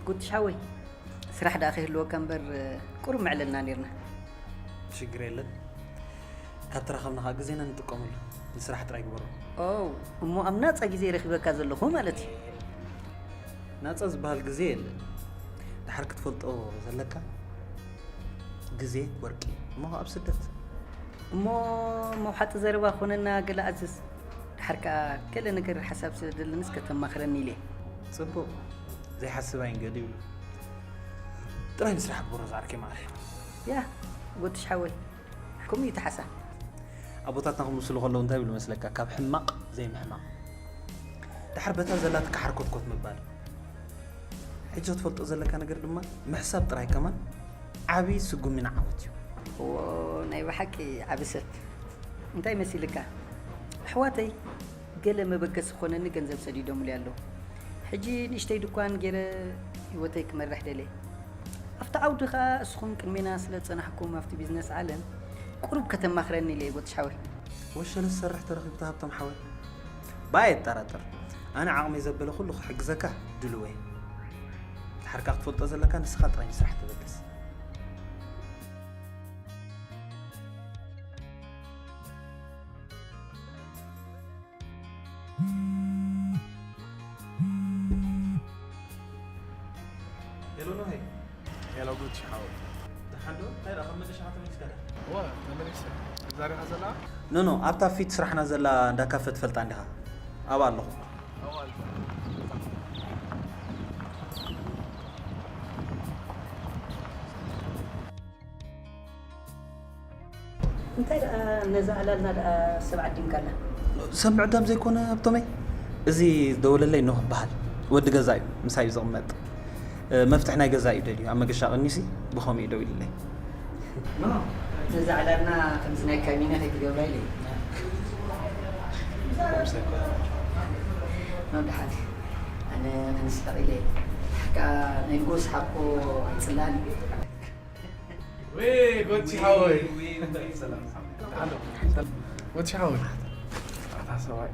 ጉትሽ ሓወይ፣ ስራሕ ደኣ ከይህልወካ እምበር፣ ቁሩብ መዕለልና ኔርና። ሽግር የለን። ካብ ተራኸብና ከዓ ግዜና ንጥቀመሉ። ንስራሕ ጥራይ ግበሮ። ኦ፣ እሞ ኣብ ናጻ ግዜ ረኺበካ ዘለኹ ማለት እዩ። ናጻ ዝበሃል ግዜ የለን። ድሓር ክትፈልጦ ዘለካ፣ ግዜ ወርቂ እሞ ኣብ ስደት። እሞ መውሓጢ ዘረባ ኮነና፣ ገለ ኣዝዝ። ድሓር ከኣ ገለ ነገር ሓሳብ ስደደለንስ ከተማኽረኒ ኢለ። ጽቡቕ። ዘይሓስብ ኣይንገድ ይብሉ። ጥራይ ንስራሕ ግበሮ ዝዓርከይ ማዕረ። ያ፣ ጎትሽ ሓወይ፣ ከምኡ እዩ ተሓሳ። ኣቦታትና ክምስሉ ከለዉ እንታይ ይብሉ መስለካ? ካብ ሕማቕ ዘይምሕማቕ። ድሓር በታ ዘላትካ ሓርኮትኮት ምባል። ሕጂ ክትፈልጦ ዘለካ ነገር ድማ ምሕሳብ ጥራይ ከማን ዓቢ ስጉሚ ንዓወት እዩ። እዎ፣ ናይ ብሓቂ ዓቢ ሰብ። እንታይ መሲልካ? ኣሕዋተይ ገለ መበገሲ ክኾነኒ ገንዘብ ሰዲዶምለይ ኣለዉ። ሕጂ ንእሽተይ ድኳን ገይረ ህይወተይ ክመርሕ ደልየ። ኣብቲ ዓውዲ ኸኣ እስኹም ቅድሜና ስለ ዝጸናሕኩም ኣብቲ ቢዝነስ ዓለም ቁሩብ ከተማኽረኒ ኢለ እየ ጎትሽ ሓወይ። ወሸለ ዝሰርሕ ተረኺብካ ሃብቶም ሓወይ። ባይ ኣይጠራጠር። ኣነ ዓቕመይ ዘበለ ኩሉ ክሕግዘካ ድልው እየ። ድሓር ከኣ ክትፈልጦ ዘለካ ንስኻ ጥራይ ንስራሕ ተበገስ። ሄሎ ኖሄ። ሄሎ ጉቺ ሓወይ። ደሓን ዶ? እንታይ ደኣ፣ ካብ መገሻ ተመሊስካ ዶ? እወ፣ ተመሊሰ። እዛ ዲኻ ዘላ? ኖ፣ ኖ፣ ኣብታ ፊት ስራሕና ዘላ እንዳ ካፈ ትፈልጣ እንዲኻ? ኣብኣ ኣለኹ። ኣብኣ ኣለኹ። እንታይ ደኣ ነዛ ዕላልና ደኣ ሰብ ዓዲምካላ? ሰብ ምዕዳም ዘይኮነ ሃብቶመይ፣ እዚ ዝደወለለይ ኖህ ይበሃል። ወዲ ገዛ እዩ፣ ምሳይ እዩ ዝቕመጥ። መፍትሕ ናይ ገዛ እዩ ደልዩ፣ ኣብ መገሻ ቀኒሲ ብኸምኡ እዩ ደዊልለይ። ኖህ፣ ነዛ ዕላልና ከምዚ ናይ ካቢነ ከይትገብራ ኢለ። ኖህ ደሓን፣ ኣነ ክንስሕቕ ኢለ። ከኣ ናይ ንጉስ ሓቆ ኣይጽላእን እዩ። ወይ ጎቺ ሓወይ። ጎቺ ሓወይ። ኣታ ሰብኣይ።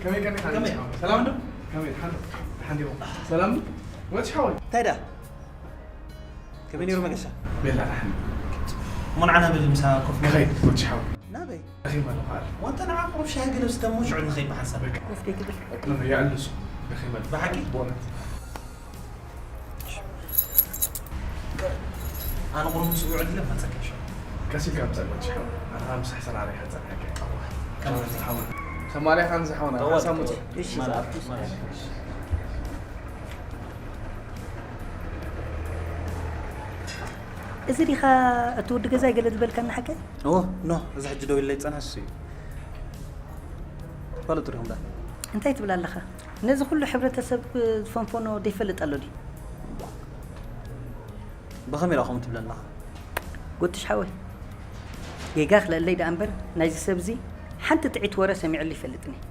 ከመይ ቀኒኻ? ከመይ? ሰላም ዶ? ከመይ? ሓሎ። ሓንዲ። ሰላም ዶ? ጎቺ ሓወይ። እንታይ ደኣ? ከመይ ነይሩ መገሻ? ቤላ ደሓን። እሞ ንዓና በሊ ምሳ ኮፍ ንበል። ንኸይድ ጎቺ ሓወይ። ናበይ? ረኺበ ኣለኹ በዓል። ዋንታ ንዓ ቁሩብ ሻሂ ገለ ስተ እሞ ሽዑ ንኸይድ ብሓንሳብ። በቃ። እስከ ትብል። ኖ፣ ኖ፣ ይኣልሱ። ረኺበ ኣለኹ። ብሓቂ? በእውነት። ኣነ ቁሩብ ምስ ውዕል ኢለ መጸካ ሸው። ቀስ ኢልካ ምጻእ ጎቺ ሓወይ። ኣነ ምስ ሕሰር ዓረ ይሓጸር ሓቂ። ከም ዝሓወ። ሰማርያ ከም ዝሓወና። ጠዋል፣ ሓሳብ ጠዋል። ምጹ። እሺ፣ ማለት፣ ዝኣቱ ማለት። እዚ ዲኻ እቲ ወዲ ገዛይ ገለ ዝበልካኒ ሓቀይ? እዎ፣ ኖ፣ እዚ ሕጂ ደው ኢለይ ዝጸንሐ እሱ እዩ። ፋለጡ ዲኹም ዳ? እንታይ ትብል ኣለኻ? ነዚ ኩሉ ሕብረተሰብ ዝፈንፈኖ ዘይፈልጥ ኣሎ ድዩ? ብኸመይ ኢኻ ከምኡ ትብል ኣለኻ? ጎትሽ ሓወይ፣ ጌጋ ክልእለይ ደኣ እምበር ናይዚ ሰብ እዚ ሓንቲ ጥዒት ወረ ሰሚዐሉ ይፈልጥን እየ።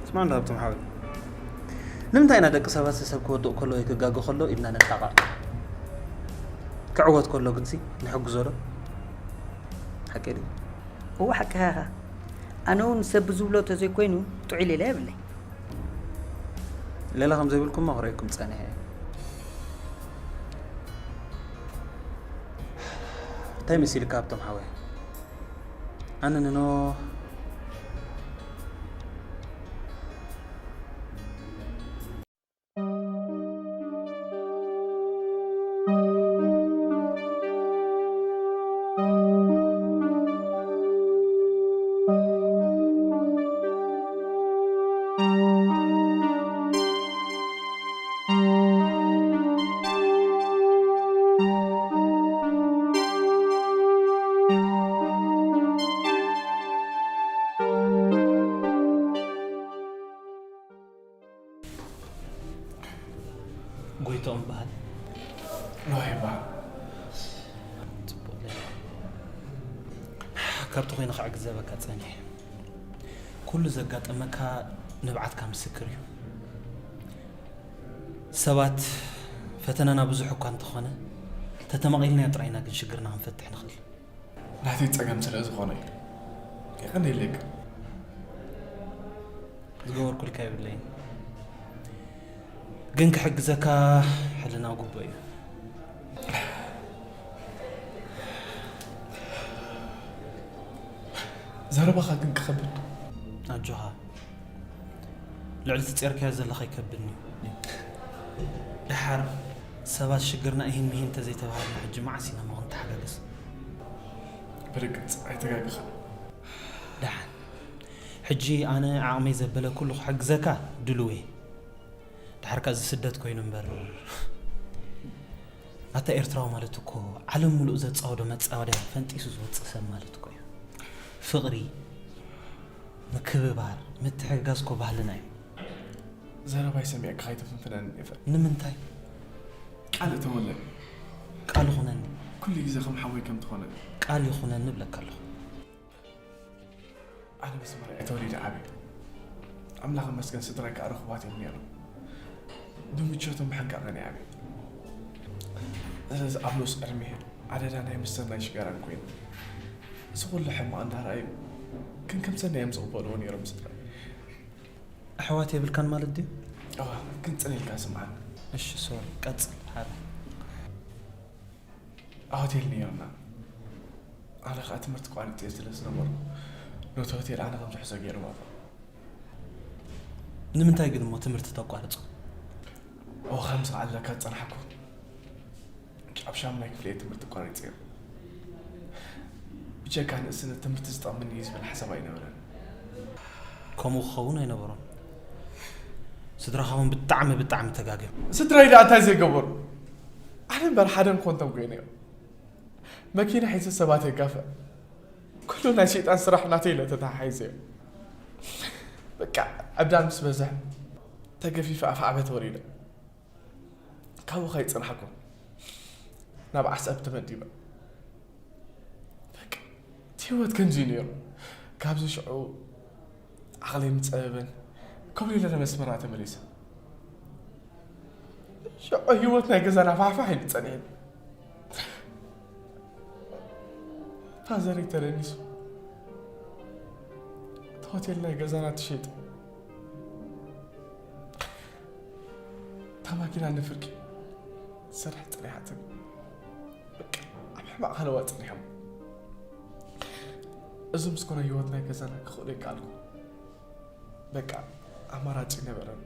ስማዕ እንዶ ሃብቶም ሓወይ፣ ንምንታይ ኢና ደቂ ሰባት ሰብ ክወድቕ ከሎ ወይ ክጋገ ከሎ ኢልና ነጣቕዕ? ክዕወት ከሎ ግንሲ ንሕግዞ ዶ? ሓቂ ድዩ? እወ ሓቅኻ ኢኻ። ኣነ እውን ሰብ ብዝብሎ ተዘይኮይኑ ጥዑይ ሌላ የብለይ። ሌላ ከም ዘይብልኩምማ ክርእየኩም ጸኒሐ እየ። እንታይ መሲልካ ሃብቶም ሓወይ? ኣነ ንኖህ ጎይትኦም በሃል። ኖህ ይበሃል። ጽቡቕ ሌላ። ካብቲ ኮይነ ክዕግዘበካ ጸኒሐ። ኩሉ ዘጋጠመካ ንብዓትካ ምስክር እዩ። ሰባት ፈተናና ብዙሕ እኳ እንተኾነ፣ ተተማቒልናዮ ጥራይ ኢና ግን ሽግርና ክንፈትሕ ንኽእል። ናተይ ጸገም ስለ ዝኾነ እዩ። የቐንየለይ ግን። ዝገበርኩልካ የብለይን። ግን ክሕግዘካ ሕልና ግቡእ እዩ። ዘረባኻ ግን ክኸብድ። ኣጆኻ፣ ልዕሊ እቲ ጼርካዮ ዘለኻ ይከብድኒ እዩ። ደሓር ሰባት ሽግርና እሂን ምሂን እንተዘይተባሃልና፣ ሕጂ መዓስ ኢና እሞ ክንተሓጋገዝ? ብርግጽ ኣይተጋገኻን። ደሓን፣ ሕጂ ኣነ ዓቕመይ ዘበለ ኩሉ ክሕግዘካ ድሉው እየ። ደሓር ከኣ እዚ ስደት ኮይኑ እምበር፣ ኣታ ኤርትራዊ ማለት እኮ ዓለም ሙሉእ ዘጻወዶ መጻወድያ ፈንጢሱ ዝወጽእ ሰብ ማለት እኮ እዩ። ፍቕሪ፣ ምክብባር፣ ምትሕግጋዝ እኮ ባህልና እዩ። ዘረባይ ሰሚዕካ ከይተፍንፍነኒ ይፈ ንምንታይ? ቃል እተወለኒ። ቃል ይኹነኒ። ኩሉ ግዜ ከም ሓወይ ከም ትኾነ። ቃል ይኹነኒ እብለካ ኣለኹ። ኣነ ምስ መርዓይ ተወሊደ ዓብየ። ኣምላኽ ይመስገን ስድራይ ከኣ ርኹባት እዮም ነይሮም። ብምቾትን ብሕንቃቐን እየ ዓብየ። ስለዚ ኣብ ንኡስ ዕድሜ ኣደዳ ናይ መስተን ናይ ሽጋራን ኮይኑ፣ እዚ ኩሉ ሕማቕ እንዳረኣዩ ግን ከም ሰናይ እዮም ዝቕበልዎ ነይሮም ስድራይ። ኣሕዋት የብልካን ማለት ድዩ? እዋ፣ ግን ጽን ኢልካ ስምዓኒ። እሺ፣ ሶሪ፣ ቀጽል። ሓራይ። ኣብ ሆቴል ነይርና። ኣነ ኸኣ ትምህርቲ ቋሪጸ ስለ ዝነበርኩ፣ ነቲ ሆቴል ኣነ ከም ዝሕዞ ገይሮም ኣባ። ንምንታይ ግን እሞ ትምህርቲ ተቋርጾ? ኦ፣ ከምዚ ኣለካ ዝጸናሕኩ። ኣብ ሻሙናይ ክፍሊ እየ ትምህርቲ ቋሪጸ። ብጀካ ንእስነት ትምህርቲ ዝጠቕመኒ እዩ ዝብል ሓሳብ ኣይነበረን። ከምኡ ክኸውን ኣይነበሮን። ስድራኻ እውን ብጣዕሚ ብጣዕሚ ተጋግዮም። ስድራይ ደኣ እንታይ ዘይገበሩ? ኣነ እምበር ሓደ ምኾንቶም ኮይነ እዮም። መኪና ሒዘ ሰባት የጋፍዕ። ኩሉ ናይ ሸይጣን ስራሕ ናተይ ኢለ ተተሓሒዘ እዮም። በቃ ዕብዳን ምስ በዝሕ ተገፊፈ ኣፍ ዓበተ ወሪደ። ካብኡ ከይጸናሕኩ ናብ ዓሰብ ተመዲበ። በቃ እቲ ህይወት ከምዚ እዩ ነይሩ። ካብዚ ሽዑ ዓቕለይ ምጸበበን ኮብሊለ ናብ ኣስመራ ተመሊሰ። ሽዑ ህይወት ናይ ገዛና ፋሕፋሕ ኢሉ ጸኒሕኒ። ፋዘረይ ተደኒሱ። እቲ ሆቴል ናይ ገዛና ተሸይጡ። እታ ማኪና ንፍርቂ ትሰርሕ ጸኒሓትኒ። በቃ ኣብ ሕማቕ ሃለዋ ጸኒሖም። እዚ ምስ ኮነ ህይወት ናይ ገዛና ክኽእሎ ኣይከኣልኩ። በቃ ኣማራጺ ነበረን።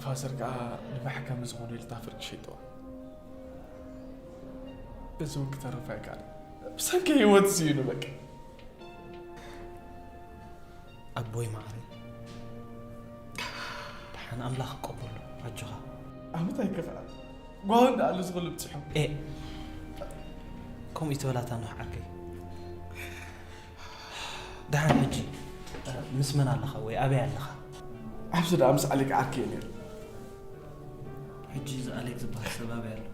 ፋዘር ከኣ ንመሐከሚ ዝኾኑ ኢሉ እታ ፍርቂ ሸይጥዋ። እዚ እውን ክተርፍ ኣይከኣልን። ብሰንኪ ህይወት ስኢኑ በቃ። ኣቦይ ማዕረይ፣ ደሓን ኣምላኽ ይቀበሎ። ኣጆኻ። ኣመት ኣይከፍኣን። ጓውን ደኣ ኣሎ ዝኹሉ ብጽሑ። ኤ፣ ከምኡ ይትበላታ ኖህ ዓርከይ። ደሓን ሕጂ፣ እ፣ ምስ መን ኣለኻ ወይ ኣበይ ኣለኻ? ኣብዚ ደኣ ምስ ኣሌክ ዓርከይ እየ ነይሩ። ሕጂ እዚ ኣሌክ ዝበሃል ሰብ ኣበይ ኣሎ?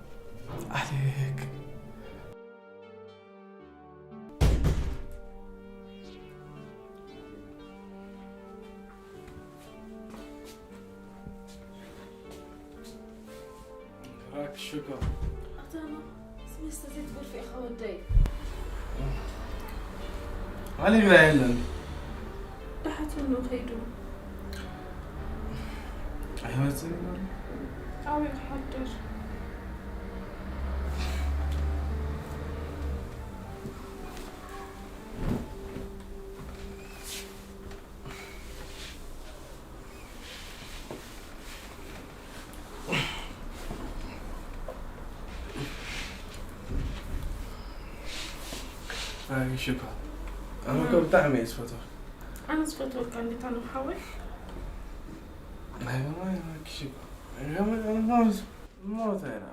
ኣሌክ። ራክ ሽኮ ኣታኖ ስመስተ ዘይትጎርፍ ኢኻ ወደይ። ኣሊብና የለን። ደሓትኑ ከይዱ ኣይመጽእ ይበል። ኣብኡ ይሓድር። ኣይሽኮ ኣነ እኮ ብጣዕሚ እየ ዝፈትወ። ኣነ ዝፈትወካ እንዴታ ነው ሓወይ። ናይ በማይ ሽኮ ሞተ ኢና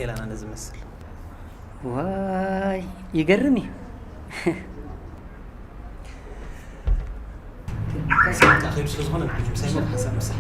ሌላና ነዚ መስል። ዋይ፣ ይገርም እዩ። ከስማት ኣኺሉ ስለ ዝኾነ ንዓይ ምሳይ መር ሓሳብ ምሳሕ።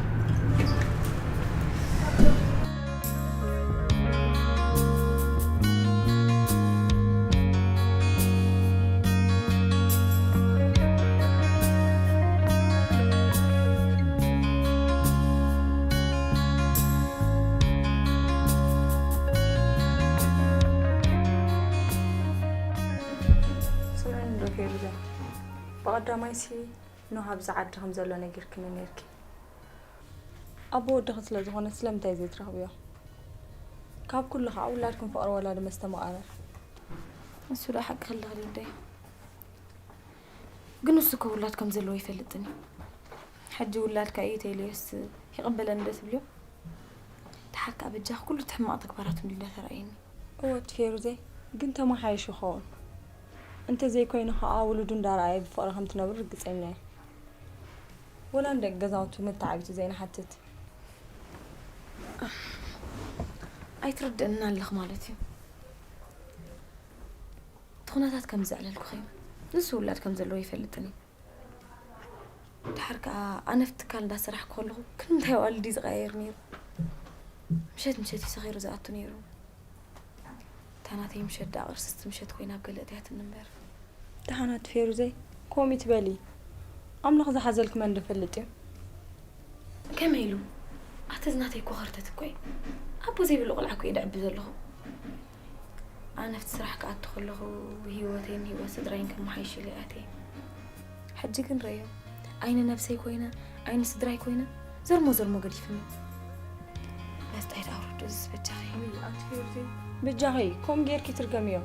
ስምዕኒ ዶ ፌሩዘ፣ ብቐዳማይሲ ኖህ ኣብዚ ዓዲ ከም ዘሎ ነጊርክኒ ነይርኪ። ኣቦ ወድኺ ስለ ዝኾነ ስለምንታይ ዘይትረኽብዮ? ካብ ኩሉ ኸዓ ውላድኩም ፍቕሪ ወላዲ መስተማቐረ። እሱ ዶ ሓቂ ክልኽል ይደይ? ግን እሱ እኮ ውላድ ከም ዘለዎ ይፈልጥን እዩ። ሕጂ ውላድካ እዩ ተይለዮስ ይቕበለኒ ዶ ትብልዮ? ደሓር ከኣ በጃኺ ኩሉ እቲ ሕማቕ ተግባራቱ እንድዩ እንዳተራእየኒ። እወ እቲ ፌሩዘይ ግን ተመሓይሹ ይኸውን። እንተዘይኮይኑ ኸኣ ውሉዱ እንዳረኣየ ብፍቕሪ ከም ትነብሩ ርግጸኛ እየ። ወላ ንደቂ ገዛውቱ መተዓቢቲ ዘይንሓትት። ኣይትርድእና ኣለኽ ማለት እዩ። እቲ ኩነታት ከም ዘዕለልኩኺ እዩ። ንሱ ውላድ ከም ዘለዎ ይፈልጥን እዩ። ድሓር ከኣ ኣነ ኣብቲ ትካል እንዳሰራሕኩ ከለኹ ክንምንታይ ኣዋልድ እዩ ዝቐያየር ነይሩ። ምሸት ምሸት እዩ ሰኺሩ ዝኣቱ ነይሩ። እታ ናተይ ምሸት ደኣ ቅርስስቲ ምሸት ኮይና ኣብ ገለ እትያትኒ እምበር። ደሓናት ፌሩዘይ፣ ከምኡ ትበሊ። ኣምላኽ ዝሓዘልኪ መን ዶ ይፈልጥ እዩ? ከመይ ኢሉ? ኣቲ እዚ ናተይ እኮ ኸርተት እኮ እዩ። ኣቦ ዘይብሉ ቆልዓ እኮ እየ ደዕቢ ዘለኹ። ኣነ ኣብቲ ስራሕ ክኣቱ ከለኹ ህይወተይን ህይወት ስድራይን ከመሓይሽ ኢለ እየ ኣትየ። ሕጂ ግን ረዮ፣ ኣይኒ ነብሰይ ኮይነ፣ ኣይኒ ስድራይ ኮይነ፣ ዘርሞ ዘርሞ ገዲፍኒ። መስጣይ ደኣ ኣውርዱ፣ እዚስ በጃኺ። ውይ፣ ኣቲ ፌሩዘይ፣ በጃኺ፣ ከምኡ ጌርኪ ትርገምዮ።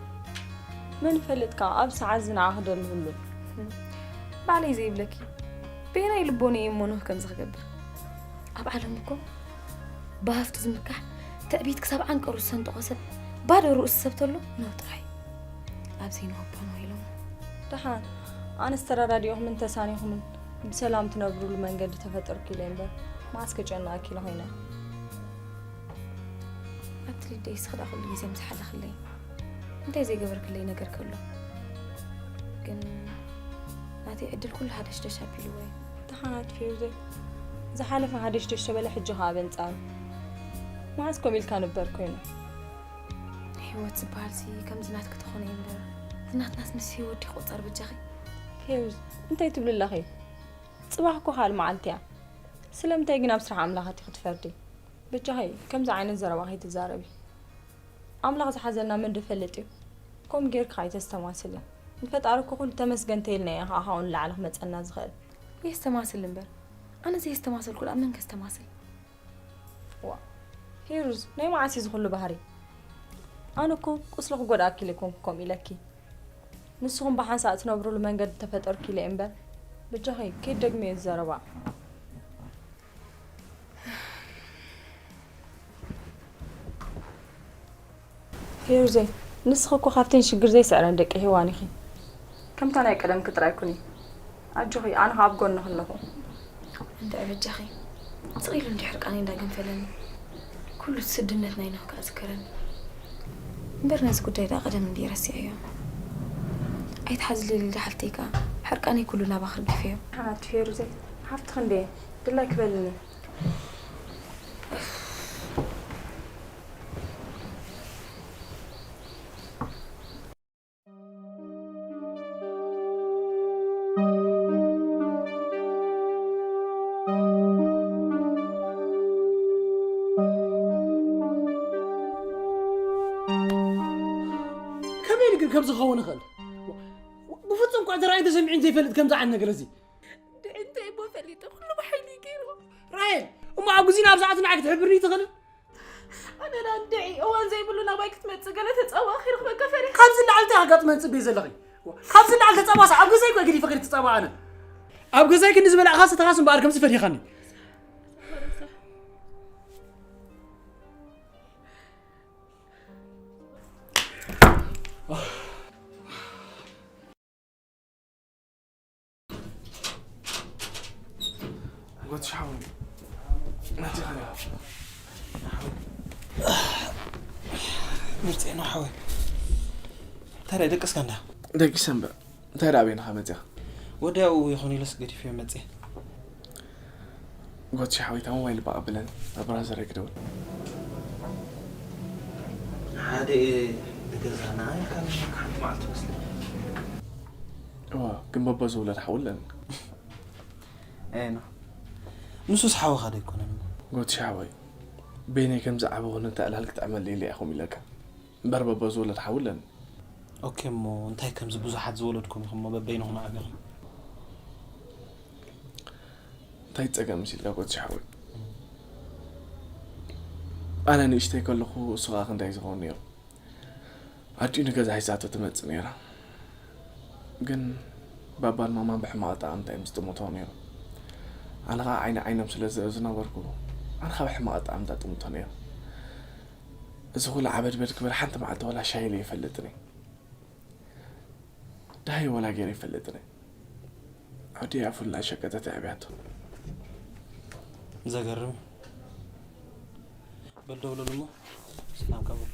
መን ይፈልጥካ፣ ኣብ ሰዓት እዚ ንዓኺ ደልህሉ። ባዕለይ ዘይብለኪ፣ በየናይ ልቦነይ እየ እሞ ኖህ ከምዚ ክገብር? ኣብ ዓለም እኮ ብሃፍቲ ዝምካሕ፣ ትዕቢት ክሳብ ዓንቀሩ ዝሰንጠቖ ሰብ፣ ባዶ ርእሲ ሰብ ተሎ ኖህ ጥራይ። ኣብዚ ኖህ እባ ኖህ ኢሎም። ደሓን፣ ኣነስ ተረዳዲእኹምን ተሳኒኹምን ብሰላም ትነብሩሉ መንገዲ ተፈጠርኩ ኢለ እምበር፣ መዓስ ከጨንቐኪ ኢለ ኮይነ። ኣቲ ሊደይ፣ እስኺ ደኣ ኩሉ ግዜ ምስ ሓለኽለይ፣ እንታይ ዘይገበርክለይ ነገር ከሎ? ግን ናተይ ዕድል ኩሉ ሃደሽደሽ ኣቢልዎ እዩ። ደሓናት ፌሩዘይ፣ ዝሓለፈ ሃደሽደሽ ተበለ፣ ሕጂ ኸኣ በንጻሩ። መዓስ ከምኡ ኢልካ ንበር ኮይኑ? ህይወት ዝበሃልሲ ከምዚ ናትኪ ተኾነ እዩ እምበር፣ እዚ ናትናስ ምስ ህይወት ድዩ ክቑጸር በጃኺ? ፌሩዝ፣ እንታይ ትብሊ ኣለኺ? ጽባሕ እኮ ካልእ መዓልቲ እያ። ስለምንታይ ግን ኣብ ስራሕ ኣምላኽ ኣቲኺ ትፈርዲ? በጃኺ ከምዚ ዓይነት ዘረባ ከይትዛረቢ። ኣምላኽ ዝሓዘልና መን ዶ ይፈልጥ እዩ? ከምኡ ጌርኪ ኣይተስተማስሊ። ንፈጣሪ እኮ ኩሉ ተመስገን ተይልና እዩ ኸዓ ካብኡ ንላዕሊ ክመጸና ዝኽእል። የስተማስል እምበር፣ ኣነ ዘየስተማሰልኩ ደኣ መን ከስተማስል? ዋ፣ ፌሩዝ፣ ናይ መዓስ እዩ ዝኹሉ ባህሪ? ኣነ እኮ ቁስሊ ክጎድኣኪ ኢለ ኣይኮንኩ ከምኡ ኢለኪ። ንስኹም ብሓንሳእ ትነብሩሉ መንገዲ ተፈጠርኩ ኢለ እየ እምበር፣ በጃኺ ከይትደግምዮ እዚ ዘረባ። ፌሩዘይ፣ ንስኺ እኮ ካብተን ሽግር ዘይስዕረን ደቂ ሄዋን ኢኺ። ከምታ ናይ ቀደምኪ ጥራይ ኩኒ። ኣጆኺ፣ ኣነ ኸኣ ኣብ ጎንኺ ኣለኹ። እንድዒ በጃኺ፣ ስቕ ኢሉ እንድዩ ሕርቃነይ እንዳገንፈለኒ። ኩሉ እቲ ስድነት ናይ ኖህ ከኣ ዝከረኒ። እምበር ነዚ ጉዳይ ደኣ ቀደም እንድየ ረሲዐዮ። ኣይትሓዝሊ ሊሊ ሓፍተይ ከኣ፣ ሕርቃነይ ኩሉ ናባኺ ርጊፈዮ። ሓንቲ ፌሩዘይ፣ ሓፍትኺ እንድየ፣ ድላይኪ በልኒ። ከመይ ኢሉ ግን ከምዚ ክኸውን ይኽእል? ብፍጹም እኳ ተራእዩን ተሰሚዑን ዘይፈልጥ ከምዚ ዓይነት ነገር እዚ። ድዒ እንታይ እሞ ፈሊጠ? ኩሉ ብሓይሊ ገይሩ። ራሄል፣ እሞ ኣብ ግዜን ኣብ ሰዓትን ንዓይ ክትሕብርኒ ትኽእልን? ኣነ ዳ እንድዒ፣ እዋን ዘይብሉ ናባይ ክትመጽእ ገለ ተጻባእ ከይረኽበካ ፈሪሐ። ካብዚ ንላዕሊ እንታይ ከጋጥመኒ ትጽበዪ ዘለኺ? ካብዚ ንላዕሊ ተጻባእሲ ኣብ ገዛይ እኮ ገዲፈ ከይደ ትጻባእ ኣነ። ኣብ ገዛይ ክንዲ ዝበላዕካ ሰተኻስ እምበኣር ከምዚ ፈዲኻኒ። ጎት ሻውን ናቲ ኸሪያ። ምርጽ ነው ሓወይ። ታዲያ ደቀስካ እንዳ? ደቂሰ እምበር። እንታይ ደኣ በይንኻ መጺኻ? ወዲያው ይኹን ኢለስ ገዲፍ እየ መጺእ። ጎትሽ ሓወይ፣ እታ ሞባይል እባ ቀብለኒ፣ ናብ ብራዘረይ ክደውል። ሓደ እየ፣ ንገዛና ኢልካ ሓንቲ መዓልቲ መስለኒ። እዋ፣ ግን በቦ ዝውለድ ሓው ኣለኒ። ኤ፣ ኖ። ንሱስ ሓውኻ ዶ ኣይኮነን? ጎትሽ ሓወይ፣ በይነይ ከም ዝዓበኹ ነታ ዕላል ክጥዕመለይ ኢለ እየ ከምኡ ኢለካ። እምበር በቦ ዝወለድ ሓው ኣለኒ። ኦኬ፣ እሞ እንታይ ከምዚ ብዙሓት ዝወለድኩም ኢኹም እሞ በበይንኹም ዓቢኹም? እንታይ ጸገም መሲልካ ጎትሽ ሓወይ? ኣነ ንእሽተይ ከለኹ እሱ ኸኣ ክንደይ ዝኸውን ነይሩ። ኣዲኡ ንገዛ ሒዛቶ ትመጽእ ነይራ። ግን ባባን ማማን ብሕማቕ ኣጠቓቕምታ እዮም ዝጥምቶ ነይሩ። ኣነ ኸኣ ዓይኒ ዓይኖም ስለ ዝርኢ ዝነበርኩ፣ ኣነ ኸኣ ብሕማቕ ኣጠቓቕምታ ጥምቶ ነይሩ። እዚ ኹሉ ዓበድበድ ክብል ሓንቲ መዓልቲ ዋላ ሻሂ ኢለ ይፈልጥን እየ። ዳሂ ዋላ ገይረ ይፈልጥን እየ። ኣዲኣ ፉል እናሸቀጠት ኣዕብያቶ። ዘገርም። በል ደውለሉ እሞ ሰላም ቀበሉ።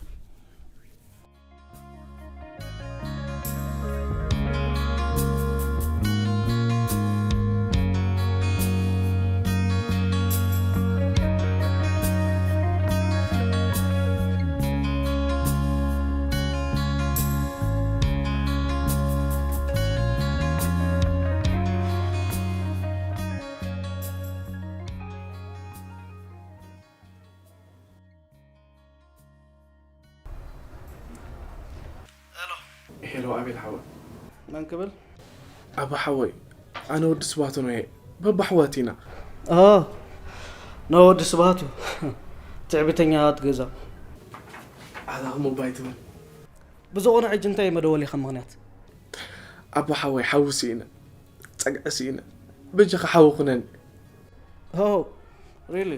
ሄሎ። ሄሎ፣ ኣቤል ሓወይ። መን ክብል? ኣባ ሓወይ፣ ኣነ ወዲ ስባቱ ነው። በባ ኣሕዋት ኢና። ኦ፣ ኖ ወዲ ስባቱ። ትዕቢተኛታት ገዛ። ኣታ ኸም እባ ኣይትበል። ብዝኾነ ሕጂ እንታይ እዩ መደወሊኻ ምኽንያት? ኣባ ሓወይ፣ ሓዊ ስኢነ። ጸግዒ ስኢነ። በጃኻ ሓዊ ኩነኒ። ኦ፣ ሪሊ?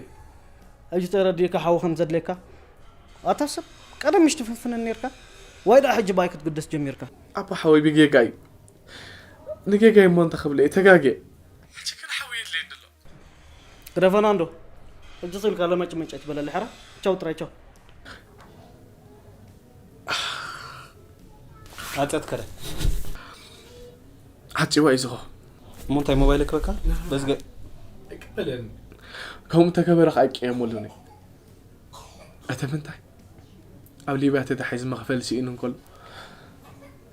ሕጂ ተረዲእካ ሓዊ ከም ዘድልየካ? ኣታ ሰብ፣ ቀደም ምሽ ትፍንፍነኒ ነርካ? ዋይ ደኣ ሕጂ ባይ ክትግደስ ጀሚርካ? ኣባ ሓወይ፣ ብጌጋ እዩ። ንጌጋይ እሞ እንተ ክብለ እየ ተጋግየ። ሕጂ ግን ሓዊ የድልየኒ ኣሎ። ግደፈና እንዶ። ሕጂ ስልካ ለመጭመጭ ኣይትበለሊ ሕራ። ቻው ጥራይ ቻው። ኣጸት ከረ። ዓጺዋ እዩ ዝኸ። እሞ እንታይ ሞባይል ክበካ? በዝገ። ኣይቀበለን። ከምኡ ተገበረ ኸኣ ኣይቀየመሉን እየ። እተ ምንታይ? ኣብ ሊብያ ተታሒዙ መኽፈሊ ስኢኑ እንከሎ፣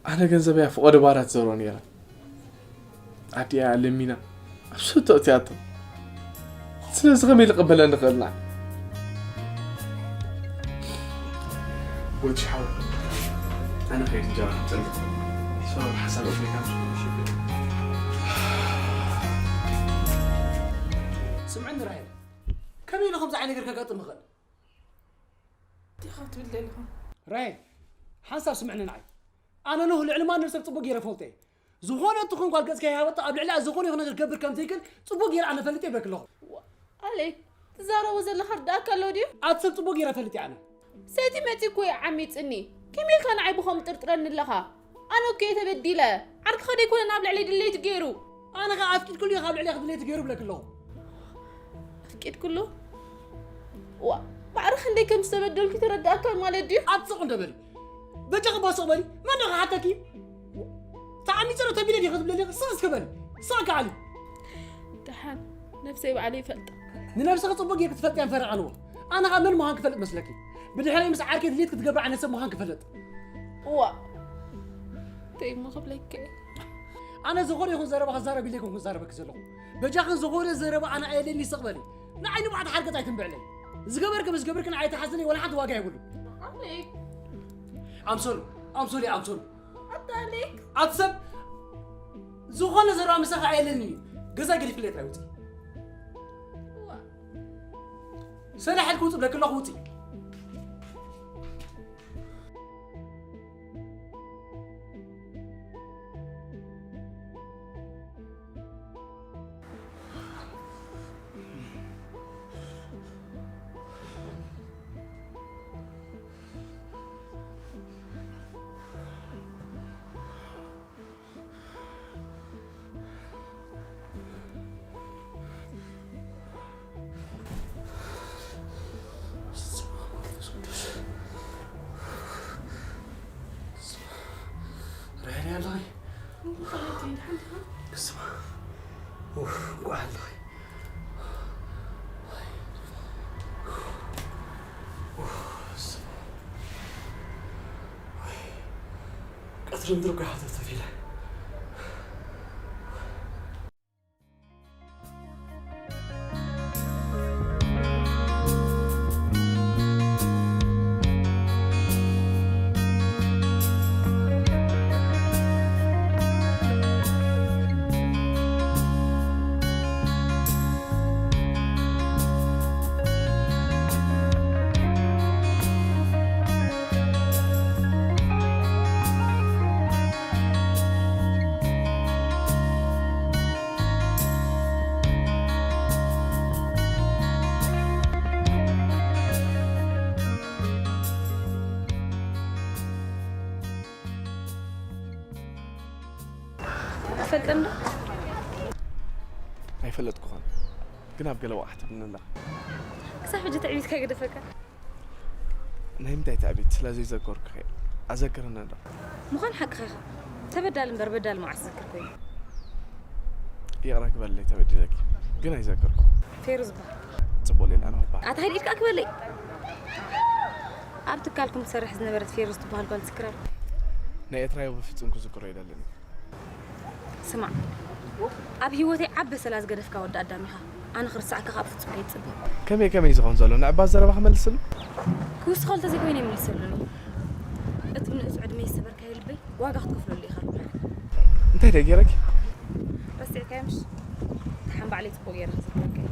ኣነ ገንዘበይ ኣብ ፍቖዶ ባራት ዘሮ ነይረ። ኣዲኣ ለሚና ኣብ ሰቶ እትያቶ። ስለዚ ከመይ ልቕበለን ንኽእል ንዓ? ጎጂ ሓወይ፣ ኣነ ከይድ እንጀራ ክጸልእ። ሰበብ ሓሳብ ኣፍሪካ። ስምዕኒ ራሄል፣ ከመይ ኢሉ ከምዚ ዓይነት ነገር ከጋጥም ይኽእል? ዲኻ ትብል ዘለኻ? ራሄል፣ ሓንሳብ ስምዕኒ ንዓይ። ኣነ ንሁ ልዕሊ ማንም ሰብ ጽቡቕ ገይረ ፈልጦ እየ። ዝኾነ እትኹን ጓል ገጽ ከይሃበቶ ኣብ ልዕሊኣ ዝኾነ ይኹን ነገር ክገብር ከም ዘይክእል ጽቡቕ ገይረ ኣነ ፈልጥ እየ ብለኪ ኣለኹ። ዋ፣ ኣሌክ፣ ትዛረቦ ዘለኻ ርዳእካ ኣሎ ድዩ? ኣቲ ሰብ ጽቡቕ ገይረ ፈልጥ እየ ኣነ። ሰይቲ መጺ እኮ እዩ ዓሚጽኒ። ከመይ ኢልካ ንዓይ ብኸም ጥርጥረኒ ኣለኻ? ኣነ እኮ እየ ተበዲለ። ዓርክኻ ደይኮነ ናብ ልዕለይ ድሌት ገይሩ። ኣነ ኸኣ ኣፍቂድክሉ ኢኻ ኣብ ልዕለይ ድሌት ገይሩ ብለኪ ኣለኹ። ኣፍቂድክሉ? ዋ፣ ማዕረ ክንደይ ከም ዝተበደልኩ ተረዳእካ ማለት ድዩ? ኣትስቕ እንደ በሊ። በጃኺ እባ ስቕ በሊ። መን ዶ ክሓተኪ? ተዓሚጸ ዶ ተቢለ ድየ ክትብለኒ? ስቕ እስከ በሊ። ስቕ ከዓሊ። ደሓን፣ ነብሰይ ባዕለይ ይፈልጣ። ንነብስኺ ጽቡቕ ጌርኪ ትፈልጥያ እምበር ኣነዋ። ኣነ ኸኣ መን ምዃን ክፈልጥ መስለኪ? ብድሕረይ ምስ ዓርከይ ድሌት ክትገብሪ ዓይነት ሰብ ምዃን ክፈልጥ። እዋ። እንታይ እሞ ክብለኪ? ኣነ ዝኾነ ይኹን ዘረባ ክዛረብ ኢለ ኣይኮንኩን ክዛረበኪ ዘለኹ። በጃኽን ዝኾነ ዘረባ ኣነ ኣየለኒ ስቕ በሊ። ንዓይ ንባዕቲ ሓርገጽ ኣይትንብዕለይ። ዝገበርኪ ምስ ገብርኪ ንዓይ ተሓዝኒ ወላ ሓንቲ ዋጋ የብሉ። ኣሜ። ኣምሶሉ፣ ኣምሶሉ፣ ኣምሶሉ። ኣታ ኣሌክ። ኣቲ ሰብ ዝኾነ ዘረባ ምሳኻ ኣየለኒ እዩ። ገዛ ገዲፍለይ ጥራይ ውፂ። እዋ። ሰላሕ ኢልኪ ውፂ ብለኪ ኣለኹ ውፂ። ክስማ። ኡፍ፣ እንኳዕ ኣለኺ። ቀትሪ ምድሪ እኮ ይሓተት ተፊለ። ትፈልጠኒ ዶ? ኣይፈለጥኩኻን፣ ግን ኣብ ገለ ወቕዓ ትብልኒ ኣለኻ። ክሳብ ሕጂ ትዕቢትካ ይገደፈካ። ናይ ምንታይ ትዕቢት? ስለ ዘይዘከርኩኺ እየ። ኣዘክርኒ ዶ? ምዃን ሓቅኻ ኢኻ። ተበዳሊ እምበር በዳሊ መዓስ ዝዝክር ኮይኑ። ይቕረ ክበልለይ፣ ተበዲለኪ፣ ግን ኣይዘከርኩ። ፌሩዝ በሃል። ጽቡቕ ሌላ ነው በሃል። ኣታ ኸይድ ኢድካ ክበለይ። ኣብ ትካልኩም ትሰርሕ ዝነበረት ፌሩዝ ትበሃል ጓል ትዝክራ ዶ? ናይ ኤርትራዊ ብፍጹም ክዝክሮ ኣይደልን። ስማዕ፣ ኣብ ህይወተይ ዓቢ በሰላ ዝገደፍካ ወዲ ኣዳም ኢኻ። ኣነ ክርስዓካ ካብ ፍጹም ከይትጽበ። ከመይ ከመይ ዝኸውን ዘሎ ንዕባ ዘረባ ክመልስሉ? ክውስኸሉ ተዘይኮይነ ይምልሰሉ። እቲ ብንእስ ዕድመ ይሰበርካዮ ልበይ ዋጋ ክትከፍለሉ ኢኻ። እንታይ ደይ ገይረኪ? ረሲዕካዮ ምሽ? ተሓን ባዕለይ ጽቡቕ ገይረ ክዝክረካ እየ።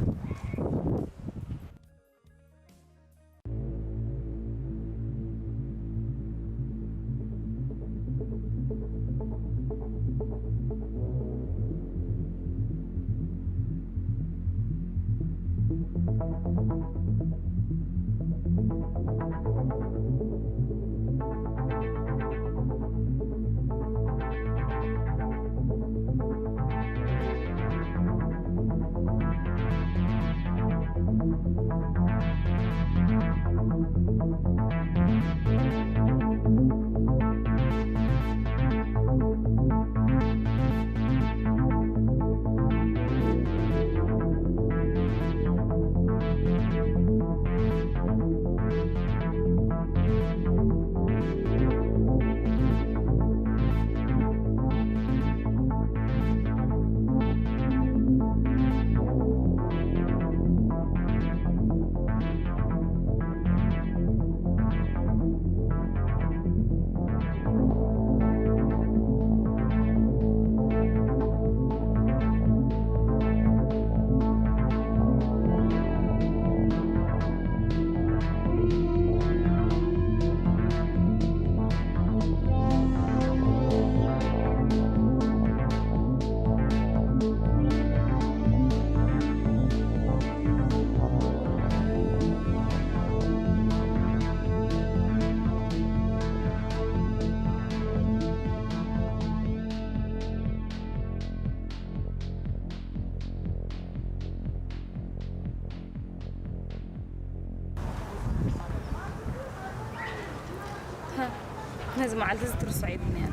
ነዚ መዓልቲ እዚ ትርስዖ ኣይብልን'የ።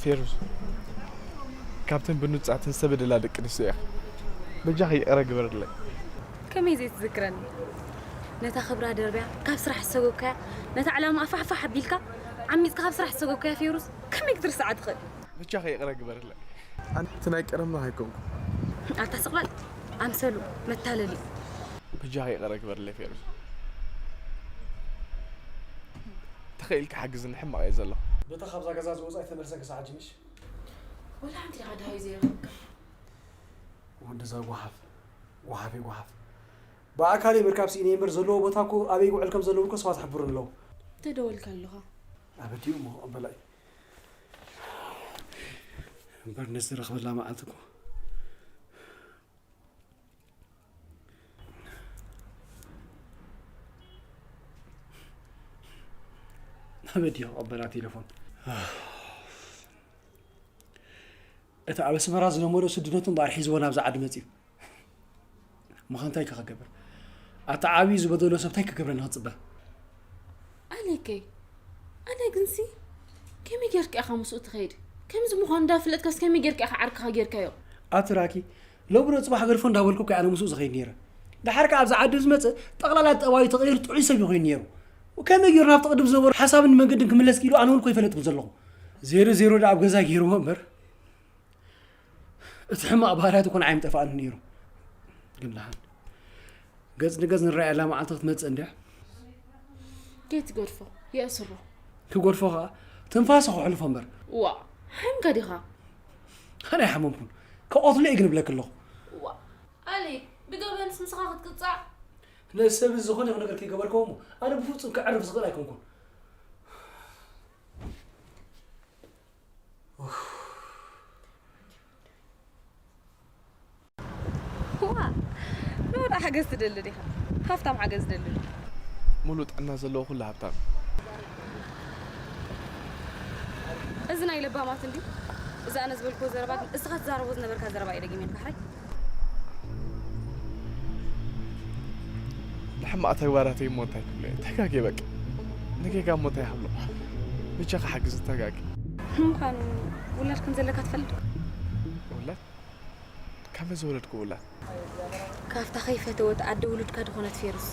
ፌሩዝ፣ ካብተን ብኑጻትን ዝተበደላ ደቂ ኣንስትዮ ኢኻ። በጃኺ ይቕረ ግበርለይ። ከመይ ዘይትዝክረኒ? ነታ ክብራ ደርብያ ካብ ስራሕ ዝሰጎግካያ፣ ነታ ዕላማኣ ፋሕፋሕ ኣቢልካ ዓሚጽካ ካብ ስራሕ ዝሰጎግካያ ፌሩዝ ከመይ ክትርስዓ ትኽእል? በጃኺ ይቕረ ግበርለይ። ኣነ እቲ ናይ ቀደምና ኣይኮንኩ። ኣታ ስቕላል ኣምሰሉ መታለሊ። በጃኺ ይቕረ ግበርለይ ፌሩዝ። ተኸኢልካ ሓግዝኒ፣ ሕማቕ እየ ዘለኹ። በታ ካብዛ ገዛ ዝወጻኢ ተመልሰ ክሳዕ ሕጂ ምሽ? ወላ ሓንቲ ኢኻ ደሃዩ ዘይረኸብካ። ወዲ እዛ ጓሓፍ፣ ጓሓፍ እየ ጓሓፍ። ብኣካል እየ ምርካብ ስኢነ እምበር ዘለዎ ቦታ እኮ ኣበይ ይውዕል ከም ዘለዎ እኮ ሰባት ይሕብሩኒ ኣለዉ። ተደወልካ ኣለኻ። ኣበዲኡ እሞ ክቕበላ እዩ። እምበር ነዚ ዝረኽበላ መዓልቲ እኮ። ኣበዲኡ ክቕበላ ቴሌፎን። እቲ ኣብ ኣስመራ ዝለመዶ ስድነቱ እምበኣር ሒዝዎ ናብዚ ዓዲ መጺኡ። ምዃን እንታይ ከ ክገብር? ኣታ ዓብዩ ዝበደሎ ሰብ እንታይ ክገብረኒ ክጽበ? ኣለከይ፣ ኣነ ግንሲ ከመይ ጌርካ ኢኻ ምስኡ ትኸይድ? ከምዚ ምዃኑ እንዳፍለጥካስ ከመይ ጌርካ ኢኻ ዓርክኻ ጌርካዮ? ኣቲ ራኪ፣ ሎሚ ዶ ጽባሕ ገድፎ እንዳበልኩ እኮ ኣነ ምስኡ ዝኸይድ ነይረ። ደሓር ከኣ ኣብዚ ዓዲ ዝመጸ ጠቕላላ ጠባዩ ተቐይሩ ጥዑይ ሰብ እዩ ኮይኑ ነይሩ። ከመይ ገይሩ ናብቲ ቅድም ዝነበሮ ሓሳብን መንገድን ክምለስ ክኢሉ ኣነ እውን እኮ ኣይፈለጥኩን ዘለኹ። ዜሮ ዜሮ ደኣ ኣብ ገዛ ገይርዎ እምበር፣ እቲ ሕማቕ ባህርያቱ እኮ ንዓይ ምጠፍኣኒ ነይሩ። ግን ደሓን ገጽ ንገጽ ንረኣየላ መዓልቲ ክትመጽእ እንድያ። ከይትገድፎ፣ የእስሮ። ክገድፎ ኸኣ ትንፋሱ ከሕልፎ እምበር። ዋእ፣ ሓሚምካ ዲኻ? ኣነ ኣይሓመምኩን። ክቐትሎ እየ ግን እብለኪ ኣለኹ። ዋእ፣ ኣሊ፣ ብገበንስ ምሳኻ ክትቅጻዕ? ነዚ ሰብ እዚ ዝኾነ ይኹን ነገር ከይገበርክዎ እሞ፣ ኣነ ብፍጹም ክዕርፍ ዝኽእል ኣይኮንኩን። ዋ፣ ንወዳ ሓገዝ ትደሊ ዲኻ? ሃፍታም ሓገዝ ትደሊ ዶ? ሙሉእ ጥዕና ዘለዎ ኩሉ ሃብታም። እዚ ናይ ለባማት እንድዩ። እዚ ኣነ ዝበልክዎ ዘረባ ግን እስኻ ትዛረቦ ዝነበርካ ዘረባ እዩ ደጊመልካ ሕራይ። ንሕማቕ ተግባራተይ እሞ እንታይ ክብሎ እየ? ተጋግየ በቃ። ንጌጋ እሞ እንታይ ይሃብሎ? ብቻ ክሓግዝ ተጋግየ። ንምዃኑ ውላድ ከም ዘለካ ትፈልጥ ዶ? ውላድ? ከመይ ዝወለድኩ ውላድ? ካብታ ከይፈተወት ኣደ ውሉድካ ድኾነት ፌሩዝ።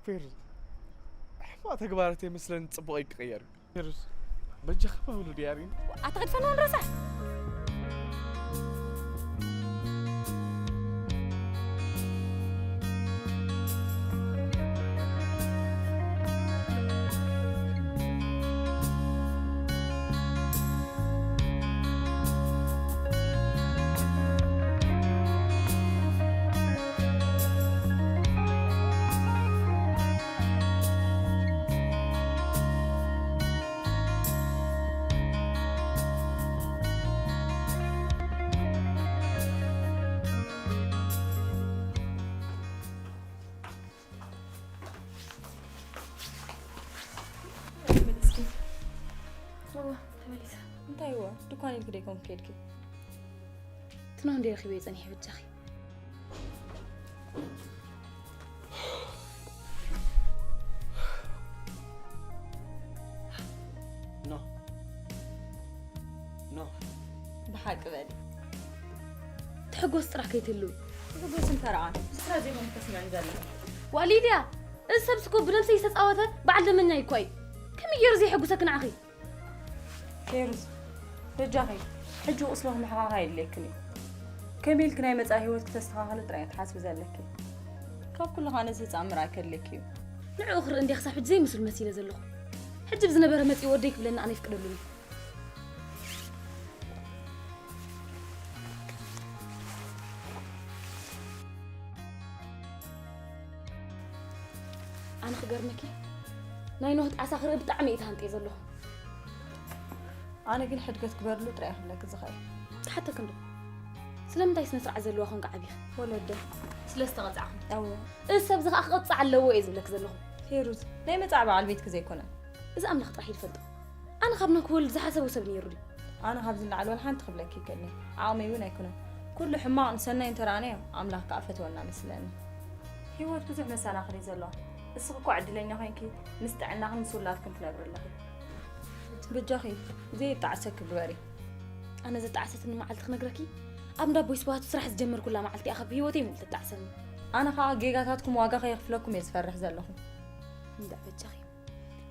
ፌሩዝ፣ ሕማቕ ተግባራተይ መስለኒ ጽቡቕ እዩ ክቕየር እዩ። ፌሩዝ፣ በጃኺ ባብሉ ድያሪን። ኣታ ኸድፈና ንረሳሕ። እዋ፣ ተመሊሰ። እንታይ እዋ? ድኳን ኢልኪ ዶ ይኮንኪ ከይድኪ? ትኖ እንደ ረኺበ ጸኒሐ ብቻኺ። ኖ። ኖ። ብሓቂ በሊ። ትሕጎስ ጥራሕ ከይትህልዊ። ትሕጎስ እንተረኣን፣ ብስራ ዘይኮነ ተስምዕን ዘለኹ። ዋ ሊድያ፣ እዚ ሰብስ እኮ ብነብሰይ ዝተጻወተ በዓል ደመኛ እዩ እኮ እዩ። ከመይ ገይሩ ዘየሐጉሰኪ ንዓኺ? ፌሩዝ፣ በጃኺ፣ ሕጂ ቁስልኺ ምሕኻኽ ኣየድልየክን እዩ። ከመይ ኢልኪ ናይ መጻኢ ህይወትኪ ተስተኻኽሊ ጥራይ እያ ትሓስቢ ዘለኪ። ካብ ኩሉ ኸኣ ነዚ ህጻን ምርኣይ ከድልየኪ እዩ። ንዕኡ ክርኢ እንድየ ክሳብ ሕጂ ዘይምስሉ መሲለ ዘለኹ። ሕጂ ብዝነበረ መጺኡ ወደይ ክብለኒ ኣነ ኣይፍቅደሉን እየ። ኣነ ክገርመኪ፣ ናይ ኖህ ጣዕሳ ክርኢ ብጣዕሚ እየ ተሃንጥየ ዘለኹ። ኣነ ግን ሕድገት ግበርሉ ጥራይ እየ ክብለኪ ዝኽእል። ክሓተኪ እንዶ፣ ስለምንታይ ስነ ስርዓት ዘለዋ ኮንኪ ዓቢኺ? ወለደ። ስለ ዝተቐጻዕኹ። እወ። እዚ ሰብ እዚ ኸኣ ክቕጻዕ ኣለዎ እየ ዝብለኪ ዘለኹ። ፌሩዝ፣ ናይ መጻኢ በዓል ቤትኪ ዘይኮነ። እዚ ኣምላኽ ጥራሕ እዩ ዝፈልጦ። ኣነ ካብ ኖህ ክወልድ ዝሓሰቡ ሰብ ነይሩ ድዩ? ኣነ ካብዚ ንላዕሊ ዋላ ሓንቲ ክብለኪ ይክእልኒ። ዓቕመይ እውን ኣይኮነን። ኩሉ ሕማቕ ንሰናይ እንተረኣናዮ፣ ኣምላኽ ከኣ ፈተወና መስለኒ። ህይወት ብዙሕ መሰናኽል እዩ ዘለዋ። እስኺ እኮ ዕድለኛ ኮይንኪ፣ ምስ ጥዕናኽን ምስ ውላድክን ትነብሪ ኣለኺ። በጃኺ፣ ዘይጣዕሰኪ ግበሪ። ኣነ ዘጣዕሰትኒ መዓልቲ ክነግረኪ፣ ኣብ እንዳቦይ ስብሃቱ ስራሕ ዝጀመርኩላ መዓልቲ እያ ካብ ህይወተይ ምሉእ ተጣዕሰኒ። ኣነ ኸኣ ጌጋታትኩም ዋጋ ከየኽፍለኩም እየ ዝፈርሕ ዘለኹ። እንዳ በጃኺ፣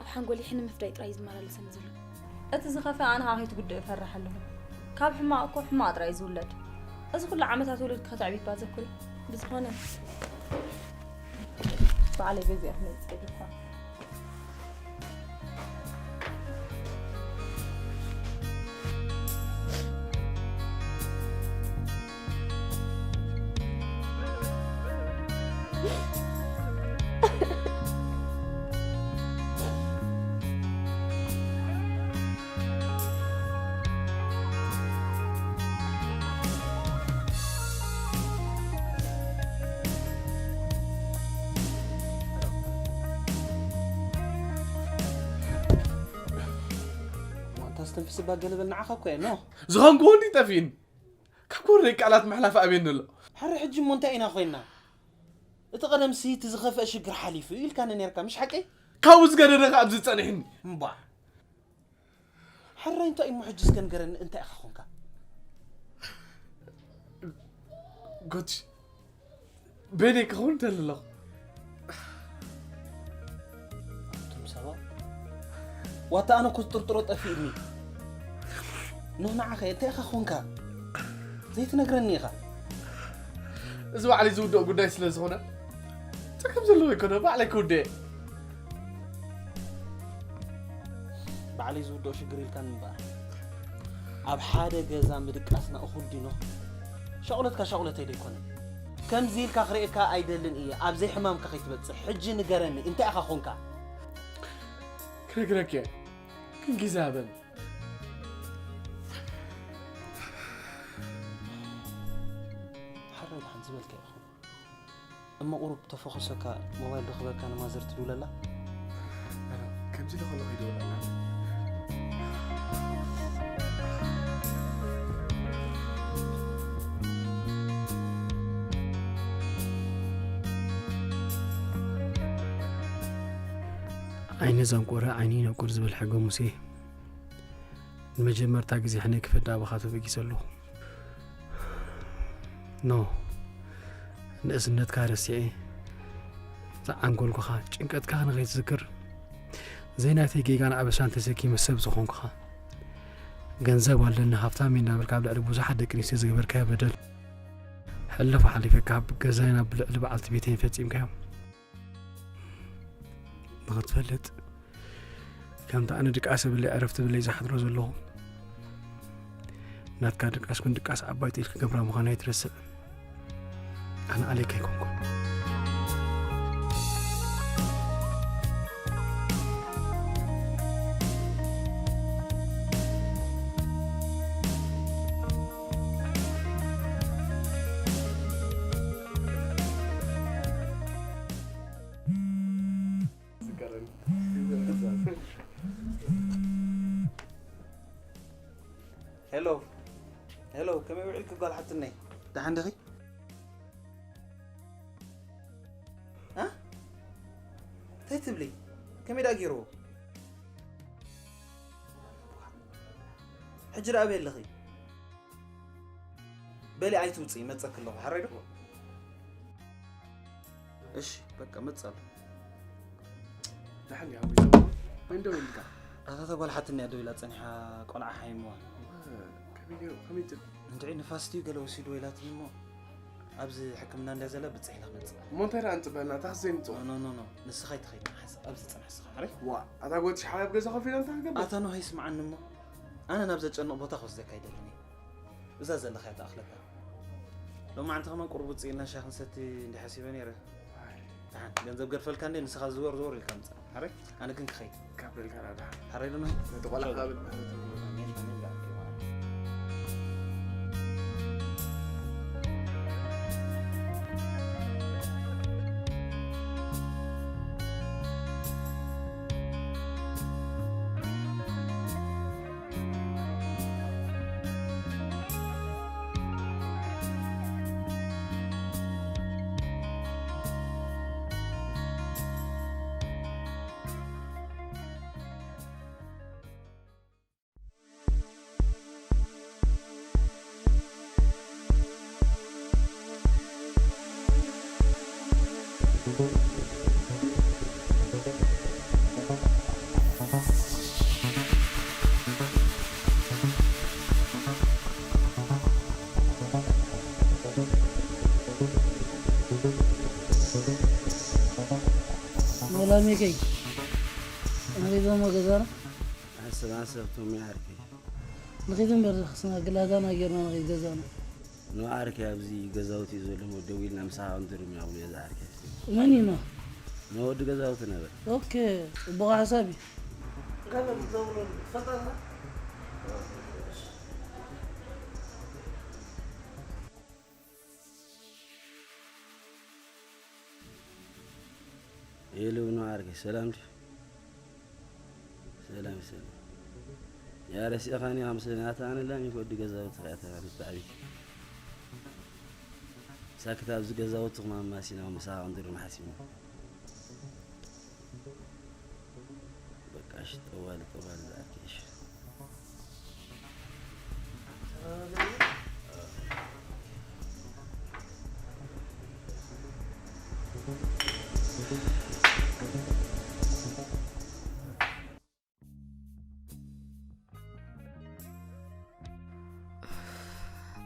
ኣብ ሓንጎለይ ሕነ ምፍዳይ ጥራይ እዩ ዝመላለሰኒ ዘሎ። እቲ ዝኸፍአ ኣነ ኸኣ ከይትጉድኢ እፈርሕ ኣለኹ። ካብ ሕማቕ እኮ ሕማቕ ጥራይ እዩ ዝውለድ። እዚ ኩሉ ዓመታት ውሉድኪ ከተዕብዪ እባ ዘኩሪ። ብዝኾነ፣ ባዕለይ ገዚአ ክመጽእ እየ ድኳን። እታ ዝተንፍስ እባ ገለ በል፣ ንዓኻ እኮ እየ፣ ኖ። ዝኾንኩ ወዲ ጠፊእኒ። ካብ ኮረደይ ቃላት ምሕላፍ ኣብየኒ ኣሎ። ሕሪ ሕጂ እሞ እንታይ ኢና ኮይንና? እቲ ቀደምሲ እቲ ዝኸፍአ ሽግር ሓሊፉ እዩ ኢልካኒ ነይርካ፣ ምሽ ሓቀይ? ካብኡ ዝገደደ ከ ኣብዚ ጸኒሕኒ። እምባ። ሕራይ እንታይ እሞ ሕጂ እስከ ንገረኒ፣ እንታይ ኢኻ ኾንካ? ጎጂ፣ በይነይ ክኸውን ደሊ ኣለኹ። ኣቱም ሰባት፣ ዋታ ኣነ እኮ ጥርጥሮ ጠፊእኒ። ኖህ ንዓኸ እንታይ ኢኻ ኾንካ? ዘይትነግረኒ ኢኻ። እዚ ባዕለይ ዝውድኦ ጉዳይ ስለ ዝኾነ፣ ጸገም ዘለዎ ኣይኮነ፣ ባዕለይ ክውድኦ። ባዕለይ ዝውድኦ ሽግር ኢልካኒ እምበኣር። ኣብ ሓደ ገዛ ምድቃስና እኹል ዲኖ? ሻቑለትካ ሻቑለተይ ዶ ኣይኮነን? ከምዚ ኢልካ ክርእየካ ኣይደልን እየ፣ ኣብ ዘይሕማምካ ከይትበጽሕ። ሕጂ ንገረኒ፣ እንታይ ኢኻ ኾንካ? ክነግረኪ እየ፣ ግን ግዜ ሃበኒ። ሓራይ ደሓን ዝበልካ ኢኹም። እሞ ቁሩብ ተፈኹሰካ ሞባይል ዶ ክበካ ንማዘር ትድውለላ? ኣረ፣ ከምዚ ዶ ከለኹ ይደውለላ? ዓይኒ ዘንቆረ ዓይኒ ይነቁር ዝብል ሕገ ሙሴ ንመጀመርታ ግዜ ሕነ ክፈዳ ኣባኻ ተበጊሰ ኣለኹ። ኖ፣ ንእስነትካ ረሲዐ፣ ዝዓንጎልኩኻ፣ ጭንቀትካ ንኸይትዝክር፣ ዘይናተይ ጌጋን ኣበሳን ተሰኪመ ሰብ ዝኾንኩኻ፣ ገንዘብ ኣለኒ፣ ሃብታም እየ እናበልካ ኣብ ልዕሊ ብዙሓት ደቂ ኣንስትዮ ዝገበርካዮ በደል፣ ሕለፎ ሓሊፈካ ኣብ ገዛይን ኣብ ልዕሊ በዓልቲ ቤተይን ፈጺምካዮ። ንኽትፈልጥ፣ ከምቲ ኣነ ድቃስ የብለይ ዕረፍቲ የብለይ ዝሓድሮ ዘለኹ፣ ናትካ ድቃስ ኩን ድቃስ ዓባይ ጥይል ክገብራ ምዃና ኣይትረስዕ። ኣነ ኣሌክ ኣይኮንኩን። ሄሎ፣ ሄሎ፣ ከመይ ውዒልኪ ጓል ሓትነይ? ደሓን ዲኺ? እ? እንታይ ትብሊ? ከመይ ደኣ ገይርዎ? ሕጂ ደኣ ኣበይ ኣለኺ? በሊ ኣይትውፅኢ፣ ይመፀኪ ኣለኹ። ሓራይ ዶ? እሺ፣ በቃ መፅእ ኣለኹ። ደሓን ዲኻ? ወይ ዘማ? መን ደው ኢልካ? ኣታ እታ ጓል ሓትኒ እያ ደው ኢላ ፀኒሓ፣ ቆልዓ ሓይምዋ። እ፣ ከመይ ገይሩ? ከመይ ትብል? እንድዒ ንፋስ ድዩ ገለ ወሲድዎ ኢላትኒ እሞ፣ ኣብዚ ሕክምና እንድያ ዘላ ብፅሕ ኢላ ክመፅእ። እሞ እንታይ ደኣ ንፅበ ኣለና? እታ ዘይምፅኦ? ኖ፣ ኖ፣ ኖ፣ ኖ። ንስኻ ኣይትኸይድ፣ ንሓንሳብ ኣብዚ ፅናሕ ንስኻ፣ ሓራይ? ዋ፣ ኣታ ጎትሽ ሓራይ ኣብ ገዛ ኮፍ ኢላ እንታይ ክገብር? ኣታ ኖህ ይስምዓኒ እሞ፣ ኣነ ናብ ዘጨንቕ ቦታ ክወስደካ ኣይደልን እየ። እዛ ዘለኻ እያ ትኣኽለካ። ሎማዓንቲ ከማን ቁሩብ ውፅእ ኢልና ሻሂ ክንሰቲ እንዲ ሓሲበ ነይረ። ደሓን፣ ገንዘብ ገድፈልካ እንዴ፣ ንስኻ ዝወር ዝወር ኢልካ ምጻእ። ሓራይ፣ ኣነ ግን ክኸይድ። ካብ በልካ ደኣ ደሓን። ሓራይ ዶ ናይ? ነቲ ቆልዓ ቻው። ካብ ኣሜን፣ ኣሜን፣ ኣሜን። ሰላሜከይ፣ እንዴት ነው ገዛና? ኣሰብ ኣሰብ ቶም ዓርከይ። ንኺድ እምበር፣ ክስና ግላጋና ጌርና ንኺድ ገዛና። ኖ ዓርከይ፣ ኣብዚ ገዛውቲ እዩ ዘሎ፣ ደው ኢልና ምሳኻ ክንድርም ኢና፣ ብሎ እዛ ዓርከይ። መን እዩ ኖ? ኖ ወዲ ገዛውቲ ነበር። ኦኬ፣ ጽቡቕ ሓሳብ እዩ። ሄሎ ኖ ዓርከይ፣ ሰላም ድዩ? ሰላም፣ ሰላም። ያ ረሲእኻኒ፣ ከም ሰናታ ኣነ ላሚ ወዲ ገዛውቲ እያ ተባሂሉ ብጣዕሚ። ሳክት ኣብዚ ገዛውትኹም ኣማሲና ምሳኻ ክንድርም ሓሲብና። እሺ፣ ጠዋል፣ ጠዋል፣ እሺ።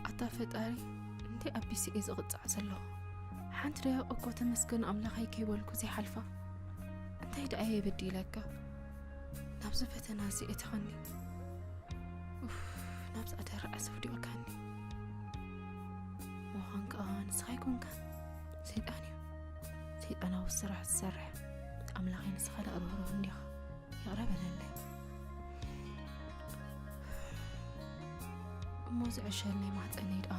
ኣታ ፈጣሪ፣ እንታይ ኣቢሰ እየ ዝቕጻዕ ዘለኹ? ሓንቲ ደቂቕ እኮ ተመስገን ኣምላኸይ ከይበልኩ ዘይሓልፋ። እንታይ ደኣ እየ በዲለካ? ናብዚ ፈተና እዚ እተኸኒ። ኡፍ፣ ናብዚ ኣደራዕ እዚ ውዲቕካኒ። ምዃን ከኣ ንስኻ ኣይኮንካን፣ ሰይጣን እዩ። ሰይጣናዊ ስራሕ ትሰርሕ። ኣምላኸይ ንስኻ ደኣ ርህሩህ እንዲኻ። ይቕረ በለለይ። እሞ ዝዕሸል ናይ ማህፀነይ ደኣ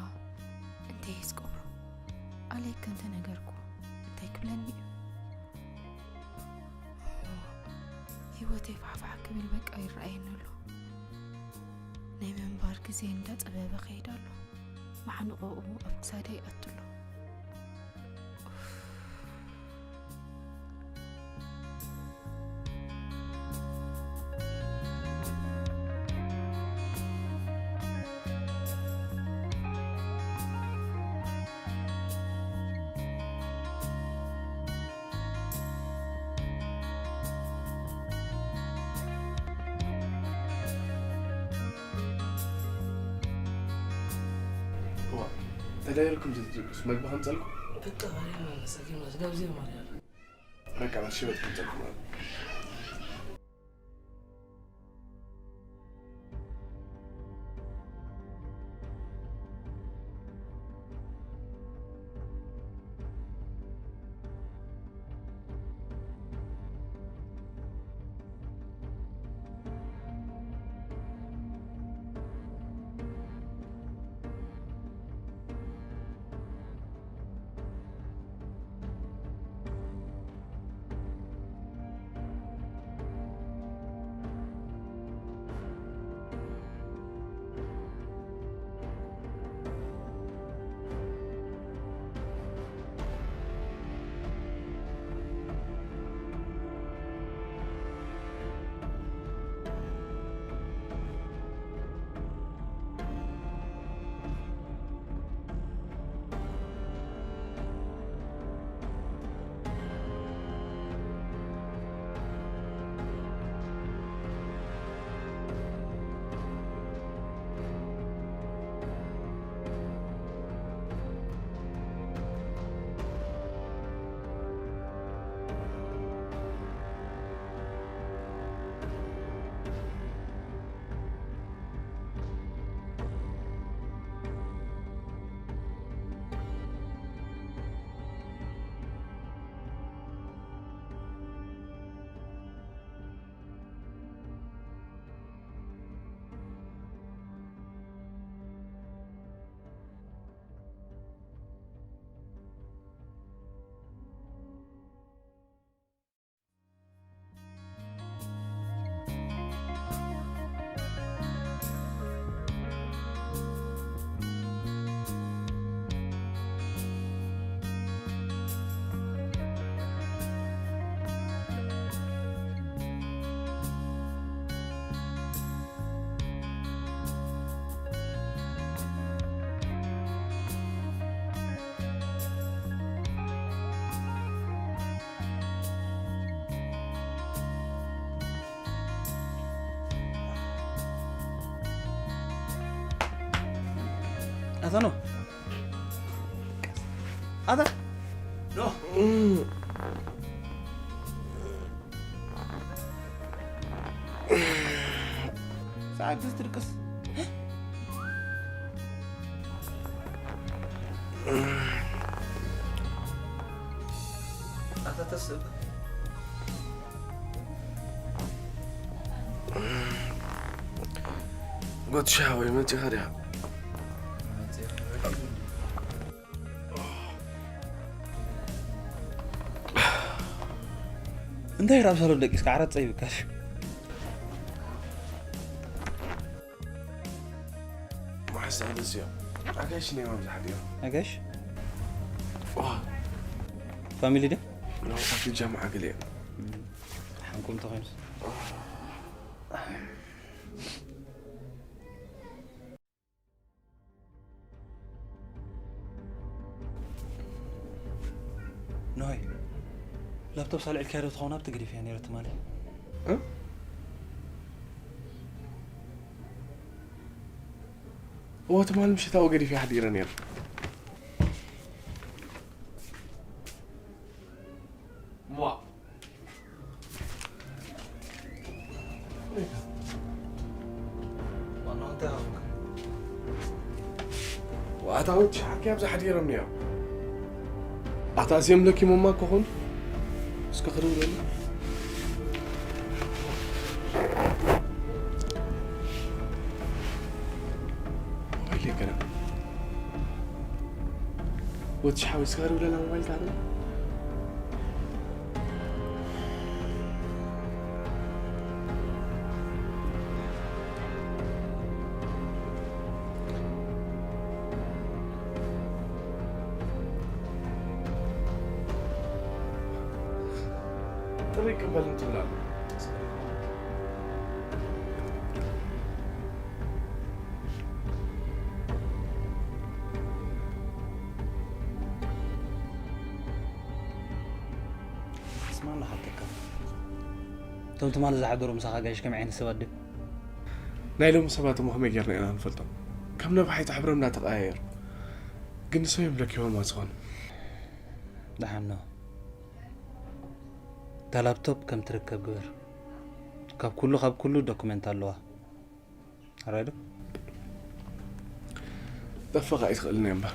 እንተይ እየ ዝቀብሮ? ኣለይከ እንተነገርኩ እንታይ ክብለኒ እዩ? ህይወተይ ፋሕፋሕ ክብል በቃ ይረኣየኒ ኣሎ። ናይ ምንባር ግዜ እንዳጸበበ ከይድ ኣሎ። ማሕንቆኡ ኣብ ክሳደይ ይኣቱ ኣሎ። እዋ፣ ተዳይርኩም ዘይትድቅሱ መግቢ ከምጸልኩም? በቃ፣ ባሪያ መለሰ፣ ግን መስጋብ ዜ ማርያም። በቃ፣ መስ ሽበት ከምጸልኩም ማለት። ኣታ ኖ። ኣታ ኖ። ሰዓት ትድቅስ። ኣታ ተስእ። ጎትሻ ወይ መጺኻ ዲኻ? እንታይ ራብ ሳሎን ደቂስካ ዓራት ጸይብካሽ? መሓዛ ደስ እዮም። ኣጋይሽ ናይ ማምዝሓ ድዮም? ኣጋይሽ? ዋ። ፋሚሊ ድዮም? ናብታ ጃምዓ ገለ እዮም። ሓንኩም ተኾይኑስ? ኖይ፣ ላፕቶፕ ሳልዕልካዮ ዶ ትኸውን ኣብቲ ገዲፍያ ነይረ ትማሊ? እወ፣ ትማሊ ምሽት ኣብኡ ገዲፈ ሓዲረ ነይረ። ሟ ዋናው እንታይ ሆንክ? ኣታ ውጭ ሓቂ ኣብዚ ሓዲሮም እዮም። ኣታ እዚኦም ለኪሞማ ክኾኑ እስከ ክድውለሉ ሞባይል ይገረም ወዲ ሓዊስካ ዶ ለላ ሞባይል ታለ ጥሪ ክበል እንትብላሉ ስማ እንዳሓተካ እቶም ትማሊ ዝሓደሩ ምሳኻ ጋይሽ ከመይ ዓይነት ሰባት ድም ናይ ሎሚ ሰባት እሞ ከመይ ጌርና ኢና ንፈልጦም ከም ነብሓይ ትሕብሮም እንዳተቀያየሩ ግን ንሶም እዮም ለኪቦማ ዝኾኑ ደሓን ነው እታ ላፕቶፕ ከም ትርከብ ግበር ካብ ኩሉ ካብ ኩሉ ዶኩመንት ኣለዋ ኣራዶ ጠፈቃ ኣይትኽእልን እያ እምበር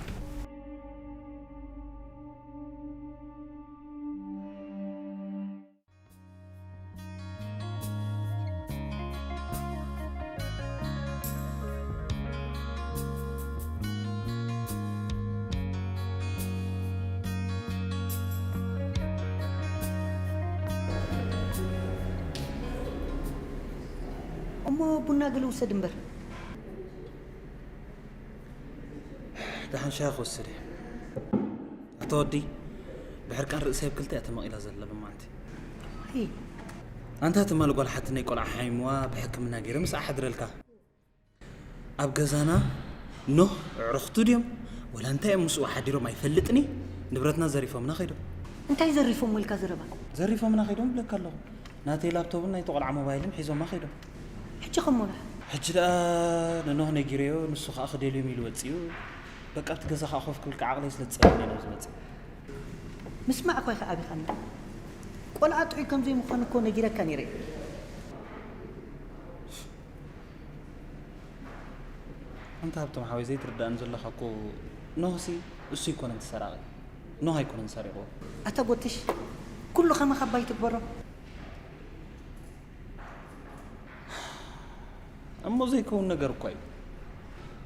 እሞ ቡና ገለ ውሰድ እምበር። ደሓን ሻሂ ክወስድ እየ ኣታ ወዲ ብሕርቃን ርእሰይ ኣብ ክልተ እያ ተመቒላ ዘላ ብማዓንቲ ኣይ ኣንታ ትማል ጓል ሓትነይ ቆልዓ ሓይምዋ ብሕክምና ገይረ ምስኣ ሓድረልካ ኣብ ገዛና ኖህ ኣዕሩኽቱ ድዮም ወላ እንታይ እዮም ምስኡ ሓዲሮም ኣይፈልጥን እየ ንብረትና ዘሪፎምና ከይዶም እንታይ ዘሪፎሞ ኢልካ ዘረባ ዘሪፎምና ከይዶም እብለካ ኣለኹ ናተይ ላፕቶፕን ናይቲ ቆልዓ ሞባይልን ሒዞማ ከይዶም ሕጂ ከ ሞላ ሕጂ ደኣ ንኖህ ነጊረዮ ንሱ ከኣ ክደልዮም ኢሉ ወጺኡ በቃ ኣብቲ ገዛ ከኣ ኮፍ ክብል ከኣ ዓቕለይ ስለ ዝጸበኒ ኢና ኣብዚ መጺእ ምስማዕ እኳ ኢኻ ኣቢኻና ቆልዓ ጥዑይ ከም ዘይምዃኑ እኮ ነጊረካ ነይረ ኣንታ ሃብቶም ሓወይ ዘይትርዳእኒ ዘለኻ እኮ ኖህሲ እሱ ኣይኮነን እቲ ሰራቒ ኖህ ኣይኮነን ሰሪቕዎ ኣታ ጎትሽ ኩሉ ከማኻ ኣባይ ትግበሮ እሞ ዘይከውን ነገር እኳ እዩ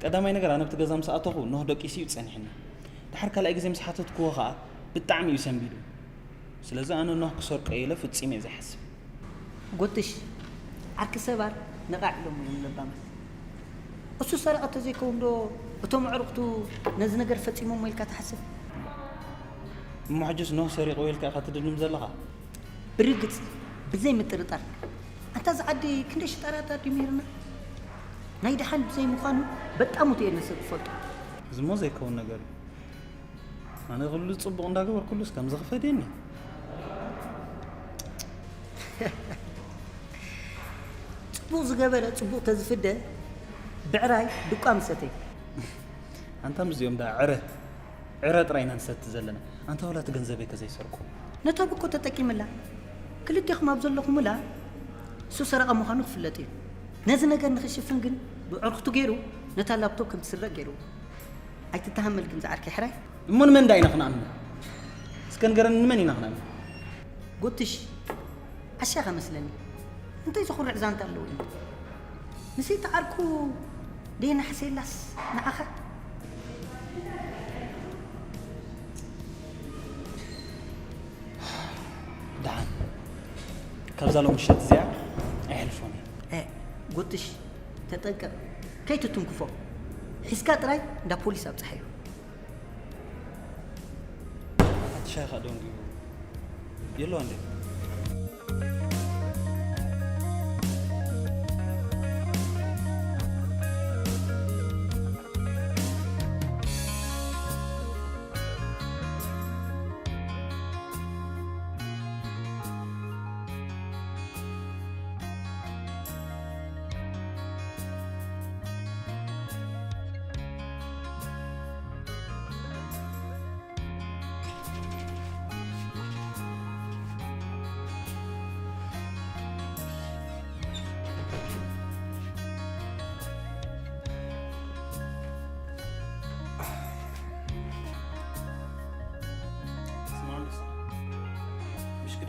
ቀዳማይ ነገር ኣነ ኣብቲ ገዛ ምስ ኣተኹ ኖህ ደቂሱ እዩ ጸኒሕኒ ድሓር ካልኣይ ግዜ ምስ ሓተትክዎ ኸኣ ብጣዕሚ እዩ ሰንቢዱ ስለዚ ኣነ ኖህ ክሰርቆ ኢለ ፍጺመ እየ ዘይሓስብ ጎትሽ ዓርኪ ሰባር ነቓዕ ኢሎም እዮም ለባማት እሱ ሰረቐ ተዘይከውን ዶ እቶም ኣዕሩኽቱ ነዚ ነገር ፈጺሞሞ ኢልካ ትሓስብ እሞ ሕጅስ ኖህ ሰሪቕዎ ኢልካ ኢኻ ትድምድም ዘለኻ ብርግጽ ብዘይ ምጥርጣር ኣንታ እዚ ዓዲ ክንደይ ሽጣራታት ድዩ ሜርና ናይ ደሓን ብዘይ ምዃኑ በጣም ውትኤ ነሰብ ዝፈልጦ እዚ እሞ ዘይከውን ነገር እዩ ኣነ ኩሉ ጽቡቕ እንዳገበርኩሉስ ከም ዝኽፈድየኒ ጽቡቕ ዝገበረ ጽቡቕ ተዝፍደ ብዕራይ ድቋ ምሰተይ ኣንታ ምስዚኦም ዳ ዕረ ዕረ ጥራይ ኢና ንሰቲ ዘለና ኣንታ ዋላ እቲ ገንዘበይ ከዘይሰርቁ ነታ ብኮ ተጠቂምላ ክልቴኹም ኣብ ዘለኹምላ እሱ ሰረቐ ምዃኑ ክፍለጥ እዩ ነዚ ነገር ንኽሽፍን ግን ብዕርክቱ ገይሩ ነታ ላፕቶፕ ከም ትስረቅ ገይሩ ኣይትተሃመል ግን ዝዓርከይ ሕራይ እሞ ንመን ዳ ኢና ክነኣምን እስከ ንገረኒ ንመን ኢና ክነኣምን ጉትሽ ዓሻኻ መስለኒ እንታይ ዘኹርዕ ዛንታ ኣለዎ እዩ ንሰይቲ ዓርኩ ደየናሕሰየላስ ንዓኻ ደሓን ካብዛ ሎም ምሸት እዚኣ ኣይሕልፎን እየ ጉትሽ ተጠንቀቕ ከይትትንክፎ ሒዝካ ጥራይ እንዳ ፖሊስ ኣብፅሓዮ ኣቲ ሻይኻ ደንጉዩ የለዋ እንዴ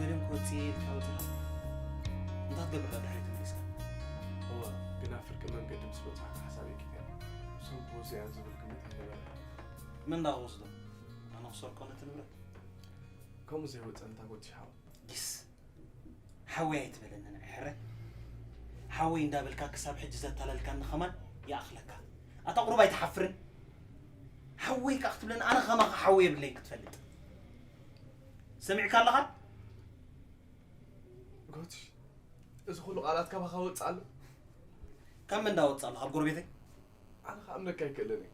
እዮም ክወፅእ ኢልካ ወፂኻ እንታይ ትገብር ድሕሪ ተመሊስካ? እዋ፣ ግና ፍርቂ መንገዲ ምስ በፃሕካ ሓሳበይ ኪድ እያ። እሶም ክወፁ እያ ዝብል ግምት ኣይነበረን። መን ዳ ክወስዶ? ኣነ ክሰርቆ ነቲ ንብረት? ከምኡ ዘይወፀ እንታ ጎትሽ ሓወይ። ጊስ ሓወይ ኣይትበለኒ ንዓይ ሕረ። ሓወይ እንዳበልካ ክሳብ ሕጂ ዘታለልካኒ ከማን ይኣኽለካ። ኣታ ቁሩብ ኣይትሓፍርን? ሓወይ ከኣ ክትብለኒ ኣነ ከማኻ ሓወይ የብለይን ክትፈልጥ። ሰሚዕካ ኣለኻ? ጎትሽ፣ እዚ ኩሉ ቃላት ካባኻ ወጽእ ኣሎ? ካብ መን እንዳወጽእ ኣሎ? ካብ ጎረቤተይ? ኣነ ክኣምነካ ኣይክእልን እየ።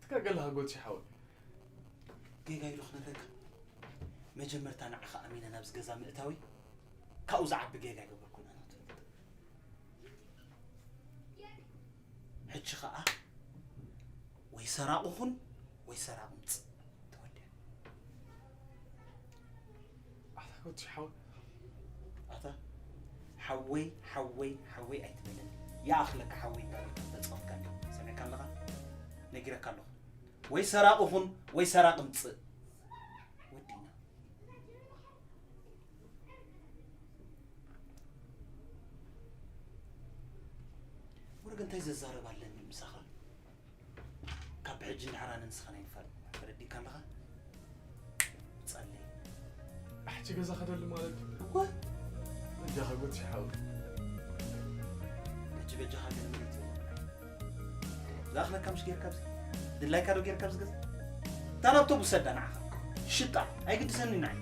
ትጋገ ኣለኻ ጎትሽ ሓወይ። ጌጋ ኢሉ ክነግረካ? መጀመርታ ንዓኻ ኣሚነ ናብዚ ገዛ ምእታወይ ካብኡ ዝዓቢ ጌጋ ኣይገበርኩን ኣነ ክትፈልጥ። ሕጂ ኸኣ ወይ ሰራቑ ኩን ወይ ሰራቒ ምጽእ። ተወዲኣ። ኣታ ጎትሽ ሓወይ። ኣታ ሓወይ ሓወይ ሓወይ ኣይትበለኒ። ይኣኽለካ ሓወይ እንዳበልካ ተጻወትካኒ። ሰሚዕካ ኣለኻ? ነጊረካ ኣለኹ። ወይ ሰራቒ ኩን ወይ ሰራቒ ምጽእ። ወዲና። ወረገ እንታይ ዘዛረብ ኣለኒ ምሳኻ? ካብ ብሕጂ ንድሓር ኣነ ንስኻ ናይ ንፋል ተረዲእካ ኣለኻ? ጸለይ። ሕጂ ገዛ ከደሉ ማለት እዩ። እወ። በጃኻ ጎትሽ ሓወይ። ሕጂ በጃኻ ገለ መሬት የለን። ዝኣኽለካ ምሽ ጌርካ ኣብዚ? ድላይካ ዶ ጌርካ ኣብዚ ገዛ? እታ ላፕቶፕ ውሰዳ ንዓኻ። ሽጣ። ኣይግድሰኒ ንዓይ።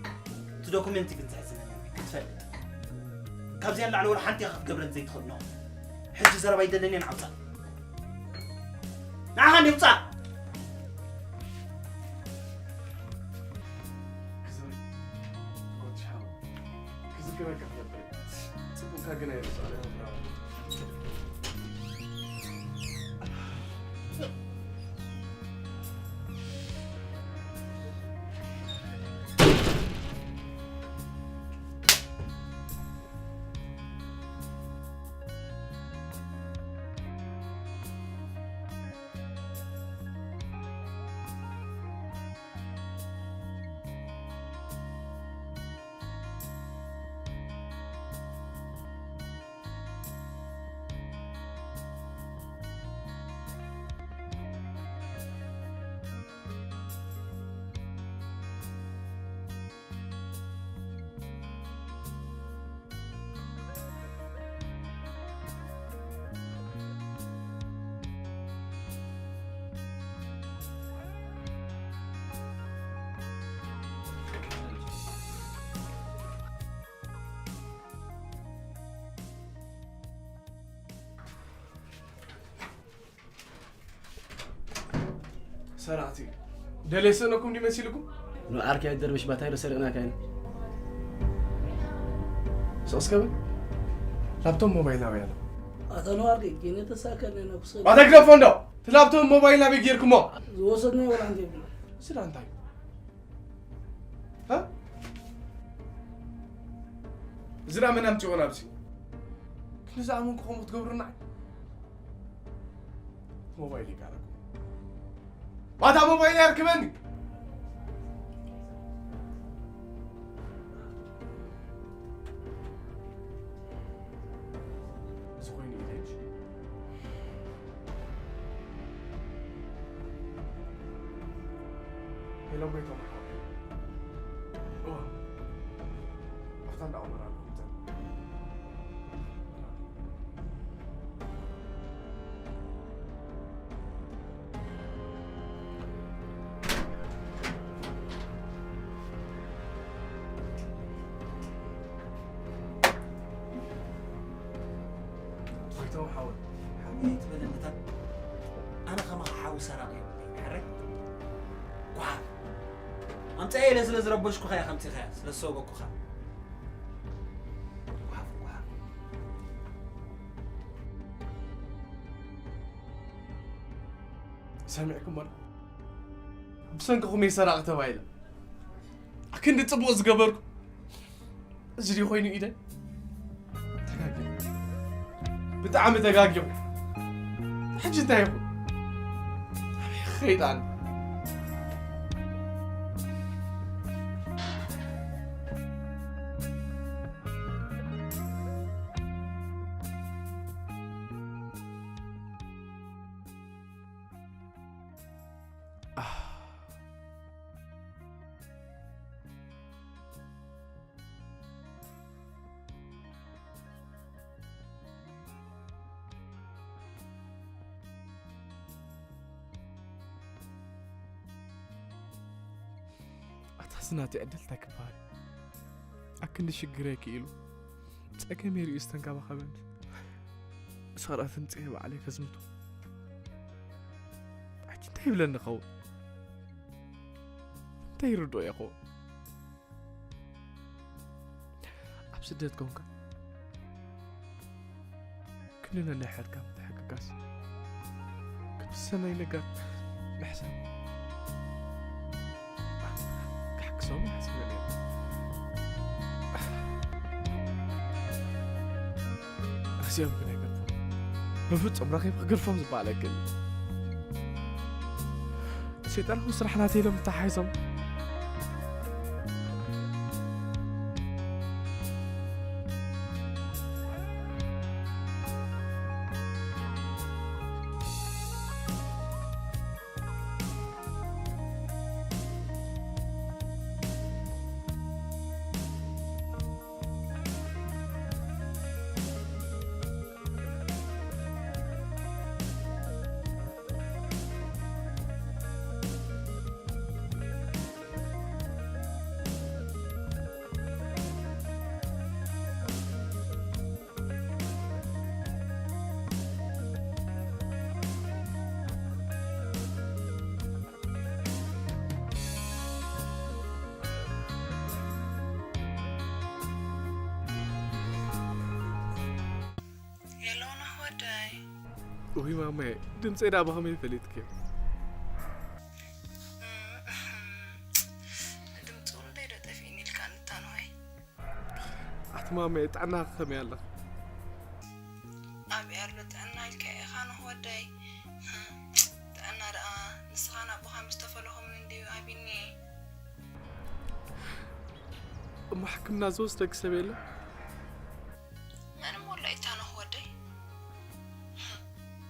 እቲ ዶኩሜንቲ ግን ዝሕዝነኒ ክትፈልጥ። ካብዚኣ ንላዕሊ ወላ ሓንቲ ኢኻ ክትገብረኒ ዘይትኽእል ኖ። ሕጂ ዘረባ ኣይደለኒ እየ ንዓውፃእ። ንዓኻ እንዲ ውፃእ። ክዝር ጎትሽ ሓወይ። ክዝክረካ ክነብር። ጽቡቕካ ግን ኣይርሳዕን እየ። ሰራዕቲ ደለይ ስእነኩም ድዩ መሲልኩም? ንዓርኪ ኣይትደርብሽ፣ ባታይ ዶ ሰሪቕናካ ኢና። ስቕ እስከ በል። ላፕቶፕ ሞባይል ናበይ ኣሎ? ኣታ ነዋርዲ፣ ጌነ ተሳከነ ነኩሰ። ባታ ግደፎ እንዶ። እቲ ላፕቶፕ ሞባይል ናበይ ጌርኩሞ? ዝወሰድናዮ ወላ ሓንቲ የብልና። ስዳ እንታይ? እ? እዚ ደኣ መን ኣምጺኦ ናብዚ? ክንዲ ዝኣመንኩኹም ክትገብሩና? ሞባይል ይቃረብ። ባታ ሞባይል ኣርክበኒ። እዚ ኮይኑ ኢለች። ሄሎ፣ ጎይቶም ሓወይ። እወ። ኣብታ እንዳ ዑመር ኣለኹ፣ ምጸኒ። ጎይቶም ሓወይ። ሓወይ ትበለኒ እታ ኣነ ከማኻ ሓዊ ሰራቒ የብለይን፣ ሕራይ? ጓሓፍ። ኣምጻኤ ኢለ ስለ ዝረበሽኩኻ እየ ከምጺኻያ፣ ስለ ዝሰጎግኩኻ። ጓሓፍ፣ ጓሓፍ። ሰሚዕኩሞ ዶ? ብሰንክኹም እየ ሰራቒ ተባሂለ። ኣክንዲ ጽቡቕ ዝገበርኩ። እዚ ድዩ ኮይኑ ኢደይ? ተጋግየ። ብጣዕሚ ተጋግየ። ሕጂ እንታይ ይኹን? ኣበይ ክኸይድ ኣነ? ናተይ ዕድል እንታይ ክበሃል? ኣክንዲ ሽግረይ ክኢሉ ጸገመይ ርእዩ ዝተንከባኸበኒ። ሰራትን ጽየ ባዕለይ ከዝምቶ። ሕጂ እንታይ ይብለኒ ይኸውን? እንታይ ይርድኦ ይኸውን? ኣብ ስደት ኮንካ ክንዲ ነናይ ሓድካ ምትሕግጋዝ፣ ክንዲ ሰናይ ነገር ምሕሳብ ክሕግዞም ይሓስብ ነይረ። እዚኦም ግን ኣይገድፎም። ብፍጹም ረኺብ ክገድፎም ዝበሃል ኣይክእልን። ሰይጣናዊ ስራሕ ናተይ ኢሎም ተታሓሒዞም። ሄሎ ናህ ወደይ። ውይ ማማየ፣ ድምፀይ ደኣ ብኸመይ ፈሊጥክዮ? ድምፁ እንተይ ዶ ጠፊእኒ ኢልካ ንታንሆይ? ኣቲ ማማየ፣ ጥዕናኺ ከመይ ኣለኺ? ኣበይ ኣሎ ጥዕና ኢልካ ኢኻ ናህ ወደይ? ጥዕና ደኣ ንስኻን ኣቦኻ ምስ ተፈለኹምን እንድዩ ኣቢኒ። እሞ ሕክምና ዝወስደኪ ሰብ የለን? መን እሞ ኣሎ ኢልካ ናህ ወደይ?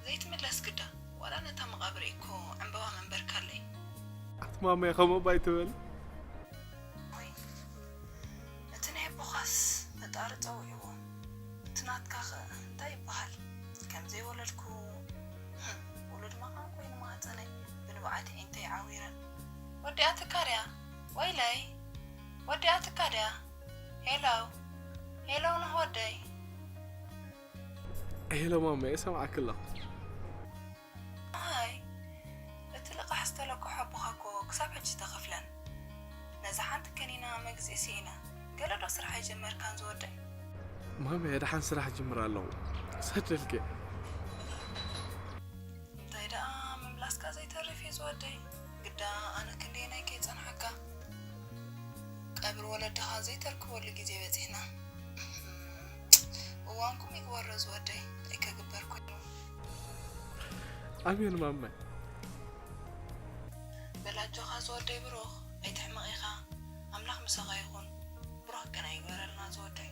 ዘይትምለስ ግዳ፣ ዋላ ነታ መቓብር እኮ ዕምበባ መንበርካለይ። ኣቲ ማማየ፣ ከምኡ እባ ኣይትበሊ። ወይ፣ እቲ ናይ ኣቦኻስ ፈጣሪ ጸዊዕዎ። እቲ ናትካኸ እንታይ ይበሃል? ከም ዘይወለድኩ፣ ህም፣ ውሉድ መኻን ኮይኑ ማህጸነይ ብንብዓት ዒንተይ ዓዊረን። ወዲኣትካ ድያ? ወይለይ፣ ወዲኣትካ ድያ? ሄሎ፣ ሄሎ፣ ናህ ወደይ። ሄሎ ማማየ፣ እሰምዓኪ ኣለኹ። ኣይ፣ እቲ ልቓሕ ዝተለቅሖ ኣቦኻ እኮ ክሳብ ሕጂ ተኸፍለን። ነዛ ሓንቲ ከኒና መግዝኢ ስኢነ። ገለ ዶ ስራሕ ኣይጀመርካን ዝወደይ? ማማየ፣ ደሓን ስራሕ ጅምር ኣለኹ። ሰደልኪ። እንታይ ደኣ ምምላስካ ዘይተርፍ እዩ ዝወደይ። ግዳ ኣነ ክንደየናይ ከይጸንሓካ። ቀብሪ ወለድኻ ዘይተርክበሉ ግዜ በጺሕና። እዋንኩም ይግበሮ ዝወደይ፣ እንታይ ከግበር ኮይኑ። ኣሜን ማማይ። በል ኣጆኻ ዝወደይ ብሩኽ፣ ኣይትሕመቕ ኢኻ። ኣምላኽ ምሳኻ ይኹን። ብሩኽ ቅነ ይግበረልና ዝወደይ።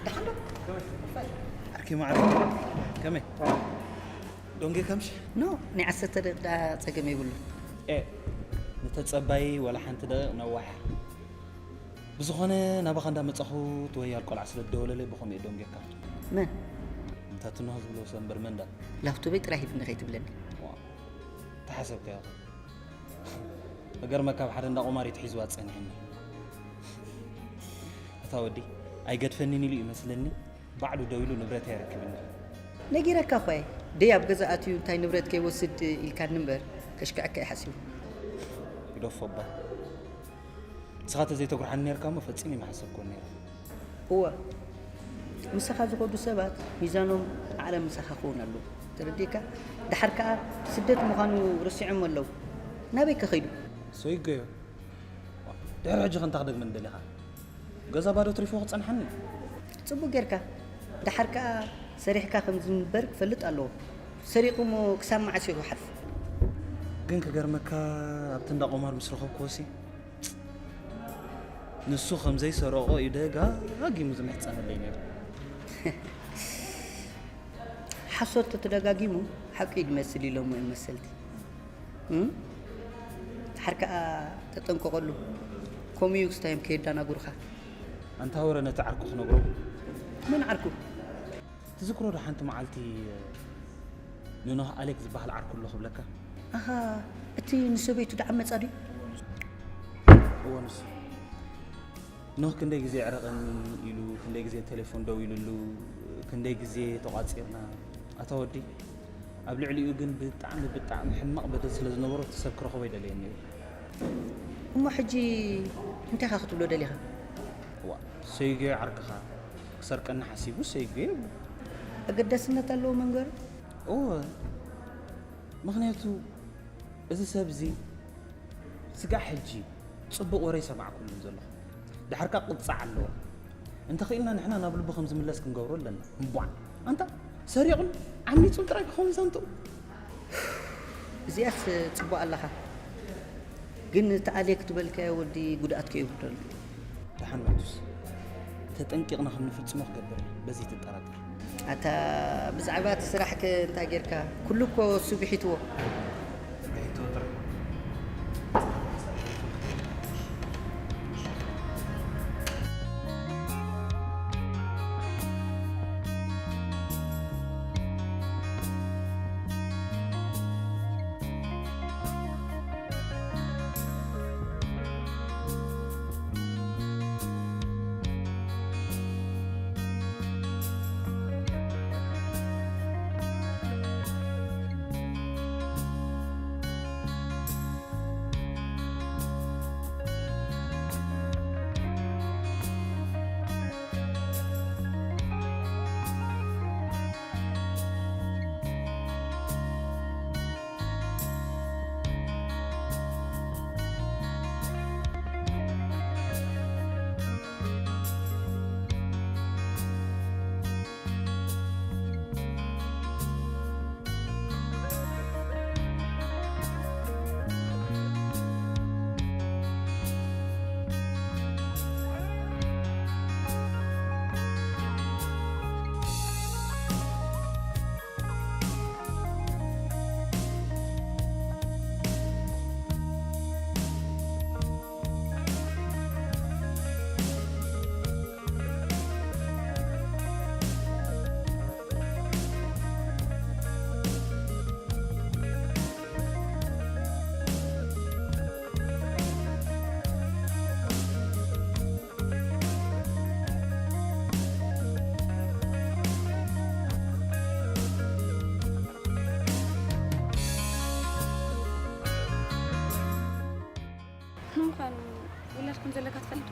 ደሓን ዶ? ኣርኪ ማዕረ፣ ከመይ? ዶንጌ ከምሽ? ኖ፣ ናይ ዓሰርተ ደቂቃ ጸገም የብሉን። ኤ፣ ንተጸባዪ ዋላ ሓንቲ ደቂቕ ነዋሕ። ብዝኾነ፣ ናባኻ እንዳመጻኹ፣ እቲ ወያል ቆልዓ ስለ ዝደወለለይ፣ ብኸምኡ እየ ደንጌካ። መን? እንታ ትንሆ ዝብሎ ሰብ እምበር መን ዳ? ላፕቶበይ ጥራይ ሂብኒ ከይትብለኒ። ዋ፣ ተሓሰብካዮ። እገርመካ፣ ኣብ ሓደ እንዳ ቁማር እዩ ተሒዝዋ ጸኒሕኒ። እታ ወዲ፣ ኣይገድፈንን ኢሉ እዩ መስለኒ፣ ባዕሉ ደው ኢሉ ንብረተይ ኣረክብኒ። ነጊረካ እኮ እየ። ደይ ኣብ ገዛ ኣትዩ እንታይ ንብረት ከይወስድ ኢልካኒ እምበር፣ ከሽክዐካ እየ ሓሲቡ። ግደፎ እባ። ንስኻ ተዘይተጉርሓኒ ነይርካ እሞ ፈጺመ ኣይምሓሰብኩን ነይረ። እወ፣ ምሳኻ ዝኸዱ ሰባት ሚዛኖም ዓለም ምሳኻ ክኸውን ኣለዎ። ተረዲእካ? ደሓር ከኣ ስደት ምዃኑ ረሲዖም ኣለዉ። ናበይ ከ ከይዱ? ሰይገዮ። ድሕሪ ሕጂ ከ እንታይ ክደግመኒ ደሊኻ? ገዛ ባዶ ትሪፎ ክጸንሓኒ? ጽቡቕ ጌርካ። ደሓር ከኣ ሰሪሕካ ከም ዝንበር ክፈልጥ ኣለዎ። ሰሪቑ እሞ ክሳብ መዓስ እዩ ክሓልፍ? ግን ክገርመካ፣ ኣብቲ እንዳ ቁማር ምስ ረኸብክዎሲ፣ ንሱ ከም ዘይሰረቖ እዩ ደጋጊሙ ዝምሕጸነለይ ነይሩ። ሓሶት ተተደጋጊሙ ሓቂ እዩ ዝመስል ኢሎሞ እዮም መሰልቲ። እም? ድሓር ከኣ ተጠንቀቐሉ። ከምኡ እዩ ክስታዮም ከየዳናጉርኻ። ኣንታ ወረ ነቲ ዓርኩ ክነግሮ። መን ዓርኩ? ትዝክሮ ዶ ሓንቲ መዓልቲ ንኖህ ኣሌክ ዝበሃል ዓርኩ ኣሎ ክብለካ? ኣሃ፣ እቲ ንሰበይቱ ደዓ መጻ ድዩ? እዎ ንሱ። ኖህ ክንደይ ግዜ ዕረቕን ኢሉ፣ ክንደይ ግዜ ቴሌፎን ደው ኢሉሉ፣ ክንደይ ግዜ ተቋጺርና። ኣታ ወዲ፣ ኣብ ልዕሊኡ ግን ብጣዕሚ፣ ብጣዕሚ ሕማቕ በደል ስለ ዝነበሮ፣ እቲ ሰብ ክረኽቦ ኣይደለየን ነይሩ። እሞ ሕጂ እንታይ ኢኻ ክትብሎ ደሊኻ? ዋ፣ ሰይገዮ ዓርክኻ፣ ክሰርቀኒ ሓሲቡ ሰይገዮ። ኣገዳስነት ኣለዎ መንገሩ? እወ፣ ምኽንያቱ እዚ ሰብ እዚ ስጋዕ ሕጂ ጽቡቕ ወረ ይሰማዕኩሉ ዘለኹ። ድሓርካ ቅጻዕ ኣለዎ። እንተኽኢልና ንሕና ናብ ልቡ ከም ዝምለስ ክንገብሮ ኣለና። እምቧዕ! ኣንታ ሰሪቑን ዓሚጹን ጥራይ ክኸውን ሳንትኡ። እዚኣስ ጽቡቕ ኣለኻ። ግን እቲ ኣሌክ ትበልካዮ ወዲ ጉድኣት ከየውርደሉ። ደሓን መቱስ። ተጠንቂቕና ከም ንፍጽሞ ክገብር እየ። በዚ ትጠራጠር። ኣታ ብዛዕባ እቲ ስራሕከ እንታይ ጌርካ? ኩሉ እኮ እሱ ብሒትዎ። ብሒትዎ ጥራይ። ንምዃኑ ውላድ ከም ዘለካ ትፈልጥ?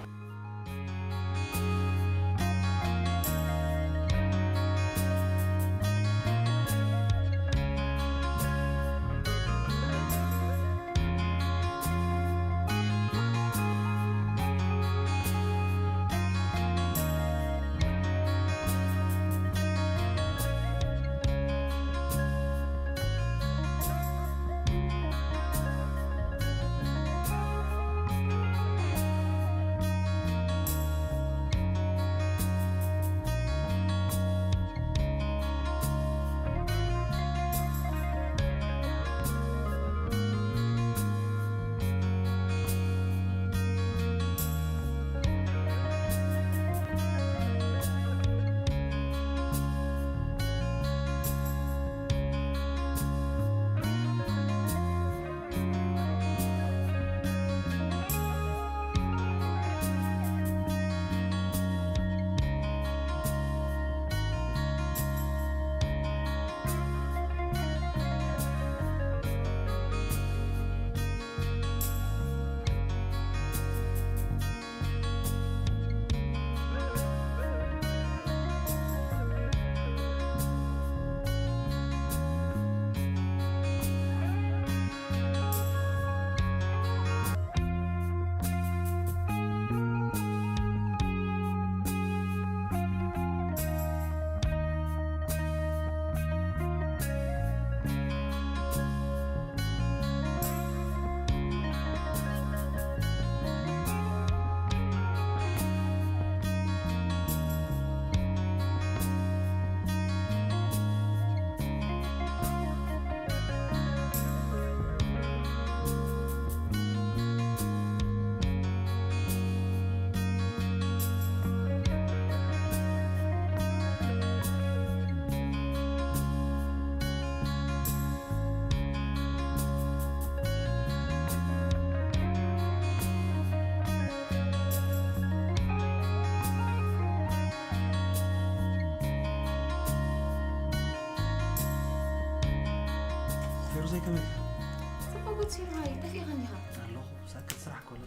ጽቡቕ ጉድ ሲርዋይ፣ ጠፊእኻ እንዲኻ? ኣለኹ፣ ሳክት ስራሕ ኮለ።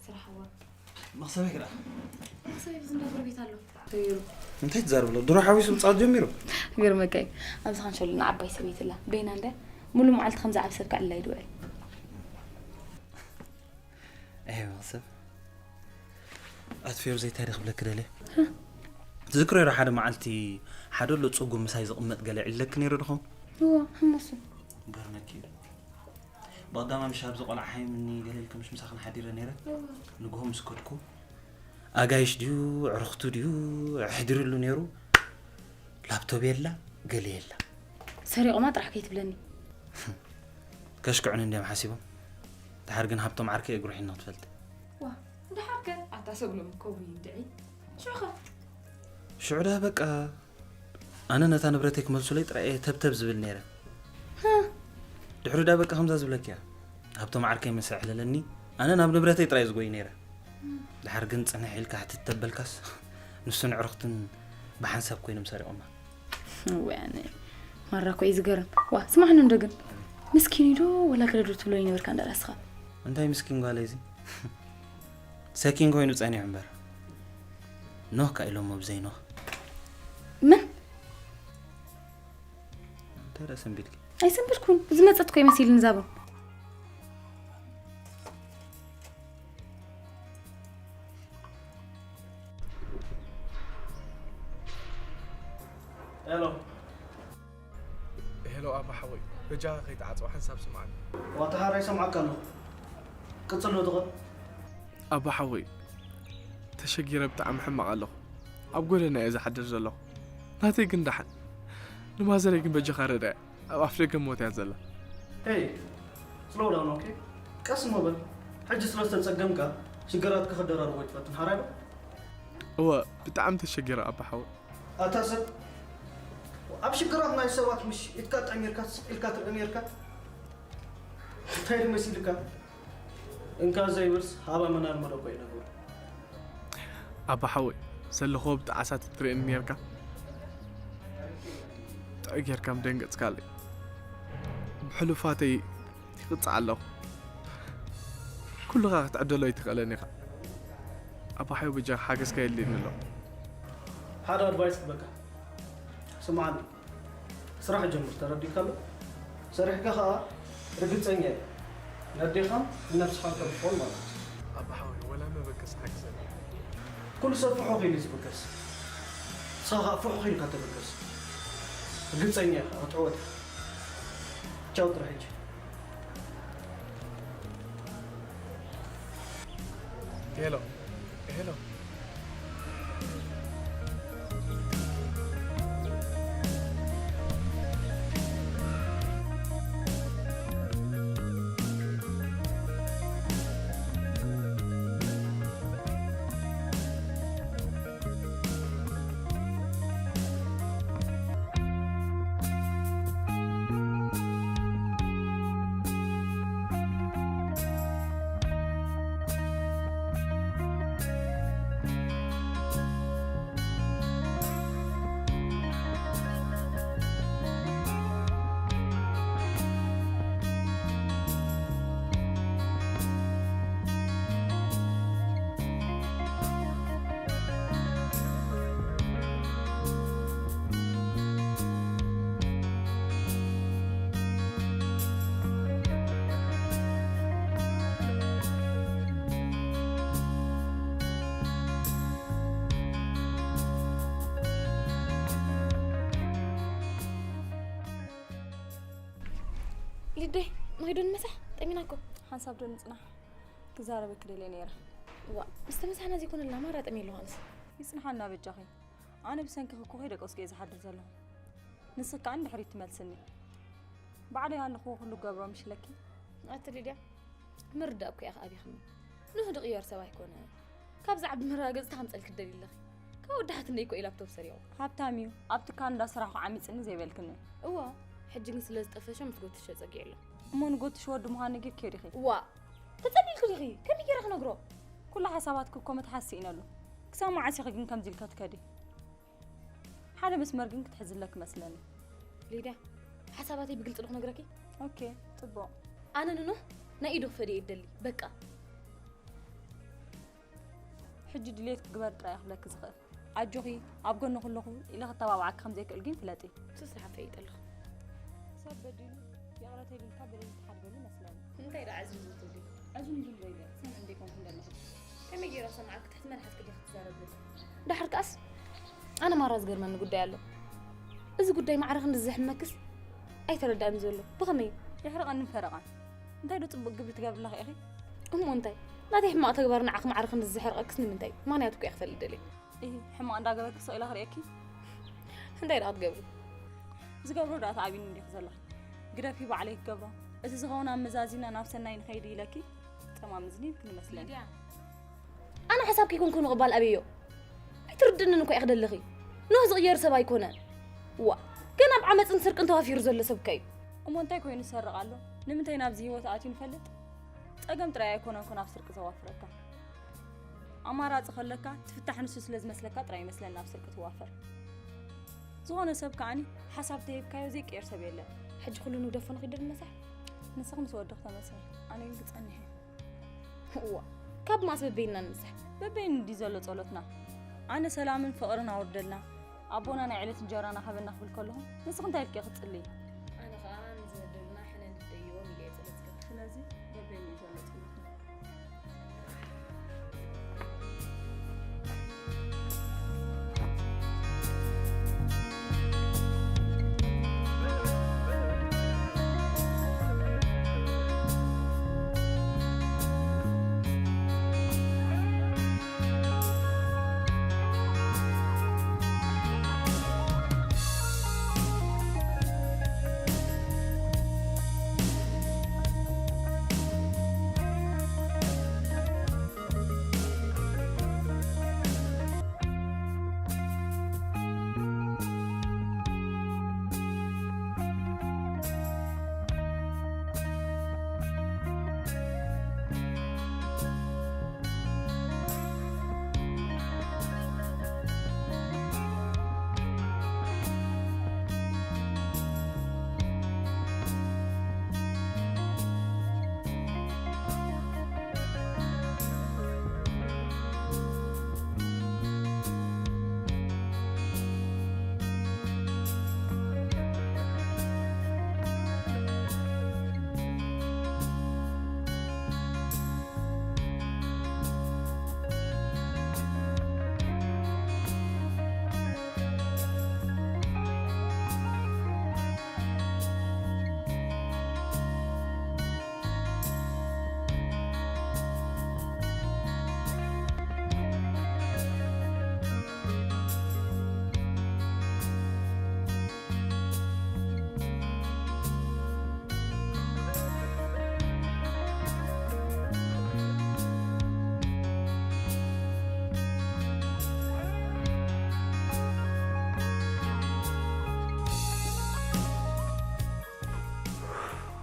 ስራሕ እዋ። መኽሰበይ ክዳ? መኽሰበይ ብዝንዳ ጎረቤት ኣሎ። ተይሩ። እንታይ ትዛረብ ኣሎ? ድሮ ሓዊሱ ምጻወት ጀሚሩ። ገርመካ እዩ። ኣብዚ ካንሸሎ ንዓባይ ሰበይቲ ኣላ። በይና እንደ ሙሉ መዓልቲ ከምዚ ዓብ ሰብ ከዕልላ ይድውዕል። እሄ መኽሰብ። ኣትፌሩ ዘይታይ ደ ክብለኪ ደልየ? ትዝክሮ ዶ ሓደ መዓልቲ ሓደ ኣሎ ጽጉም ምሳይ ዝቕመጥ ገለ ይዕልለኪ ነይሩ ዶ ኸውን? እዎ፣ ህሞሱ። ገርመኪ እዩ። ብቐዳማ ምሽ ኣብዚ ቆልዓ ሓይምኒ ገለ ኢልኪ ምሽ ምሳኽን ሓዲረ ነይረ። እዎ። ንግሆ ምስ ከድኩ፣ ኣጋይሽ ድዩ፣ ዕርኽቱ ድዩ፣ ኣሕዲሩሉ ነይሩ። ላፕቶብ የላ፣ ገለ የላ። ሰሪቖማ ጥራሕ ከይትብለኒ። ከሽክዑኒ እንድዮም ሓሲቦም። ድሓር ግን ሃብቶም ዓርከይ እግሩ ሒንና ትፈልጥ። ዋ፣ ድሓር ከ ኣታ ሰብሎም ከቡ ይድዒ። ሽዑ ኸ? ሽዑ ዳ በቃ ኣነ ነታ ንብረተይ ክመልሱለይ ጥራይ እየ ተብተብ ዝብል ነይረ። ሃ። ድሕሪ ዳ በቃ ከምዛ ዝብለኪ እያ። ሃብቶም ዓርከይ ምስ ኣዕለለኒ ኣነ ናብ ንብረተይ ጥራይ ዝጎይ ነይረ። ድሓር ግን ጽንሕ ኢልካ ሕትት ተበልካስ ንሱን ዕርኽቱን ብሓንሳብ ኮይኖም ሰሪቖማ። ወይ ኣነ ማራ እኮ እዩ ዝገርም። ዋ፣ ስማዕኒ እንዶ ግን ምስኪን እዩ ዶ ወላ ገለ ዶ ትብሎ ይነበርካ እንዳ ራስኻ? እንታይ ምስኪን ጓለይ እዚ? ሰኪን ኮይኑ ጸኒሑ እምበር። ኖህ ከ ኢሎሞ ብዘይ ኖህ። መን? እንታይ ደኣ ሰንቢድኪ? ኣይሰንበድኩን። ዝመጸት እኮ ይመስል ንዛቦ። ሄሎ። ሄሎ ኣባ ሓወይ፣ በጃኻ ከይትዓጽዋ ሓንሳብ ስምዓኒ። ዋታ ሓራይ ሰምዓካ ኣለኹ። ቅጽል ዶ ትኽእል? ኣባ ሓወይ፣ ተሸጊረ ብጣዕሚ ሕማቕ ኣለኹ። ኣብ ጎደና እየ ዝሓድር ዘለኹ። ናተይ ግን ደሓን። ንማዘረይ ግን በጃኻ ረዳያ። ኣብ ኣፍ ደገ ሞት እያ ዘላ። ሄይ፣ ስሎው ዳውን፣ ኦኬ? ቀስ እሞ በል። ሕጂ ስለ ዝተጸገምካ፣ ሽግራትካ ክደራርቦ ኣይትፈትን፣ ሓራይ ዶ? እወ፣ ብጣዕሚ ተሸጊረ ኣባ ሓወይ። ኣታ ሰብ፣ ኣብ ሽግራት ናይ ሰባት ምሽ ኢድካ ጠሚርካ ስቕ ኢልካ ትርኢ ነርካ? እንታይ ድመሲልካ? እንካ ዘይብልስ ሃባ መናር መለኮ እዩ ነገሩ። ኣባ ሓወይ፣ ዘለኹዎ ብጣዕሳ ትትርእየኒ ነርካ? ጥዑይ ጌርካ ምደንገጽካለይ። ብሕሉፋተይ ይቕጻዕ ኣለኹ። ኩልኻ ክትዕደሎ ኣይትኽእለን ኢኻ። ኣባ ሓወይ፣ በጃኻ ሓገዝካ የድልየኒ ኣሎ። ሓደ ኣድቫይስ ክበካ። ስምዓኒ። ስራሕ ጀምር፣ ተረዲእካ ኣሎ? ሰሪሕካ ኸኣ ርግጸኛ እየ። ነዴኻን ንነብስኻን ከም ትኾን ማለት እዩ። ኣባ ሓወይ፣ ወላ መበገሲ ሓግዘኒ። ኩሉ ሰብ ፍሑኽ ኢሉ እዩ ዝብገስ። ንስኻ ኸኣ ፍሑኽ ኢልካ ተበገስ። ርግጸኛ ኢኻ፣ ክትዕወት ኢኻ። ቻው ጥራሕ ሕጂ። ሄሎ፣ ሄሎ። ሊደይ፣ ማይ ዶ ንመሳሕ? ጠሚና እኮ። ሓንሳብ ዶ ንጽናሕ? ክዛረበኪ ደልየ ነይረ። ዋ፣ ምስ ተመሳሕና ዘይኮነልና ማራ ጠምየ ኣለኹ ኣነስ። ይጽንሓና በጃኺ። ኣነ ብሰንክኺ እኮ ከይደቀስኩ እየ ዝሓድር ዘለኹ። ንስኺ ከኣ ንድሕሪት ትመልስኒ። ባዕለይ ኣለኹ ኩሉ ገብሮ ምሽ ኢለኪ። ኣቲ ሊድያ፣ ምርዳእ እኮ ኢኺ ኣቢኽኒ። ንህ ድቕየር ሰብ ኣይኮነ። ካብ ዝዓቢ መረጋገጽታ ከምጸልኪ ትደልዪ ኣለኺ። ካብ ወዲ ሓትነይ እኮ እዩ ላፕቶፕ ሰሪቑ። ሃብታም እዩ። ኣብ ትካል እንዳ ስራሕኩ ዓሚጽኒ ዘይበልክኒ። እዋ፣ ሕጂ ግን ስለ ዝጠፈሸ ምስ ጎትሾ ጸጊዑ ኣሎ። እሞ ንጎትሽ ወዲ ምዃኑ ነጊርክዮ ዲኺ? ዋ፣ ተጸሊልኩ ዲኺ? ከመይ ገይረ ክነግሮ? ኩሉ ሓሳባትኪ እኮ መትሓዚ ስኢነሉ። ክሳብ መዓስ ኢኺ ግን ከምዚ ኢልካ ትከዲ? ሓደ መስመር ግን ክትሕዚ ኣለኪ መስለኒ። ሊድያ፣ ሓሳባተይ ብግልጺ ዶ ክነግረኪ? ኦኬ፣ ጽቡቕ። ኣነ ንኖህ ናይ ኢዱ ክፈድየ ይደሊ። በቃ። ሕጂ ድሌት ክግበር ጥራይ ክብለኪ ዝኽእል። ኣጆኺ፣ ኣብ ጎንኺ ኣለኹ ኢለ ክተባብዓኪ ከም ዘይክእል ግን ፍለጢ። ስራሕ ፈይጥ ኣለኹ። ሰብ በዲሉ ይቕረታ ኢሉልካ በደል ተሓድገሉ መስለኒ። እንታይ ደኣ ዕዝም ዝትብሊ? ዕዝም ዝም ዘይለ፣ ሰን እንደ ኮንኩ እንደለኹ። ከመይ ገይረ ሰማዕክ ትሕቲ መልሓስኪ ዲኺ ትዛረቢ? ደሓር ከኣስ ኣነ ማራ ዝገርመኒ ጉዳይ ኣሎ። እዚ ጉዳይ ማዕረ ክንዲ ዝሕመክስ ኣይተረዳእን ዘሎ። ብኸመይ? የሕርቐኒ ፈረቓን። እንታይ ዶ ጽቡቕ ግብሪ ትገብሪ ኣለኺ ኢኺ? እሞ እንታይ? ናተይ ሕማቕ ተግባር ንዓኺ ማዕረ ክንዲ ዝሕርቐክስ ንምንታይ? ምኽንያቱ እኮ እየ ክፈልጥ ደልየ። እሂ፣ ሕማቕ እንዳገበርኪ ስቕ ኢለ ክርእየኪ? እንታይ ደኣ ክትገብሪ? ዝገብሮ ደኣ ተኣቢኒ እንዲኺ ዘለኺ። ግደፊ ባዕለይ ክገብሮ። እቲ ዝኸውን ኣመዛዚና ናብ ሰናይ ንኸይድ ኢለኪ ጠማምዝኒ ይብክን መስለኒ። ሊድያ። ኣነ ሓሳብ ከይኮንኩ ንቕባል ኣበዮ። ኣይትርድእንን እኮ ኢኺ ደለኺ። ኖህ ዝቕየር ሰብ ኣይኮነን። ዋ፣ ገና ኣብ ዓመፅን ስርቅን ተዋፊሩ ዘሎ ሰብ ከ እዩ። እሞ እንታይ ኮይኑ ዝሰርቕ ኣሎ? ንምንታይ ናብዚ ህይወት ኣትዩ ንፈልጥ? ጸገም ጥራይ ኣይኮነን እኮ ናብ ስርቂ ዘዋፍረካ። ኣማራጺ ከለካ ትፍታሕ ንሱ ስለ ዝመስለካ ጥራይ ይመስለኒ ናብ ስርቂ ትዋፈር። ዝኾነ ሰብ ከኣኒ ሓሳብ ተሂብካዮ ዘይቅየር ሰብ የለን። ሕጂ ኩሉ ንግደፎ ንኺድ ንመሳሕ። ንስኺ ምስ ወድኺ ተመሳሒ፣ ኣነ ግን ክጸንሕ እየ። እዋ፣ ካብ ማስ በበይንና ንምሳሕ። በበይኑ እንዲ ዘሎ ጸሎትና። ኣነ ሰላምን ፍቕርን ኣውርደልና፣ ኣቦና ናይ ዕለት እንጀራና ሃበና ክብል ከለኹ፣ ንስኺ እንታይ ኢልኪ ክትጽልዪ? ኣነ ኸኣ ንዝበደሉና ሕነ ንደይዎም ኢለ እየ ጸሎት ዝገብር። ስለዚ በበይኑ እዩ ዘሎ ጸሎትና።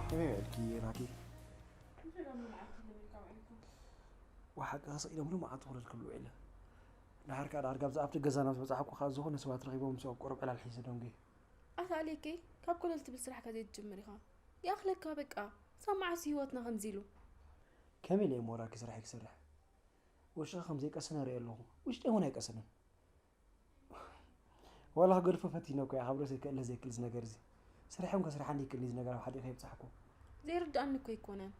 ከመይ ውዒልኪ ራኪ? ወሓቂ ስቕ ኢሎም ሉ መዓልቲ ክልል ክብሉ ውዒለ። ድሓር ከኣ ዳርጋ ኣብዚ ኣብቲ ገዛና ምስ በጻሕኩ ከኣ ዝኾነ ሰባት ረኺቦም ምስ ኣብ ቁሩብ ዕላል ሒዘ ደንጉየ። ኣታ ኣሌከይ፣ ካብ ኮለል ትብል ስራሕካ ዘይትጅምር ኢኻ። ይኣኽለካ በቃ። ክሳብ መዓስ ህይወትና ከምዚ ኢሉ? ከመይ ኢለ እየ ሞራኪ ስራሐይ ክሰርሕ? ውሽጥኻ ከም ዘይቀሰነ እርኢ ኣለኹ። ውሽጠይ እውን ኣይቀሰነን። ዋላ ክገድፎ ፈቲነ እኮ እየ፣ ካብ ርእሰይ ክእለ ዘይክእል እዚ ነገር እዚ። ስርሐ እውን ከስርሓኒ ይክእልኒ እዚ ነገር ኣብ ሓጢእ ከየብጻሕኩ። ዘይርድኣኒ እኮ ኣይኮነን፣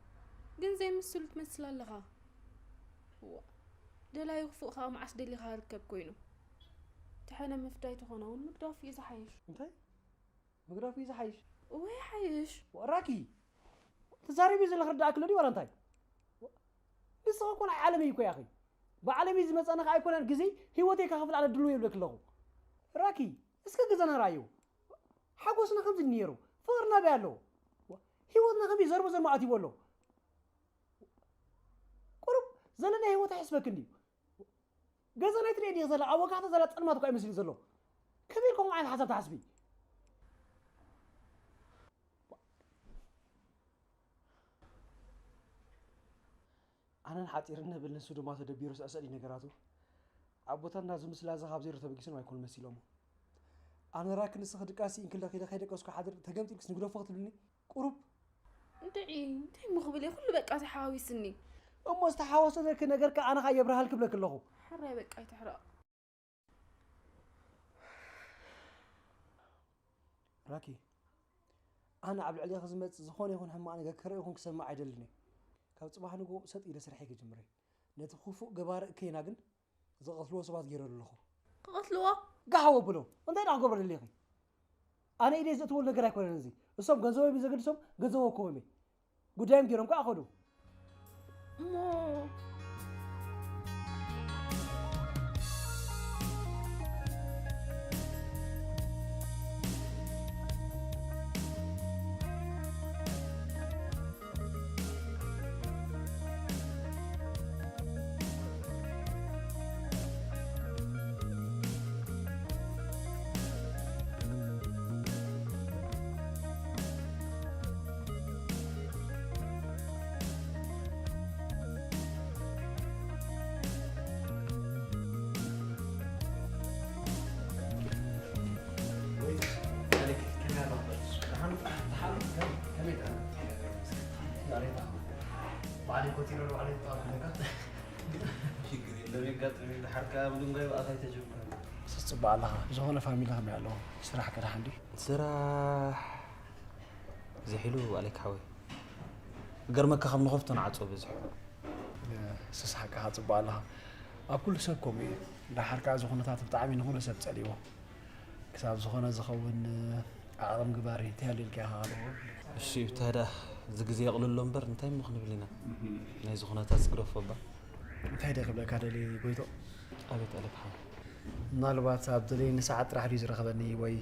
ግን ዘይምስሉ ትመስል ኣለኻ። እዋ፣ ደላዩ ክፉእ ኸኣ መዓስ ደሊኻ ርከብ ኮይኑ። እቲ ሕነ ምፍዳይ ተኾነ እውን ምግዳፍ እዩ ዝሓይሽ። እንታይ? ምግዳፍ እዩ ዝሓይሽ? እወ ይሓይሽ። ራኪ፣ ትዛረቢ ዘለኺ ርዳእኪ ኣሎ ድዩ ዋላ እንታይ? ንስኺ እኮ ናይ ዓለመይ እኮ ኢኺ። ብዓለመይ ዝመጸኒ ከኣ ኣይኮነን ግዜ ህይወተይ ከኽፍል ኣነ ድሉው እየ ይብለኪ ኣለኹ። ራኪ፣ እስከ ገዛና ርኣዮ። ሓጎስና ከምዚ ነይሩ፣ ፍቕርና ኣበይ ኣሎ? ህይወትና ከመይ ዘርሞ ዘርሞ ኣትይዎ ኣሎ? ቁሩብ ዘለናዮ ህይወት ኣይሕስበክን ድዩ? ገዛ ናይ ትሪኦ ዲኺ ዘላ፣ ኣብ ወጋሕታ ዘላ ጸልማት እኮ ኣይመስልን ዘሎ። ከመይ ኢልኩም ዓይነት ሓሳብ ትሓስቢ? ኣነ ንሓጺር እንብል ንሱ ድማ ተደቢሩ ስዕስዕ እዩ ነገራቱ። ኣቦታትና እዚ ምስላ እዚ ካብ ዜሮ ተበጊሶም ኣይኮኑን መሲሎሞ። ኣነ ራኪ ንስኺ ድቃስ ስኢንክለ ከይደ ከይደቀስኩ ሓድር ተገምጢልክስ ንግደፎ ክትብልኒ? ቁሩብ እንድዒ እንታይ ምኽብል እየ? ኩሉ በቃ ተሓዋዊስኒ። እሞ ዝተሓወሰ ዘልክ ነገር ከ ኣነ ኸኣ የብርሃልክ ብለክ ኣለኹ። ሕራይ በቃ ኣይትሕረቕ። ራኪ፣ ኣነ ኣብ ልዕሌኺ ዝመጽእ ዝኾነ ይኹን ሕማቕ ነገር ክርኢ ይኹን ክሰምዕ ኣይደልን እየ። ካብ ጽባሕ ንግሆ ሰጥ ኢለ ስርሐይ ክጅምር እየ። ነቲ ክፉእ ገባሪ እከይና ግን ዝቐትልዎ ሰባት ገይረ ኣለኹ። ክቐትልዎ? ጋሕ ኣበሎ። እንታይ ደኣ ክገብሮ ደሊኺ? ኣነ ኢደይ ዘእትወሉ ነገር ኣይኮነን እዚ። እሶም ገንዘቦም እዩ ዘገድሶም፣ ገንዘቦም ክህቦም እየ። ጉዳዮም ገይሮም ከኣ ከዱ። እሞ ሽግር የለም፣ የጋጥም እዩ። ድሓር ከኣ ብድንጋይ ብኣፍ ኣይተጀምርን። ስስ ጽቡቕ ኣለኻ። ዝኾነ ፋሚሊ ከመይ ኣለዎ? ስራሕ ከ ደሓን ድዩ? ስራሕ ዝሒሉ ኣሌክ ሓወይ። ገርመካ ከም ንኸፍቶ ንዓጾ በዚሑ። ስስ ሓቅኻ ጽቡቕ ኣለኻ። ኣብ ኩሉ ሰብ ከምኡ እዩ። ደሓር ከኣ እዚ ኩነታት ብጣዕሚ ንኹሉ ሰብ ጸሊዎ። ክሳብ ዝኾነ ዝኸውን ዓቕሚ ግባር እንታይ ኣሎ ኢልካ ኢኻ? እሺ፣ እንታይ ደኣ እዚ ግዜ የቕልሎ እምበር እንታይ እሞ ክንብል ኢና? ናይዚ ኩነታት ዝግደፎ እባ። እንታይ ደኣ ክብለካ ደልየ ጎይቶ? ኣቤት ኣሌክ ሓወይ። ምናልባት ኣብ ደለየኒ ሰዓት ጥራሕ ድዩ ዝረኽበኒ ወይ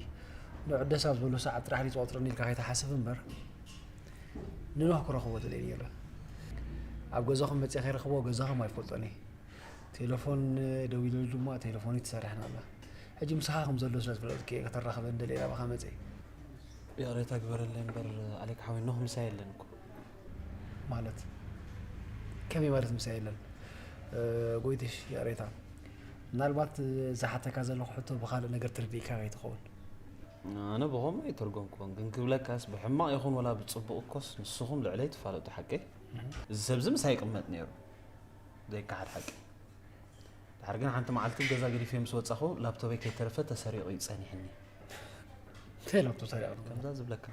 ንዑ ደስ ኣብ ዝበሎ ሰዓት ጥራሕ ድዩ ዝቖጽረኒ ኢልካ ከይትሓስብ እምበር፣ ንኖህ ክረኽቦ ደልየ ነይረ። ኣብ ገዛኹም መጺአ ከይረኽቦ ገዛኹም ኣይፈልጦን እየ። ቴሌፎን ደዊለሉ ድማ ቴሌፎኑ ተሰሪሕና ኣላ። ሕጂ ምሳኻ ከም ዘሎ ስለ ዝፈለጥኩ እየ ከተራኽበኒ ደልየ ናባኻ መጺአ። ይቕሬታ ግበረለይ እምበር ኣሌክ ሓወይ፣ ኖህ ምሳይ የለን እኮ። ማለት? ከመይ ማለት ምሳይ የለን? እ፣ ጎይትሽ፣ ይቕሬታ። ምናልባት ዝሓተካ ዘለኹ ሕቶ ብኻልእ ነገር ተረዲእካ ከይትኸውን። ኣነ ብኸምኡ ኣይተርጎምኩዎን፣ ግን ክብለካስ ብሕማቕ ይኹን ወላ ብጽቡቕ እኮስ ንስኹም ልዕለይ ትፋለጡ ሓቀይ? እህ። እዚ ሰብዚ ምሳይ ይቕመጥ ነይሩ። ዘይከሓድ ሓቂ። ድሓር ግን ሓንቲ መዓልቲ ገዛ ገዲፈ ምስ ወጻኹ ላፕቶበይ ከይተረፈ ተሰሪቑ እዩ ጸኒሕኒ። እንታይ ላፕቶፕ ሰሪቓ? ከምዛ ዝብለካ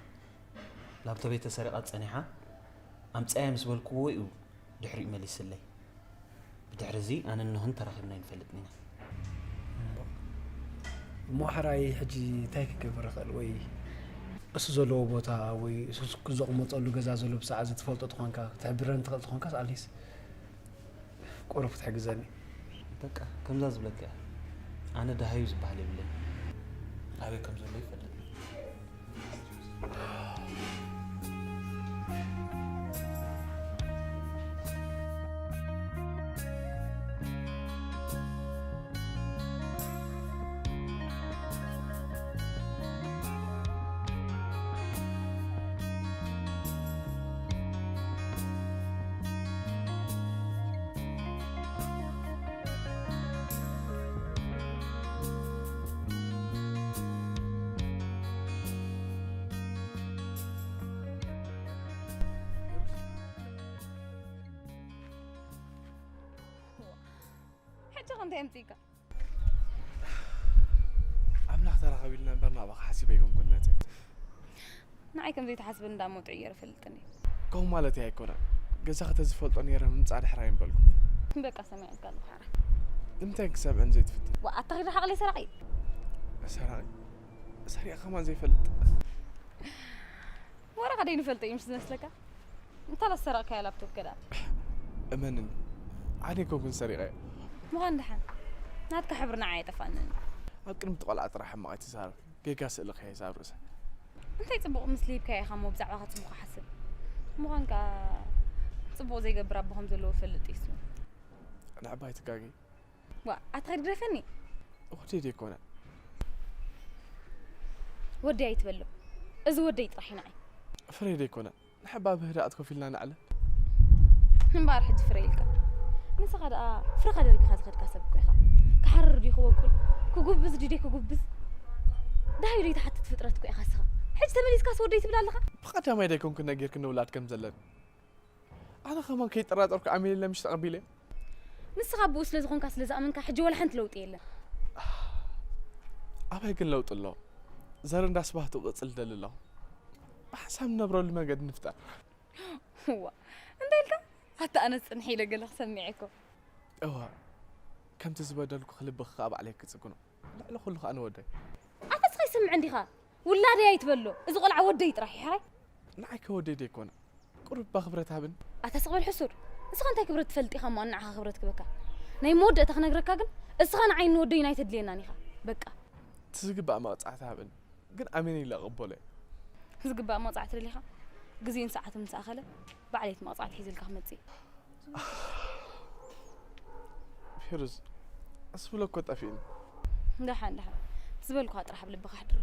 ላፕቶበይ ተሰሪቓ ጸኒሓ ኣምጽኣያ ምስ በልክዎ እዩ ድሕሪኡ መሊስለይ። ብድሕሪ እዚ ኣነን ኖህን ተራኺብና ኣይንፈልጥን ኢና። እሞ ሕራይ ሕጂ እንታይ ክገብር ይኽእል? ወይ እሱ ዘለዎ ቦታ ወይ እሱ ዘቕመጠሉ ገዛ ዘሎ ብሰዓት እዚ ትፈልጦ ተኾንካ፣ ክትሕብረኒ ትኽእል ተኾንካ ስኣልኒስ። ቁሩብ ክትሕግዘኒ። በቃ፣ ከምዛ ዝብለካ እያ። ኣነ ደሃዩ ዝበሃል የብለይን። ኣበይ ከም ዘሎ ይፈልጥ። ሕጂ ከ እንታይ ኣምጺእካ? ኣምላኽ ተራኸቢልና እምበር ናባኻ ሓሲበ ኣይኮንኩን መጸ። ንዓይ ከም ዘይትሓስበኒ እንዳመውጥዑ እየ ፈልጥኒ። ከምኡ ማለት ኣይኮነን። ገዛኺ ተዝፈልጦ ነይረ ምምጻእ ድሕር ኣይምበልኩ። በቃ ሰሚዐልካ ኣለኹ ሓራይ። ንምንታይ ክሰምዕን ዘይትፍትን? ዋ፣ ኣታ ኺድ ሓቕለይ ሰራቒ። ሰራቒ? ሰሪቐ ከማን ዘይፈልጥ። ወረቐ ደይንፈልጦ እዩ ምስ ዝመስለካ? እንታላ ዝሰረቕካያ ላፕቶፕ ከ ደኣ? እመንኒ፣ ኣነ ኣይኮንኩን ሰሪቐዮ። ምዃን ደሓን። ናትካ ሕብሪ ንዓይ ኣይጠፍኣንን። ኣብ ቅድሚ እቲ ቆልዓ ጥራሕ ሕማቕ ኣይትዛረብ። ጌጋ ስእሊ ከይዛብ ርእሰ። እንታይ ጽቡቕ ምስሊ ሂብካዮ ኢኻ እሞ ብዛዕባኻ ጽቡቕ ክሓስብ? ምዃንካ ጽቡቕ ዘይገብር ኣቦ ከም ዘለዎ እፈልጥ እዩ እሱ። ንዕባ ኣይትጋገይ። ዋ፣ ኣታ ኸይድ ግደፈኒ። ወደይ ደይኮነ። ወደይ ኣይትበሎ። እዚ ወደይ ጥራሕ እዩ ንዓይ። ፍረይ ደይኮነ። ንሕባ ብህዳእት ኮፍ ኢልና ንዕለል። እምበኣር ሕጂ ፍረ ኢልካ። ንስኻ ደኣ ፍረኻ ደርቢኻ ዝኸድካ ሰብ እኮ ኢኻ። ክሓርር ድዩ ክበቁል? ክጉብዝ ድዩ ደይክጉብዝ? ደሃዩ ደይትሓትት ፍጥረት እኮ ኢኻ ንስኻ። ሕጂ ተመሊስካስ ወደይ ትብል ኣለኻ? ብቐዳማይ ዶ ኣይኮንኩን ነጊርክኒ ውላድ ከም ዘለኒ? ኣነ ከማን ከይጠራጠርኩ ኣሚነ ኢለ ምሽ ተቐቢለ። ንስኻ ብኡ ስለ ዝኾንካ ስለ ዝኣመንካ ሕጂ ወላ ሓንቲ ለውጢ የለን። ኣበይ ግን ለውጢ ኣሎ? ዘር እንዳስባህቱ ቅጽል ደሊ ኣለኹ። ብሓንሳብ ንነብረሉ መንገዲ ንፍጠር። እዋ፣ እንታይ ኢልካ? ኣታ ኣነስ ጽንሒ ኢለ ገለ ክሰምዕ እኮ። እዋ፣ ከምቲ ዝበደልኩ ክልብኺ ከኣ ባዕለይ ክጽግኖ። ልዕሊ ኩሉ ከኣ ንወደይ። ኣታ እስኻ ይሰምዕ እንዲኻ? ውላደይ ኣይትበሎ። እዚ ቆልዓ ወደይ ጥራሕ እዩ፣ ሕራይ? ንዓይ ከወደይ ደይኮነ። ቁሩብ እባ ክብረት ሃብን። ኣታ ስቕ በል ሕሱር። እስኻ እንታይ ክብረት ትፈልጥ ኢኻ እሞ ኣነ ንዓኻ ክብረት ክበካ? ናይ መወዳእታ ክነግረካ ግን፣ እስኻ ንዓይ ንወደይን ኣይተድልየናን ኢኻ። በቃ። እቲ ዝግባእ መቕጻዕቲ ሃብን። ግን ኣሜን ኢለ እቕበሎ እየ። ዝግባእ መቕጻዕቲ ደሊኻ? ግዜኡን ሰዓቱን ምስ ኣኸለ፣ ባዕለይ እቲ መቕጻዕቲ ሒዘልካ ክመጽእ እየ። ፌሩዝ፣ ኣስብሎ እኮ ጠፊእኒ። ደሓን፣ ደሓን። ዝበልኩኻ ጥራሕ ኣብ ልብኻ ኣሕድሮ።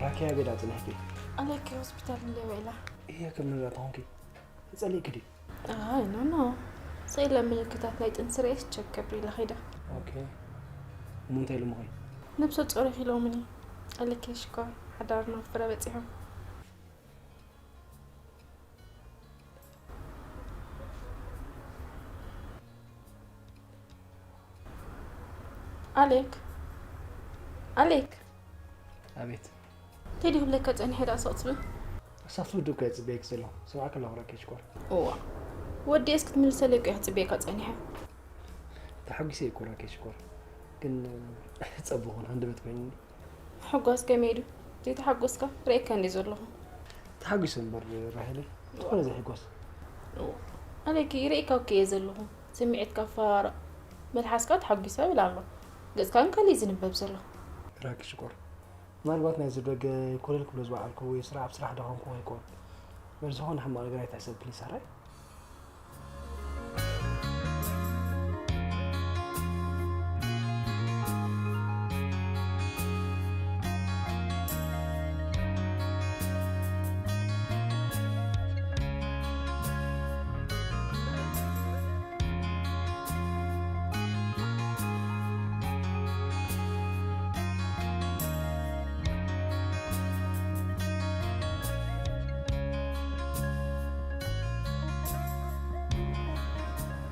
ራኪያ ቤዳ ጽንሕቲ ኣለኪ ሆስፒታል እንደ ውዒላ እያ ከም ንብረት ኾንኪ ተጸሊእኪ ድዩ? ኣይ ኖ ኖ። ስኢለ ምልክታት ናይ ጥንሲ ርእየስ ቸክ ከብሪ ኢለ ኸይደ። ኦኬ። እሞ እንታይ ኢሎምኺ? ነብሰ ጾር ኢኺ ኢሎምኒ። ኣለኪ ሽኮር ሓዳርና ፍረ በጺሑ። ኣሌክ፣ ኣሌክ። ኣቤት። ቴዲ ክብለካ ጸኒሐ ደኣ ስቕ ትብል? እሳት ውድብ ከየጽበየኪ ዘለኹ። ሰብዓ ከለኹ ረኪ ሽኮር። እዋ። ወዲኤስ ክትምልሰለይ እኮ እየ ክጽበየካ ጸኒሐ። ተሓጒሰ እኮ ረኪ ሽኮር። ግን ጸቡኹን ሃንደበት ኮይኑኒ። ሕጓስ ከመይ ኢሉ? ዘይተሓጎስካ ርእየካ እንድየ ዘለኹ። ተሓጒሰ እምበር ራሄለይ፣ ዝኾነ ዘይሕጎስ። እዋ። ኣሌክ፣ ይርእየካ እኮ እየ ዘለኹ። ስምዒትካ ኣፈራርቕ። መልሓስካ ተሓጒሰ ይብል ኣሎ። ገጽካ ግን ካልእ እዩ ዝንበብ ዘሎ። ራኪ ሽኮር። ምናልባት ናይዚ ደገ ኮለል ክብሎ ዝወዓልኩ ወይ ስራሕ ኣብ ስራሕ ደኸምኩ ይኮን። በል ዝኾነ ሕማቕ ነገር ኣይትሕሰብ ፕሊስ፣ ኣራይ?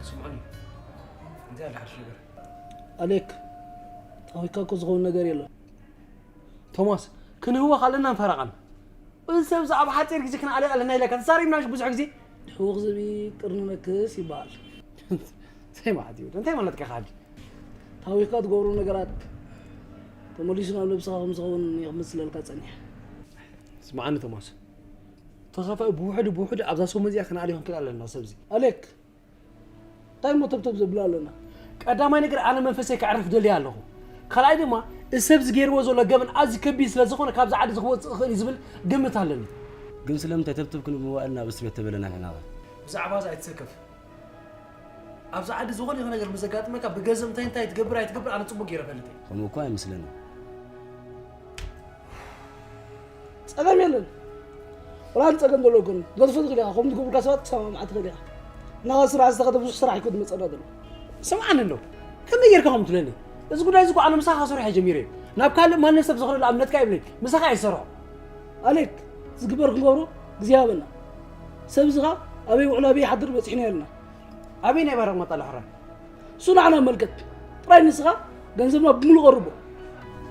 ስምዑኒ፣ እንታይ ኣሎ ሓድሽ ነገር? ኣሌክ፣ ታዊካ እኮ ዝኸውን ነገር የለን። ቶማስ፣ ክንህወኽ ኣለና ንፈረቓን። እዚ ሰብ እዚ ኣብ ሓጺር ግዜ ክንኣልዮ ኣለና ኢለካ ተዛሪብና ብዙሕ ግዜ። ሕውኽ ዝብኢ ቅርኒ ነክስ ይበሃል። እንታይ ማለት እዩ? እንታይ ማለትካ ኢኻ ሕጂ? ታዊካ ትገብሮ ነገራት ተመሊሱ ናብ ነብስኻ ከም ዝኸውን እየ ክምስለልካ ጸኒሐ። ስምዓኒ ቶማስ፣ ተኸፋኢ ብውሕዱ ብውሕዱ ኣብዛ ሰሙን እዚኣ ክንኣልዮ ክንክእል ኣለና ሰብ እዚ። ኣሌክ፣ እንታይ እሞ ተብተብ ዘብላ ኣለና? ቀዳማይ ነገር ኣነ መንፈሰይ ከዕርፍ ደልየ ኣለኹ። ካልኣይ ድማ እዚ ሰብ እዚ ገይርዎ ዘሎ ገበን ኣዝዩ ከቢድ ስለ ዝኾነ ካብዛ ዓዲ ንክወፅእ ይኽእል እዩ ዝብል ግምት ኣለኒ። ግን ስለምንታይ ተብተብ ክንብል መዋእል ናብ እስር ቤት ተበለና ንሕና ኸ? ብዛዕባ እዚ ኣይትሰከፍ። ኣብዚ ዓዲ ዝኾነ ይኹን ነገር ምስ ዘጋጥመካ ብገንዘብ እንታይ እንታይ ትገብር ኣይትገብር ኣነ ጽቡቕ ገይረ እፈልጥ እየ። ከምኡ እኮ ኣይመስለንን። ጸገም የለን። ወላ ሓንቲ ጸገም ዘሎ ኣይኮነን። ክትገድፎ ትኽእል ኢኻ። ከምኡ ትገብሩልካ ሰባት ክትሰማማዕ ትኽእል ኢኻ። እናኻ ስራሕ ዝተኸደ ብዙሕ ስራሕ እዩ ክትመጸና ዘሎ። ስምዓኒ እንዶ። ከመይ ጌርካ ከምኡ ትብለኒ? እዚ ጉዳይ እዚ እኮ ኣነ ምሳኻ ሰሪሐ ጀሚረ እዩ። ናብ ካልእ ማንም ሰብ ዝኽእለሉ እምነትካ የብለይን። ምሳኻ እየ ዝሰርሖ። ኣሌክ፣ ዝግበር ክንገብሮ ግዜ ሃበና። ሰብ እዚ ኸኣ ኣበይ ውዕሎ ኣበይ ይሓድር በጺሕና ኣለና። ኣበይ ናይ ባርቕ መጣል ሕራይ? እሱ ንዓና ይመልከት። ጥራይ ንስኻ ገንዘብና ብምሉእ ቀርቦ።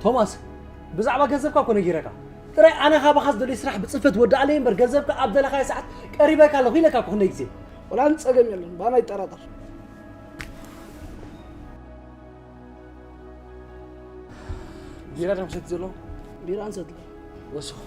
ቶማስ፣ ብዛዕባ ገንዘብካ እኮ ነጊረካ። ጥራይ ኣነ ካባኻ ዝደልዮ ስራሕ ብጽፈት ወድኣለይ እምበር ገንዘብካ ኣብ ደለኻዮ ሰዓት ቀሪበካ ኣለኹ ኢለካ እኮ ክንደይ ግዜ። ወላ ጸገም የለን፣ ባና ይጠራጠር። ቢራ ደም ሰት ዘሎ? ቢራ እንሰት። ወስኹ።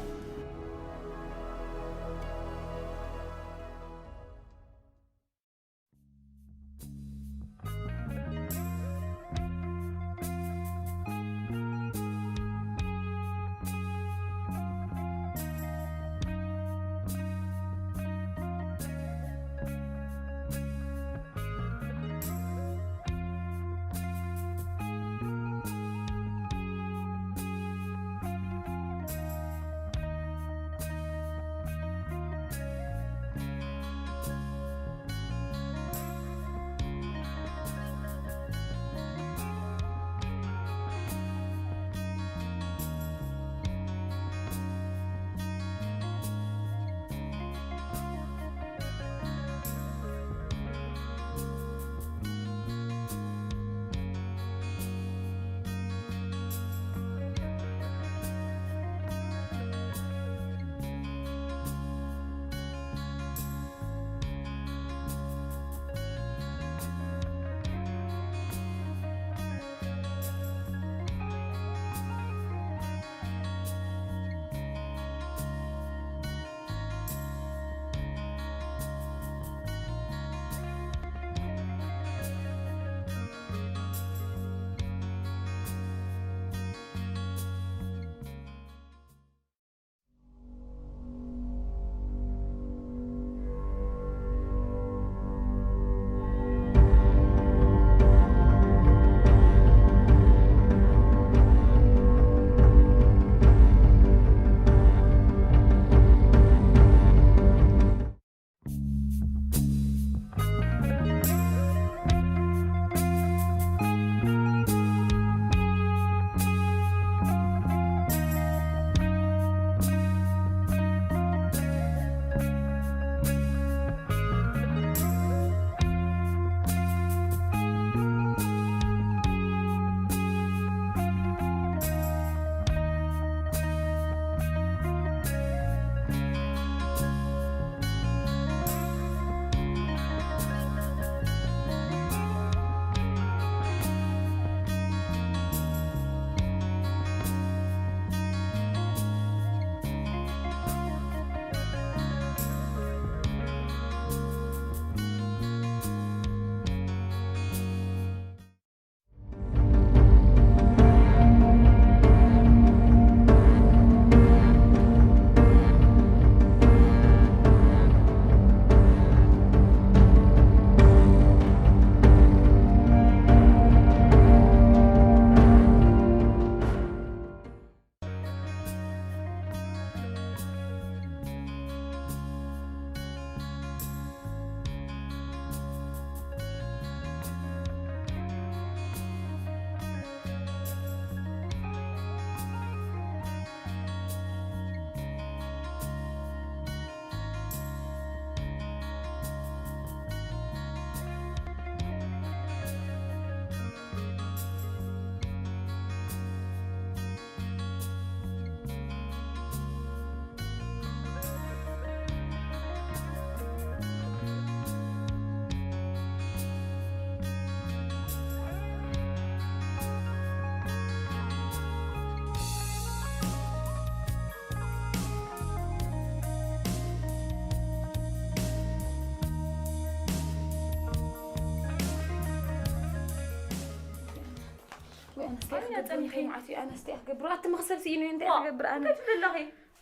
ወይ ኣነስታይ ኣነ ክገብር ጸኒሐ። እንታይ መዓት እዩ? ኣነስታይ ክገብር? ኣቲ መኽሰብ ስኢኑ እንታይ ዋ፣ ክገብር ኣነ? እንታይ ትብሊ ኣለኺ?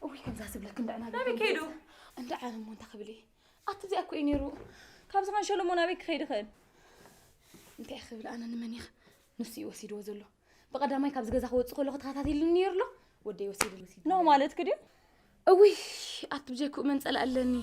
እውይ፣ ከምዛ ዝብለክ እንዳ ዕና ናበይ ከይዱ? እንዳ ዓለም እሞ እንታይ ክብል እየ? ኣቲ እዚኣ እኮ እዩ ነይሩ። ካብዚ ካንሸሎ እሞ ናበይ ክኸይድ ይኽእል? እንታይ ክብል ኣነ ንመን ይኽ-? ንሱ እዩ ወሲድዎ ዘሎ። ብቐዳማይ ካብዚ ገዛ ክወጽእ ከለኹ ተኸታቲሉኒ ነይሩ ኣሎ። ወደይ ወሲዱ፣ ወሲዱ። ኖ ማለት ክድዩ? እውይ፣ ኣቲ ብጀክኡ መን ጸላእ ኣለኒ?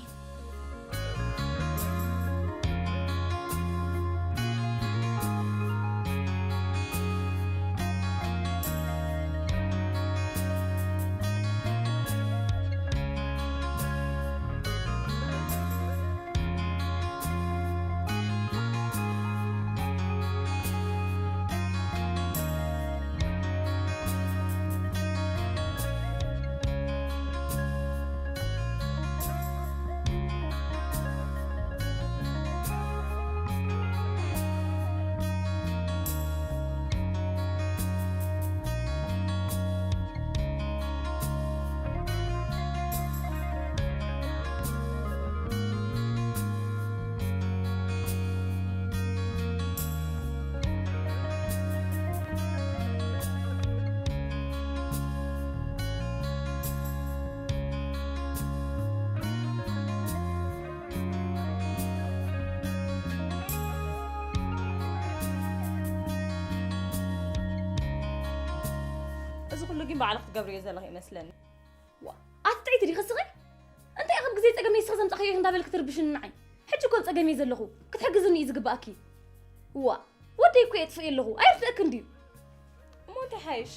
ግን ባዕልኺ ትገብርዮ ዘለኺ ይመስለኒ። ዋ፣ ኣቲ ጥዕይቲ ዲኺ ስኺ? እንታይ ኢኺ ኣብ ግዜ ጸገመይ ንስኺ ዘምጻኽዮ ኢኺ እንዳበልኪ ትርብሽኒ ንዓይ? ሕጂ እኮ ኣብ ጸገም እየ ዘለኹ። ክትሕግዝኒ እዩ ዝግባኣኪ። ዋ፣ ወደይ እኮ የጥፍእ ኣለኹ። ኣይርድእክን ድዩ? እሞ እንታይ ሓይሽ?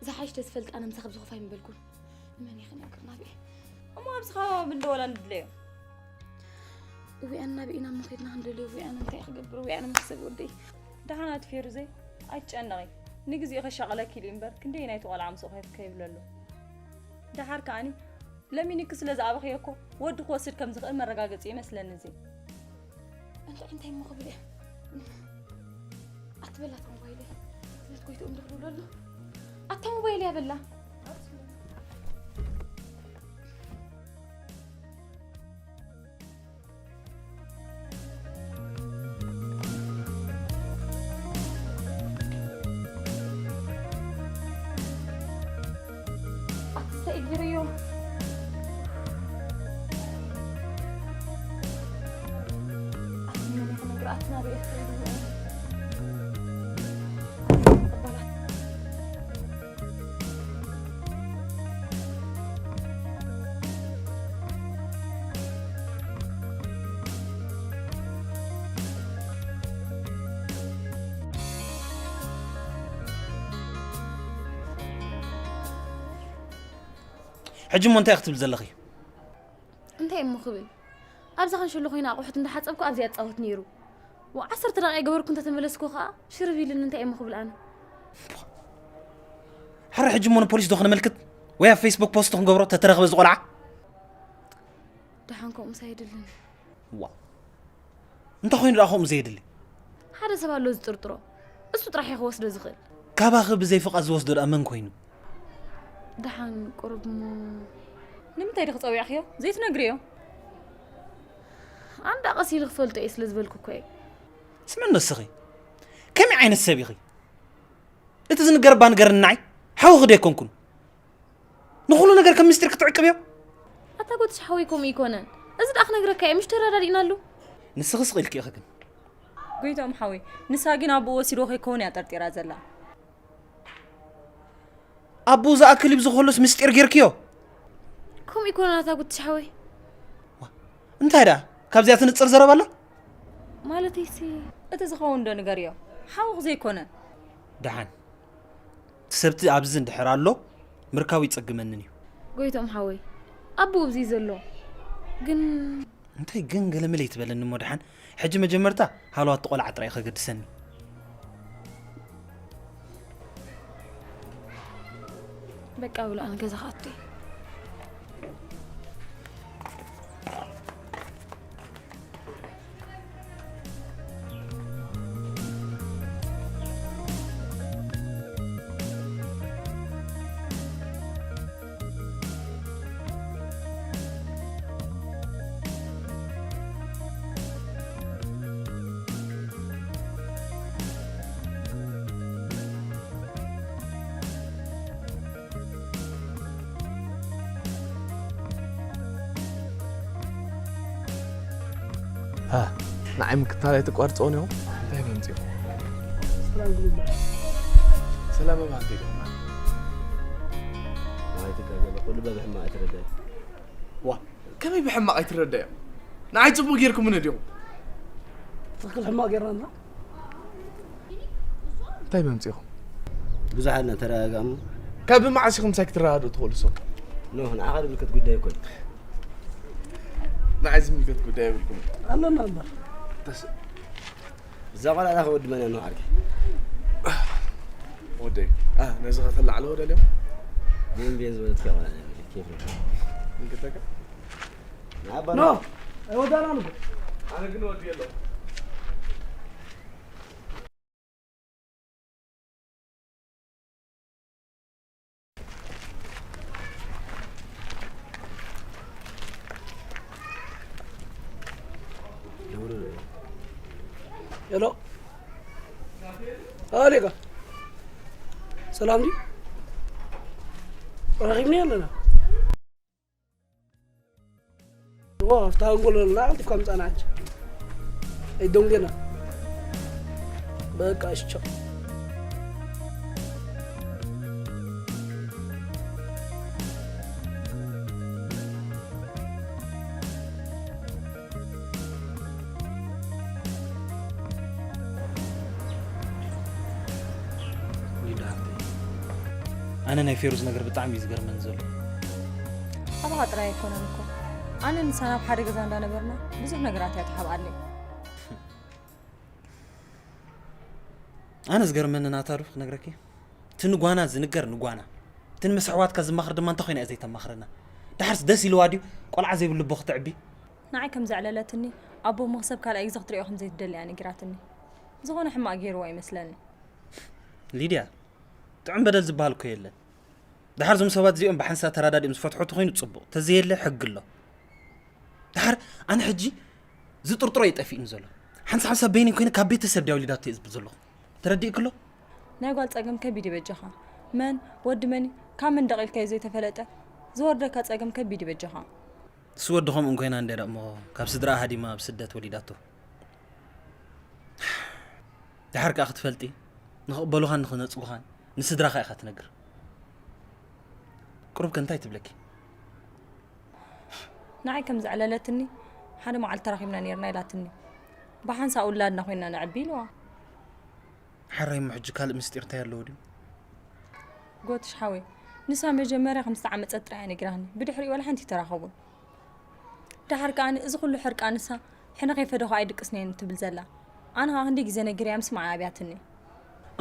ዝሓይሽ ተዝፈልጥ ኣነ ምሳኺ ብዝኸፋ ኣይምበልኩን። ንመን ኢኺ ነግር ናብኤ? እሞ ኣብዚ ከባቢ እንዶ ወላ ንድለዮ። እዊኣን ናብኤ ናብ መኸድና ክንደልዮ፣ እዊኣን እንታይ ክገብር፣ እዊኣን መሕሰብ ወደይ። ደሓን ኣቲ ፌሩዘይ፣ ኣይትጨነቒ። ንግዜኡ ከሻቕለኪ ኢሉ እምበር፣ ክንደይ ናይቲ ቆልዓ ምስኡ ከይፍ ከይብለሉ። ደሓር ከኣኒ፣ ለሚንኪ ስለ ዝኣበኽዮ እኮ፣ ወዲ ክወስድ ከም ዝኽእል መረጋገጺ ይመስለኒ እዚ። እንታይ፣ እንታይ እሞ ክብል እየ? ኣትበላ እታ ሞባይለይ። ስለት ጎይትኦም ድኽድብሎ ኣሎ። ኣታ ሞባይለይ ኣበላ። ኣትስተ እግርዮ። ኣትመን ክነግር ኣትና ብኤፍሬም። ሕጂ እሞ እንታይ ክትብል ዘለኺ? እንታይ እሞ ክብል? ኣብዛ ክንሸሎ ኮይነ ኣቑሑት እንዳሓጸብኩ ኣብዚኣ እጻወት ነይሩ። ዋ፣ ዓሰርተ ደቂቃ ገበርኩ እንተተመለስኩ ከኣ ሽርብ ኢሉኒ፣ እንታይ እሞ ክብል ኣነ? ሓረ ሕጂ እሞ ንፖሊስ ዶ ክነመልክት? ወይ ኣብ ፌስቡክ ፖስት ክንገብሮ ተተረኽበ ዝቆልዓ? ደሓን ከምኡስ ኣየድልን። ዋ። እንታይ ኮይኑ ደኣ ከምኡ ዘየድሊ? ሓደ ሰብ ኣሎ ዝጥርጥሮ። እሱ ጥራሕ እዩ ክወስዶ ዝኽእል። ካባኺ ብዘይ ፍቓድ ዝወስዶ ደኣ መን ኮይኑ? ደሓን ቁሩብ እሞ ንምንታይ ዲኺ ጸዊዕኽዮ? ዘይትነግርዮ? ኣንዳ ቀስ ኢሉ ክፈልጦ እየ ስለ ዝበልኩ እኮ እየ። ስምዒ ንስኺ ከመይ ዓይነት ሰብ ኢኺ? እቲ ዝንገር እባ ንገርኒ ንዓይ። ሓውኺ ዶ ኣይኮንኩን? ንኹሉ ነገር ከም ምስጢር ክትዕቅብዮ? ኣታ ጎትሽ ሓወይ ከምኡ ኣይኮነን። እዚ ደኣ ክነግረካ እየ፣ ምሽ ተረዳዲእናሉ። ንስኺ ስቕ ኢልኪ ኢኺ ግን። ጎይትኦም ሓወይ፣ ንሳ ግን ኣቦኡ ወሲድዎ ከይከውን እያ ጠርጢራ ዘላ። ኣቦኡ ዝኣክል እዩ ብዝኸሎስ ምስጢር ጌርክዮ? ከምኡ ኣይኮነን ኣታ ጎትሽ ሓወይ። ዋ፣ እንታይ ደኣ? ካብዚኣ ትንጽር ዘረባ ኣላ? ማለተይሲ። እቲ ዝኸውን ዶ ንገርዮ? ሓውኺ ዘይኮነ? ደሓን። እቲ ሰብቲ ኣብዚ እንድሕር ኣሎ፣ ምርካቡ ይጸግመንን እዩ። ጎይትኦም ሓወይ፣ ኣቦኡ ኣብዚ እዩ ዘሎ። ግን እንታይ ግን ገለመለ ይትበለኒ እሞ ደሓን። ሕጂ መጀመርታ ሃለዋት እቲ ቆልዓ ጥራይ ከገድሰኒ። በቃ ብሎ ኣነ ገዛ ክኣቱ እየ። ሃ፣ ንዓይ ምክታል ኣይትቋርጽዎን ኢኹም? እንታይ መምጺኹም? ሰላም ግሩም። ሰላም ኣባ፣ እንታይ ኢኹም? ዋይ፣ ትጋገለ፣ ኩሉ በብሕማቕ ኣይትረዳእ። ዋ፣ ከመይ ብሕማቕ ኣይትረዳእዮ? ንዓይ ጽቡቕ ጌርኩምኒ ዲኹም? ትኽክል፣ ሕማቕ ጌርና። እንታይ መምጺኹም? ብዙሕ ኣለና፣ ተረጋጋሙ። ካብ መዓስ ኢኹም ምሳይ ክትረዳድኡ ትኽእሉ ሰብ? ኖ፣ ንዓኻ ዝምልከት ጉዳይ ኣይኮነን። ንዓይ ዝምልከት ጉዳይ የብልኩም። ኣለና እምበር። ተስ-፣ እዛ ቆልዓ እዛ ከወዲ መን እያ ዓርከይ? ወደይ። አ፣ ነዚ ከተላዕሎ ደልዮም? ቤን ቤን ዝበለት ቆልዓ እያ፣ ኬፍ ነው። እንክተካ? ንዓባ ኖ፣ ነው። ኣይወዳናን እኮ። ኣነ ግን ወዲ የለውም። ሄሎ። ኣሌካ። ሰላም ድዩ? ረኺብኒ ኣለና። ዋ፣ ኣብታ ሃንጎል ኣለና፣ ቀልጢፍካ ምጻና ሕጂ። ኣይደንጎና። በቃ፣ እሺ፣ ቻው። ኣነ ናይ ፌሩዝ ነገር ብጣዕሚ እዩ ዝገርመኒ ዘሎ። ኣባኻ ጥራይ ኣይኮነን እኮ፣ ኣነ ንሳ ናብ ሓደ ገዛ እንዳነበርና ብዙሕ ነገራት እያ ትሓብኣለይ። ኣነ ዝገርመኒ ናታ ዶ ክነግረኪ፣ እቲ ንጓና ዝንገር ንጓና፣ እቲ ንምስሕዋትካ ዝማኽር ድማ እንታይ ኮይና እያ ዘይተማኽረና? ደሓርስ ደስ ኢልዋ ድዩ ቆልዓ ዘይብሉ ኣቦ ክተዕቢ? ንዓይ ከም ዘዕለለትኒ፣ ኣቦ መኽሰብ ካልኣይ ግዜ ክትሪኦ ከም ዘይትደሊ እያ ነጊራትኒ። ዝኾነ ሕማቕ ገይርዋ ይመስለኒ። ሊድያ፣ ጥዑም በደል ዝበሃል እኮ የለን። ደሓር እዞም ሰባት እዚኦም ብሓንሳእ ተራዳዲኦም ዝፈትሑ ተኾይኑ ጽቡቕ፣ ተዘየለ ሕጊ ኣሎ። ደሓር ኣነ ሕጂ ዝጥርጥሮ እዩ ጠፊእኒ ዘሎ። ሓንሳብ ሓንሳብ በይነይ ኮይነ ካብ ቤተሰብ ድያ ወሊዳቶ እየ ዝብል ዘለኹ። ተረዲእክሎ? ናይ ጓል ጸገም ከቢድ እዩ በጃኻ። መን፣ ወዲ መን እዩ፣ ካብ መን ደቒልካዮ ዘይተፈለጠ፣ ዝወርደካ ጸገም ከቢድ እዩ በጃኻ። እሱ ወዲ ከምኡ እንኮይና እንደ ደሞ ካብ ስድራ ሃዲማ ኣብ ስደት ወሊዳቶ። ደሓር ከኣ ክትፈልጢ፣ ንኽቕበሉኻን ንኽነጽጉኻን ንስድራኻ ኢኻ ትነግር። ቁሩብ ከ እንታይ ትብለኪ? ንዓይ ከም ዘዕለለትኒ፣ ሓደ መዓልቲ ተራኺብና ነይርና ኢላትኒ። ብሓንሳእ ውላድና ኮይንና ነዕቢ ኢልዋ። ሓራይ እሞ ሕጂ ካልእ ምስጢር እንታይ ኣለዎ ድዩ? ጎትሽ ሓወይ፣ ንሳ መጀመርያ ከም ዝተዓመጸት ጥራይ እያ ነጊራኒ። ብድሕሪኡ ዋላ ሓንቲ ኣይተራኸቡን። ደሓር ከኣ እዚ ኩሉ ሕርቃ ንሳ ሕነ ከይፈደኹ ኣይድቅስን እየ ትብል ዘላ። ኣነ ከኣ ክንደይ ግዜ ነጊረያ ምስማዓ ኣብያትኒ።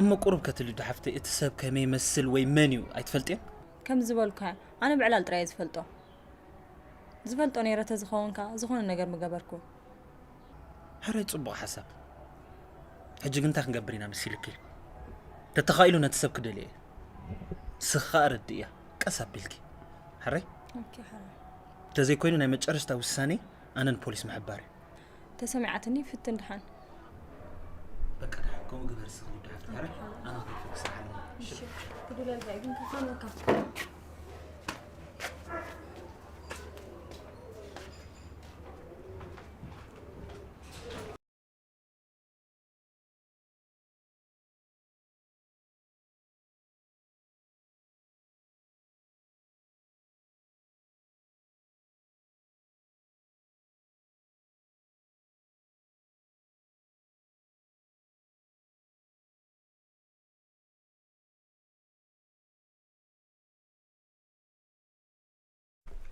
እሞ ቁሩብ ከትልዩ ዶ ሓፍተይ፣ እቲ ሰብ ከመይ ይመስል ወይ መን እዩ ኣይትፈልጥዮን? ከም ዝበልኩ ኣነ ብዕላል ጥራይ እየ ዝፈልጦ። ዝፈልጦ ነይረ ተዝኸውን ከኣ ዝኾነ ነገር ምገበርኩ። ሕራይ ጽቡቕ ሓሳብ። ሕጂ ግን እንታይ ክንገብር ኢና መሲልኪ? ተተኻኢሉ ነቲ ሰብ ክደልዮ እየ። ንስኺ ከኣ ረድእያ። ቀስ ኣቢልኪ። ሕራይ? ኦኬ፣ ሕራይ። እንተዘይኮይኑ ናይ መጨረሽታ ውሳኔ ኣነ ንፖሊስ ምሕባር እዩ። ተሰሚዓትኒ፣ ፍትን ድሓን። በቃ ድሓን ከምኡ ግበር፣ ስኽሊ ድሓን። ኣነ ክደፍክ ስራሕ ኣለኒ። እሺ፣ ክዱለልካ እዩ፣ ግን ከፋመካ።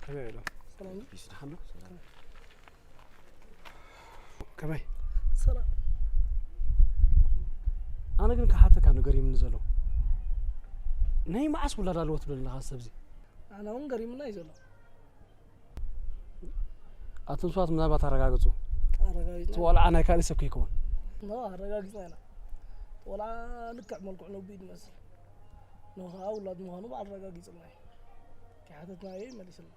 ከመይ ኣሎ? ሰላም። ፒስ፣ ደሓን ዶ? ከመይ? ሰላም። ኣነ ግን ክሓተካ ነገር ይምኒ ዘሎ። ናይ መዓስ ውላድ ኣለዎ ትብለኒ ኣለኻ ሰብዚ? ኣነ እውን ገሪምና እዩ ዘሎ። ኣቶም ሰባት ምናልባት ኣረጋግጹ። ኣረጋጊጽና። እቲ ቆልዓ ናይ ካልእ ሰብ ከይከውን። ኖ፣ ኣረጋጊጽና ኢና። ቆልዓ ልክዕ መልክዑ ነብዩ ዝመስል። ኖ፣ ከዓ ውላድ ምዃኑ በዓል ኣረጋጊጽልና እዩ። ከይሓተትናዮ እዩ መሊስልና።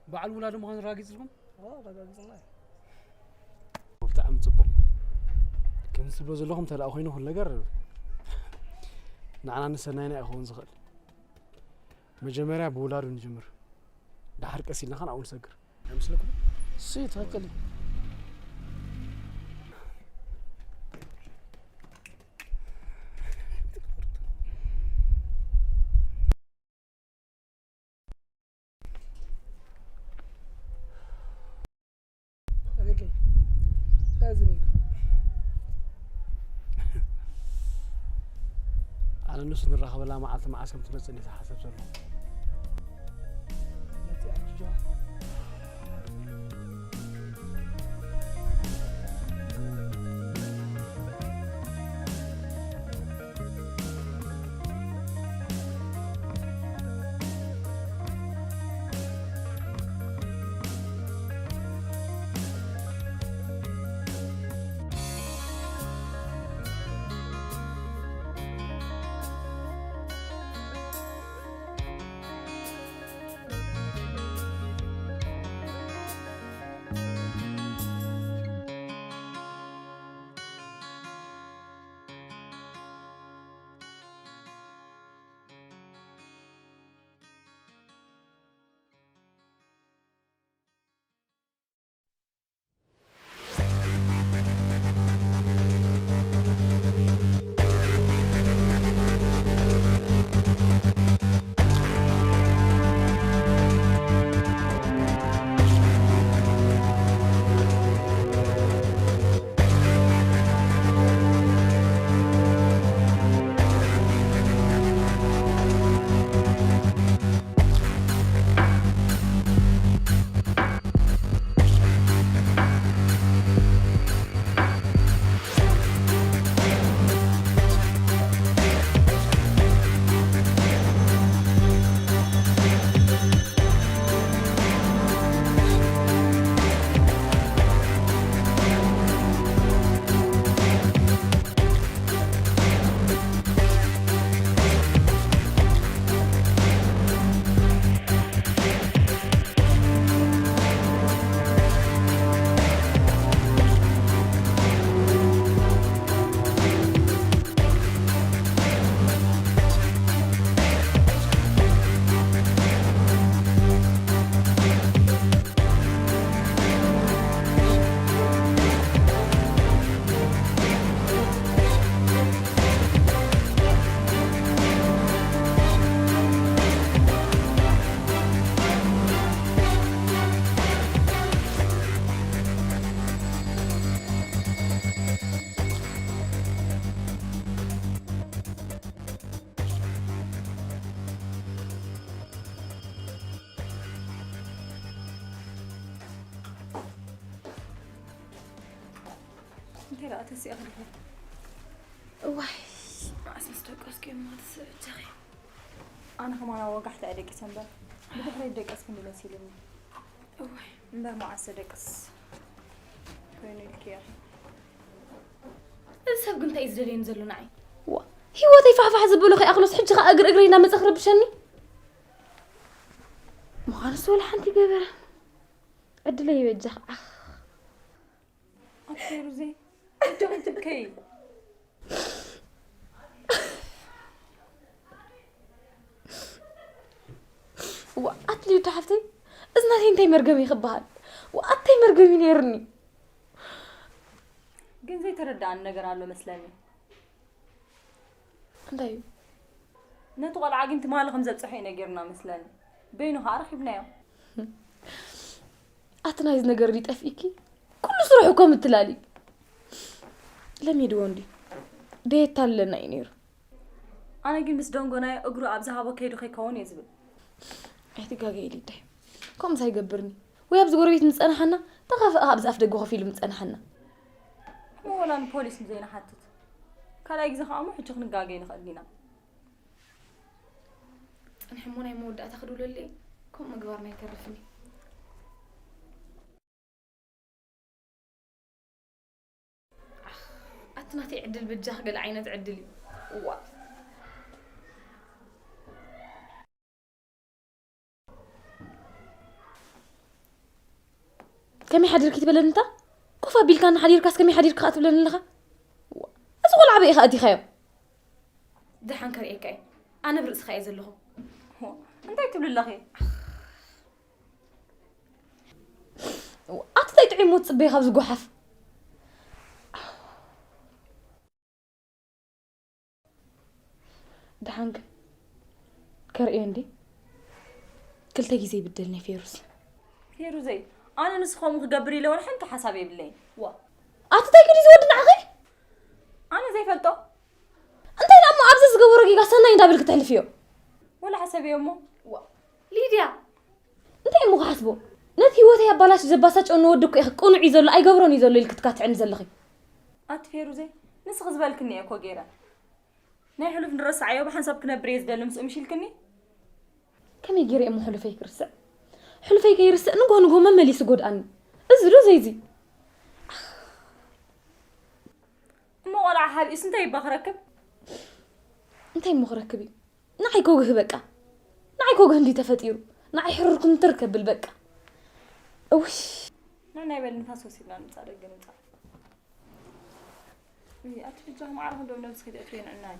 በዓል ውላድ ምዃኑ ኣረጋጊጽልኩም? ኣዎ፣ ኣረጋጊጽልና እዩ። ብጣዕሚ ጽቡቕ። ከምዚ ትብሎ ዘለኹም እንተ ደኣ ኮይኑ ኩሉ ነገር ንዓና ንሰናይና እዩ ክኸውን ዝኽእል። መጀመርያ ብውላዱ ንጅምር። ደሓር ቀስ ኢልና ኸን ኣብኡ ንሰግር። ኣይመስለኩም? እሱ ትኽክል እዩ። ኣቤከይ፣ ያዝን ኢሉ። ኣነ ንሱ ንራኸበላ መዓልቲ መዓስ ከም ትመጽእ እየ ዝሓሰብ ዘለኹ። መጺኣ ጆ። እንታይ ደኣ ተሲእኺ ዲኺ? እዋይ፣ መዓስ ምስ ደቀስኩ እሞ ትስእ ብጃኺ። ኣነ ከማን ኣብ ወጋሕታ እየ ደቂሰ እምበር፣ ብድሕረይ ደቀስክኒ መሲሉኒ። እዋይ። እምበር መዓስ ደቅስ ኮይኑ ኢልክዮ። እዚ ሰብ ግን እንታይ እዩ ዝደልየኒ ዘሎ ንዓይ? ዋ፣ ህይወተይ ፋሕፋሕ ዘበሎ ከይኣኽሎስ፣ ሕጂ ኸኣ እግሪ እግረይ እናመጸ ክረብሸኒ? ምዃንስ ወላ ሓንቲ ገበረ። ዕድለይ ይበጃ ኸዓ። ኣቲ ፌሩዘይ፣ እጆም ትብከይ። ዋ፣ ኣቲ ሊዱ ሓፍተይ፣ እዚ ናተይ እንታይ መርገም እዩ ክበሃል? ዋ፣ ኣታይ መርገም እዩ ነይሩኒ? ግን ዘይተረዳኣኒ ነገር ኣሎ መስለኒ። እንታይ እዩ? ነቲ ቆልዓ ግን ትማሊ ከም ዘብጽሖ እዩ ነጊሩና መስለኒ። በይኑ ኸኣ ረኺብናዮ። ኣቲ ናይዚ ነገር ድዩ ጠፊእኪ? ኩሉ ስርሑ እኮ ምትላል እዩ። ለሚድዎ እንድዩ። ደየታልለና እዩ ነይሩ። ኣነ ግን ምስ ደንጎናዮ እግሩ ኣብ ዝሃቦ ከይዱ ከይከውን እየ ዝብል። ኣይትጋገይ ሊደይ። ከምኡስ ኣይገብርኒ። ወይ ኣብዚ ጎረቤት ምጸናሓና፣ ተኻፍእ ኣብዚ ኣፍ ደገ ኮፍ ኢሉ ምጸናሓና። እሞ ወላ ንፖሊስ ዘይንሓትት። ካልኣይ ግዜ ኸኣ እሞ ሕጂ ክንጋገይ ንኽእል ኢና። ጽንሒ እሞ ናይ መወዳእታ ክድውለለይ፣ ከምኡ ምግባርና ኣይተርፍን እዩ። ኣኽ፣ ኣቲ ናተይ ዕድል በጃኺ ገለ ዓይነት ዕድል እዩ። እዋ። ከመይ ሓዲርኪ ትበለኒ እንታ? ኮፍ ኣቢልካ እናሓዲርካስ ከመይ ሓዲርኪ ከኣ ትብለኒ ኣለኻ? እዋ፣ እዚ ቆልዓ ኣበይ ኢኻ ኣእቲኻዮ? ደሓን ከርእየካ እየ። ኣነ ብርእስኻ እየ ዘለኹ። እንታይ ትብሊ ኣለኺ? ኣቲ እንታይ ጥዒሙ ትጽበይ ካብዚ ጓሓፍ? ደሓን ግን ከርእዮ እንዴ? ክልተ ግዜ ይብደልኒ ፌሩስ። ፌሩዘይ፣ ኣነ ንሱ ከምኡ ክገብር ኢለ ወላ ሓንቲ ሓሳብ የብለይን። ዋ። ኣቲ እንታይ ክዲ ዝወዲ ንዓኺ? ኣነ ዘይፈልጦ። እንታይ ደኣ እሞ ኣብዚ ዝገበሮ ጌጋ ሰናይ እንዳበልኪ ተሕልፍዮ? ወላ ሓሰብዮ እሞ። ዋ። ሊድያ። እንታይ እሞ ክሓስቦ? ነቲ ህይወተይ ኣባላሽ ዘባሳጨወኒ ወዲ እኮ ኢኺ ቅኑዕ እዩ ዘሎ ኣይገብሮን እዩ ዘሎ ኢልኪ ትካትዕኒ ዘለኺ። ኣቲ ፌሩዘይ፣ ንስኺ ዝበልክኒ እየ እኮ ገይረ። ናይ ሕሉፍ ንረስዓዮ ብሓንሳብ ክነብር እየ ዝደሊ ምስኡ ምሽ ኢልክኒ? ከመይ ገይረ እሞ ሕሉፈይ ክርስዕ? ሕሉፈይ ከይርስዕ ንግሆ ንግሆ መመሊሱ ጎድኣኒ። እዚ ዶ ዘይዚ? እሞ ቆልዓ ሓቢኡስ እንታይ እባ ክረክብ? እንታይ እሞ ክረክብ እዩ? ንዓይ ኮግህ በቃ። ንዓይ ኮግህ እንዲ ተፈጢሩ። ንዓይ ሕሩር ኩምትር ከብል በቃ። እውይ። ና ናይ በል ንፋስ ወሲድና ንምጻእ ደገ ንምጻእ። እይ፣ ኣቲ ብጃኹም ዓርኹ ዶ ነብስኺ ተእትዮ ንዕናይ።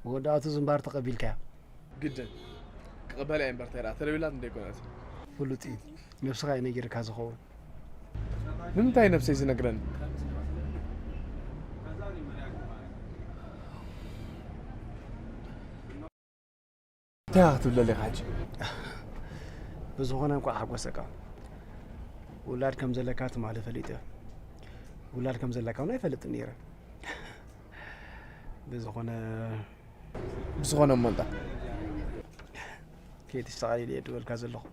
መወዳእቱ ዝምባር ተቐቢልካያ። ግድን። ክቕበላ እየ እምበር፣ እንታይ ደኣ ተደዊላት እንደ ኣይኮነት። ፍሉጥ እዩ። ነብስኻ እዩ ነጊርካ ዝኸውን። ንምንታይ ነብሰይ ዝነግረኒ? እንታይ ኢኻ ክትብለለይ ኢኻ ሕጂ? ብዝኾነ እንኳዕ ሓጎሰካ። ውላድ ከም ዘለካ ትማሊ ፈሊጠ። ውላድ ከም ዘለካ እውን ኣይፈልጥን ነይረ። ብዝኾነ ብዝኾነ እሞ እንታ? ከይተስተቓሊለ እየ ድበልካ ዘለኹ።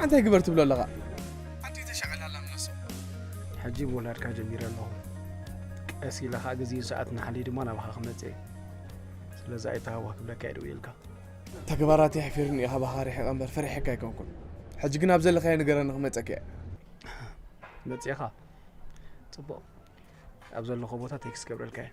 ኣንታይ ግበር ትብሎ ኣለኻ? ኣንታይ ተሻቐላ ኣላ ምነሶ? ሕጂ ብወላድካ ጀሚረ ኣለኹ። ቀስ ኢለ ኸኣ ግዜን ሰዓትን ሓልየ ድማ ናባኻ ክመጽእ እየ። ስለዚ ኣይተሃዋ ክብለካ እየ ደዊለልካ። ተግባራት የሕፊርኒ እዩ፣ ካባኻ ርሒቐ እምበር ፈሪሐካ ኣይኮንኩን። ሕጂ ግን ኣብ ዘለኻዮ ንገረኒ ክመጸካ እየ። መጺእኻ? ጽቡቕ። ኣብ ዘለኹ ቦታ ቴክስት ክገብረልካ እየ።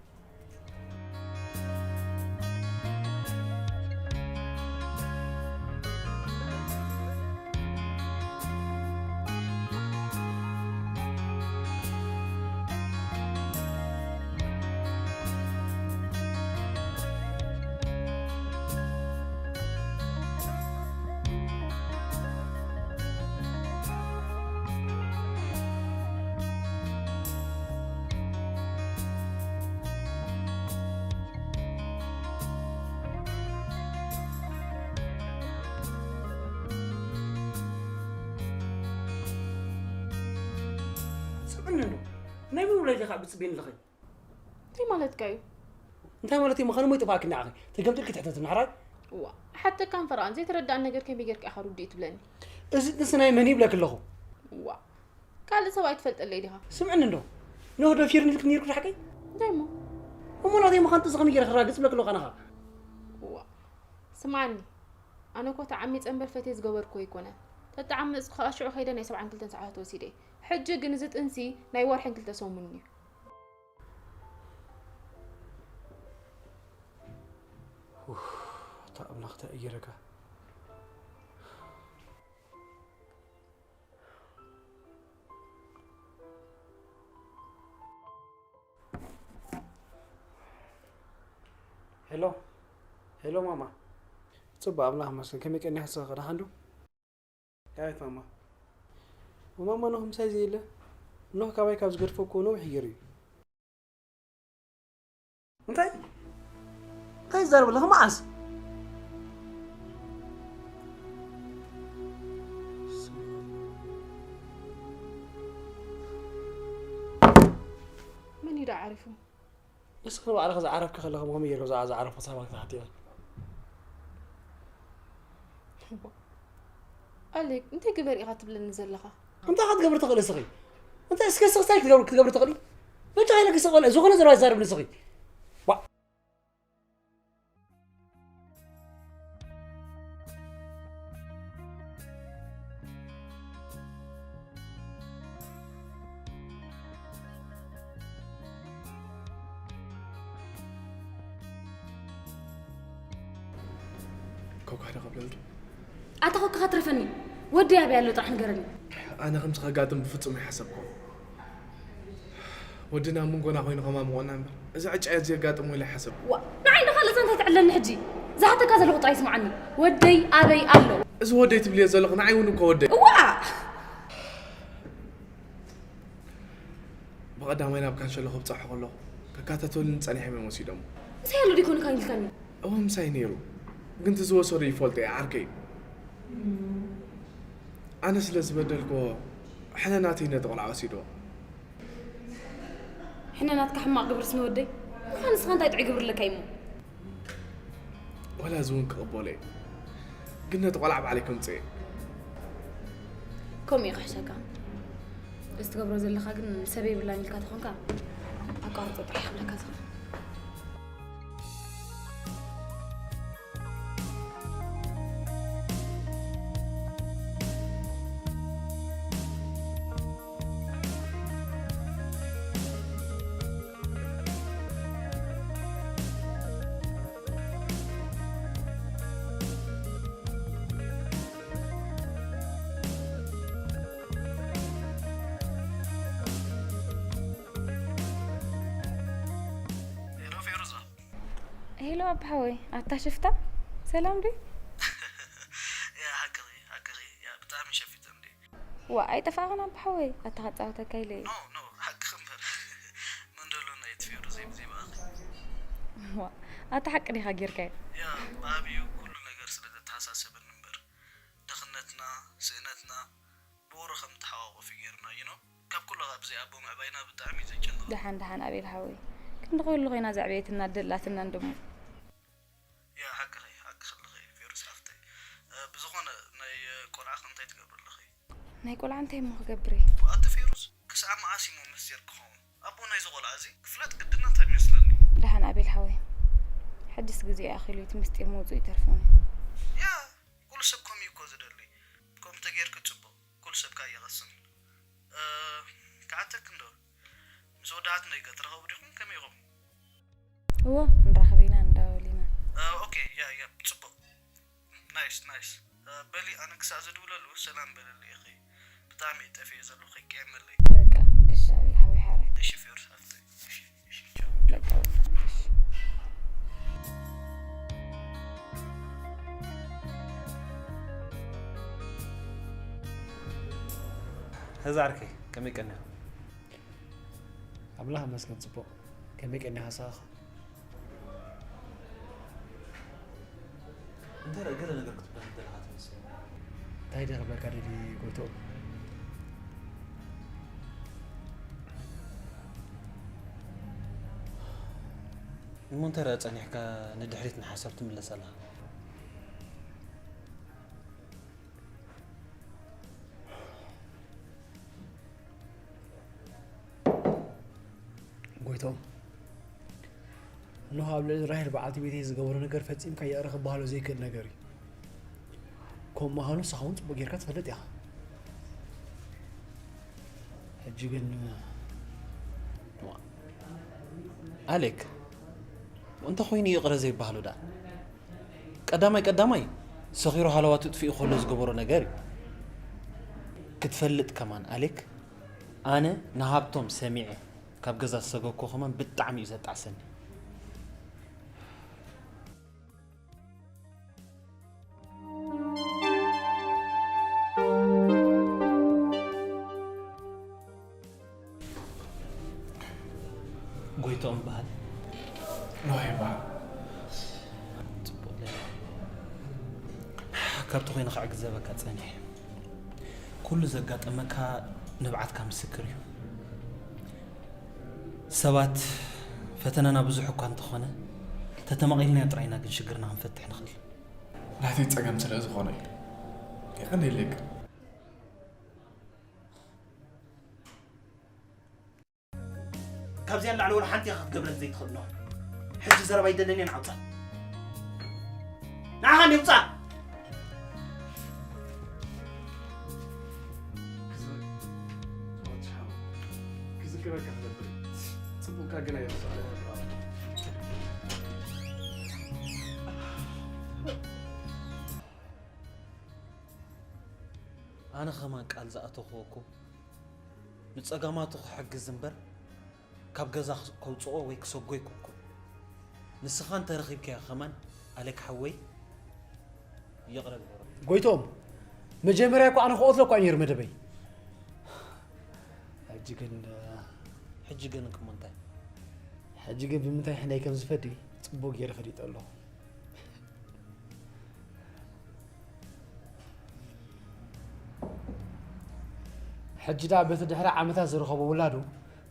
ጽብን እንዶ ናይ መን ውላድ ኢኻ ብጽቤን ኣለኸ? እንታይ ማለትካ እዩ? እንታይ ማለት እዩ? መኻኑ ሞይ ጥፋእኪ ንዓኺ። ተገምጢልኪ ትሕተትኒ፣ ሓራይ? ዋ፣ ሓተካ እንፈራን ዘይተረዳእን ነገር ከመይ ጌርካ ኢኻ ርዱእ ትብለኒ? እዚ ጥንሲ ናይ መን ይብለኪ ኣለኹ? ዋ፣ ካልእ ሰብ ኣይትፈልጠለይ ዲኻ? ስምዕኒ እንዶ። ኖህ ዶ ፊርኒ ኢልኪ ነይርኩ ሓቀይ? እንታይ እሞ? እሞ ናተይ ምዃን ጥንሲ ከመይ ጌረ ክራግጽ ብለኪ ኣለኹ ኣነኻ? ዋ፣ ስምዓኒ። ኣነ እኮ ተዓሚጸ እምበር ፈትየ ዝገበርኩ ኣይኮነን። ተተዓመጽኩ ከኣ ሽዑ ከይደ ናይ ሰብዓን ክልተን ሰዓታት ወሲደ። ሕጂ ግን እዚ ጥንሲ ናይ ወርሕን ክልተ ሰሙንን እዩ። ኡፍ፣ ኣታ ኣምላኽ እንታይ እየረካ? ሄሎ፣ ሄሎ ማማ። ጽቡቕ፣ ኣምላኽ ይመስገን። ከመይ ቀኒኻ? ስኻ ደሓን ዶ? ዳዊት ማማ። ማማ፣ ኖህ ምሳይ ዘየለ? ኖህ ካባይ ካብ ዝገድፎ እኮ ነዊሕ ገይሩ እዩ። እንታይ? እንታይ ትዛረብ ኣለኻ? መዓስ? መን እዩ ደኣ ዓሪፉ? ንስኺ ንባዕልኺ ዝዓረፍኪ ከለኺ፣ ብኸመይ ጌርኪ ብዛዕባ ዝዓረፉ ሰባት ክትሓትዮ? ኣሌክ፣ እንታይ ግበር ኢኻ ትብለኒ ዘለኻ? እንታይ ክትገብሪ ትኽእሊ ንስኺ? እንታይ እስከ፣ እስከ እንታይ ክትገብሪ፣ ክትገብሪ ትኽእሊ? በጃ ኢለኪ፣ ስቕ በሊ፣ ዝኾነ ዘረባ ኣይትዛረቢ ንስኺ። ዋ። ኮካ ዶ ክብለልኪ? ኣታ ኮካ ከትረፈኒ። ወደይ ኣበይ ኣሎ ጥራሕ ንገረኒ። ኣነ ከምዚ ከጋጥም ብፍጹም ኣይሓሰብኩን። ወድና ኣብ መንጎና ኮይኑ ከማምቆና እምበር፣ እዚ ዕጫ እዚ የጋጥሞ ኢለ ኣይሓሰብኩን። ዋ፣ ንዓይ እንዶ ካልእ ዛንታ ትዕለኒ ሕጂ። ዝሓተካ ዘለኹ ጥራይ ስምዓኒ። ወደይ ኣበይ ኣሎ? እዚ ወደይ ትብልዮ ዘለኹ ንዓይ እውን እኮ ወደይ። እዋ! ብቐዳማይ ናብ ካንሸሎ ክብጻሑ ከለኹ፣ ክከታተሉኒ ጸኒሖም እዮም ወሲዶሞ። ምሳይ ኣሎ ዶ ይኮኑ ካን ኢልካኒ? እወ፣ ምሳይ ነይሩ። ግን እቲ ዝወሰዶ ይፈልጦ እየ፣ ዓርከይ እዩ። ኣነ ስለ ዝበደልክዎ፣ ሕነ ናተይ ነቲ ቆልዓ ወሲድዎ። ሕነ ናትካ ሕማቕ ግብርስ ንወደይ? ምዃን ንስኻ እንታይ ጥዑይ ግብሪ ኣለካ እሞ? ወላ እዚ እውን ክቕበሎ እየ። ግን ነቲ ቆልዓ ባዕለይ ከምጽእ እየ። ከምኡ እዩ ክሕሸካ። እዚ ትገብሮ ዘለኻ ግን ሰብ የብላን ኢልካ ተኾንካ፣ ኣቋርጾ ጥራሕ ክብለካ ዝኽእል። ሄሎ ፌሩዛ። ሄሎ ኣባ ሓወይ፣ ኣታ ሽፍታ፣ ሰላም ድዩ? ያ፣ ሓቅኺ፣ ሓቅኺ፣ ያ፣ ብጣዕሚ ሸፊተ እንዴ። ዋ፣ ኣይጠፋእኽን ኣባ ሓወይ፣ ኣታ ክጻወተካ ኢለ እየ። ኖ፣ ኖ፣ ሓቅኺ እምበር። መን ደሎ ናይ እቲ ፌሩዘይ ብዘይ ብኣኺ? ዋ፣ ኣታ ሓቂ ዲኻ ጌርካዮ? ያ፣ ብዓቢኡ ኩሉ ነገር ስለ ዘተሓሳሰበኒ እምበር፣ ድኽነትና፣ ስእነትና፣ ብቑሩ ከም ተሓቋቑፍ እዩ ጌርና፣ you know? ካብ ኩሉ ኣብዚ ኣቦ ምዕባይና ብጣዕሚ እዩ ዘጨንቕ። ደሓን፣ ደሓን ኣቤል ሓወይ። ክንዲ ኩሉ ኮይና ዘዕበየትና ደላትናን ደሞ። ያ፣ ሓቅኺ፣ ሓቅኺ ኣለኺ ፌሩዝ ሓፍተይ። እ፣ ብዝኾነ ናይ፣ እ፣ ቆልዓ እንታይ ትገብሪ ኣለኺ? ናይ ቆልዓ እንታይ እሞ ክገብር እየ? ኣቲ ፌሩዝ፣ ክሳዕ መዓስ እሞ ምስጢር ክኸውን? ኣቦ ናይዚ ቆልዓ እዚ ክፍለጥ ግድነት ኣይመስለኒ። ደሓን ኣቤል ሓወይ፣ ሕጅስ ግዜ ኣኺሉ እቲ ምስጢር ምውፅኡ ይተርፎን እዩ። ያ፣ ኩሉ ሰብ ከምኡ እዩ እኮ ዝደሊ። ከምኡ ተጌርኪ ፅቡቕ፣ ኩሉ ሰብ ከኣ ይቐስን። እ፣ ክሓተኪ እንዶ፣ ምስ ወዳሓት ነይ ገ ትራኸቡ ዲኹም? ከመይ ኢኹም? እዎ፣ ንራኸብ ኢና እንዳበል ኢና። እ፣ ኦኬ፣ ያ፣ ያ፣ ፅቡቕ። ናይስ፣ ናይስ። እ፣ በሊ ኣነ ክሳዕ ዝድውለሉ ሰላም በለሉ ኢኺ። ብጣዕሚ እየ ጠፊኤ ዘለኹ፣ ከይቀየመለይ። በቃ እሺ፣ ኣቤል ሓወይ ሓራይ። እሺ፣ ፌሩዝ ሓፍተይ። እሺ፣ እሺ፣ ቻው። በቃ እሺ። ህዛ ዓርከይ፣ ከመይ ቀኒኻ? ኣምላኽ ይመስገን ጽቡቕ። ከመይ ቀኒኻ ንስኻ? እንታይ ደኣ ገለ ነገር ክትብለኒ ደለኻ ትመስል። እንታይ ደኣ ክብለካ ደልየ ጎይትኦም? እሞ እንታይ ደኣ ጸኒሕካ ንድሕሪት ንሓሳብ ትምለስ ኣለኻ? ጎይትኦም፣ እነሆ ኣብ ልዕሊ ራሄል በዓልቲ ቤተይ ዝገበሮ ነገር ፈጺምካ ይቕረ ክበሃሎ ዘይክእል ነገር እዩ። ከም ምዃኑ ንስኻ እውን ጽቡቕ ጌርካ ትፈልጥ ኢኻ። ሕጂ ግን ኣሌክ፣ እንተ ኾይኑ ይቕረ ዘይበሃሎ ደኣ? ቀዳማይ ቀዳማይ ሰኺሩ ሃለዋቱ ጥፊኡ ከሎ ዝገበሮ ነገር እዩ። ክትፈልጥ ከማን ኣሌክ፣ ኣነ ንሃብቶም ሰሚዐ ካብ ገዛ ዝሰገኩ ከማን ብጣዕሚ እዩ ዘጣዕሰኒ። ጎይትኦም በሃል። ኖህ ይበሃል። ጽቡቕ ለለ። ካብቲ ኮይነ ክዕግዘበካ ጸኒሐ። ኩሉ ዘጋጠመካ ንብዓትካ ምስክር እዩ። ሰባት ፈተናና ብዙሕ እኳ እንተኾነ፣ ተተማቒልናዮ ጥራይና ግን ሽግርና ክንፈትሕ ንኽእል። ናተይ ጸገም ስለ ዝኾነ እዩ። የቐንየለይ ግን። ካብዚኣ ንላዕሊ ወላ ሓንቲ ኢኻ ክትገብረኒ ዘይትኽእል ኖህ። ሕጂ ዘረባ ኣይደልን እየ፣ ንዓ ውጻእ። ንዓኻ እንድየ ውጻእ። ክዝክረካ ክነብር እዩ። ጽቡቕካ ግን ኣይረሳዕን። ኣነ ኸማን ቃል ዝኣተኽዎ እኮ ንጸገማቱ ክሕግዝ እምበር ካብ ገዛ ከውጽኦ ወይ ክሰጎ ኣይኮንኩን። ንስኻ እንተ ረኺብካዮ ኸማን ኣሌክ ሓወይ ይቕረ ግበሮ። ጎይትኦም፣ መጀመርያ እኮ ኣነ ክቐትሎ እኳ እዩ ነይሩ መደበይ። ሕጂ ግን ሕጂ ግን እሞ እንታይ? ሕጂ ግን ብምንታይ ሕናይ ከም ዝፈዲ ጽቡቕ ገይረ ፈሊጠ ኣለኹ። ሕጂ ደኣ በቲ ድሕሪ ዓመታት ዝረኸቦ ውላዱ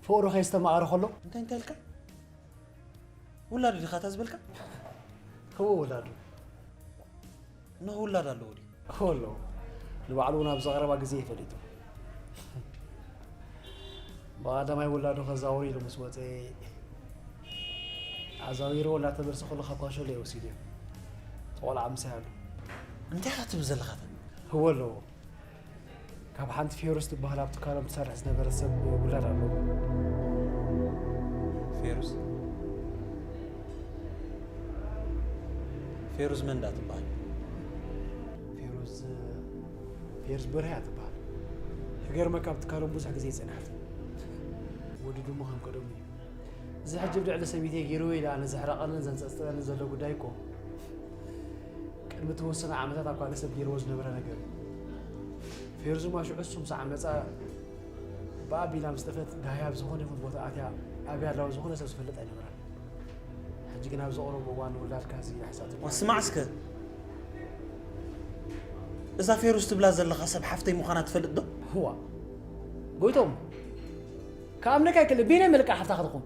ፍቕሩ ከየስተማቐረ ከሎ እንታይ እንታይ ኢልካ? ውላዱ ዲኻ እታ ዝበልካ? እወ ውላዱ። እነሆ ውላድ ኣለዎ ድዩ? እወ ኣለዎ። ንባዕሉ እውን ኣብዚ ቀረባ ግዜ እዩ ፈሊጡ። ብቐዳማይ ውላዱ ከዛውር ኢሉ ምስ ወፀ ኣዛዊርዎ እናተመልሰ ከሎ ካብ ካሸሎ እዩ ወሲድዎ። እቲ ቆልዓ ምሳይ ኣሎ። እንታይ ኢኻ ትብል ዘለኻ? እወ ኣለዎ። ካብ ሓንቲ ፌሩዝ ትበሃል ኣብ ትካሎም ትሰርሕ ዝነበረት ሰብ ውላድ ኣለዎ። ፌሩዝ? ፌሩዝ መን ዳ ትበሃል? ፌሩዝ ፌሩዝ በርሀ እያ ትበሃል። ክገርመካ ኣብ ትካሎም ብዙሕ ግዜ ይጸንሐት። ወዲ ድሞ ከም ቀደሙ እዩ። እዚ ሕጂ ኣብ ልዕሊ ሰበይተይ ገይርዎ ኢለ ኣነ ዘሕረቐንን ዘንጸጽጠንን ዘሎ ጉዳይ እኮ ቅድሚ ተወሰነ ዓመታት ኣብ ካልእ ሰብ ገይርዎ ዝነበረ ነገር እዩ። ፌሩዝ ድማ ሽዑ እሱ ምስ ዓመጻ ብኣቢላ ምስ ጠፈት ዳህያ ኣብ ዝኾነ ይኹን ቦታ ኣትያ ኣበይ ኣላ ዝኾነ ሰብ ዝፈልጥ ኣይነበረን። ሕጂ ግን ኣብዚ ቁሩብ እዋን ውላድካ እዚ ይሕዛት። ስማዕ እስከ፣ እዛ ፌሩዝ ትብላ ዘለኻ ሰብ ሓፍተይ ምዃና ትፈልጥ ዶ? እዋ ጎይቶም፣ ክኣምነካ ኣይክእልን። በየናይ መልክዕ ሓፍታኻ ትኾን?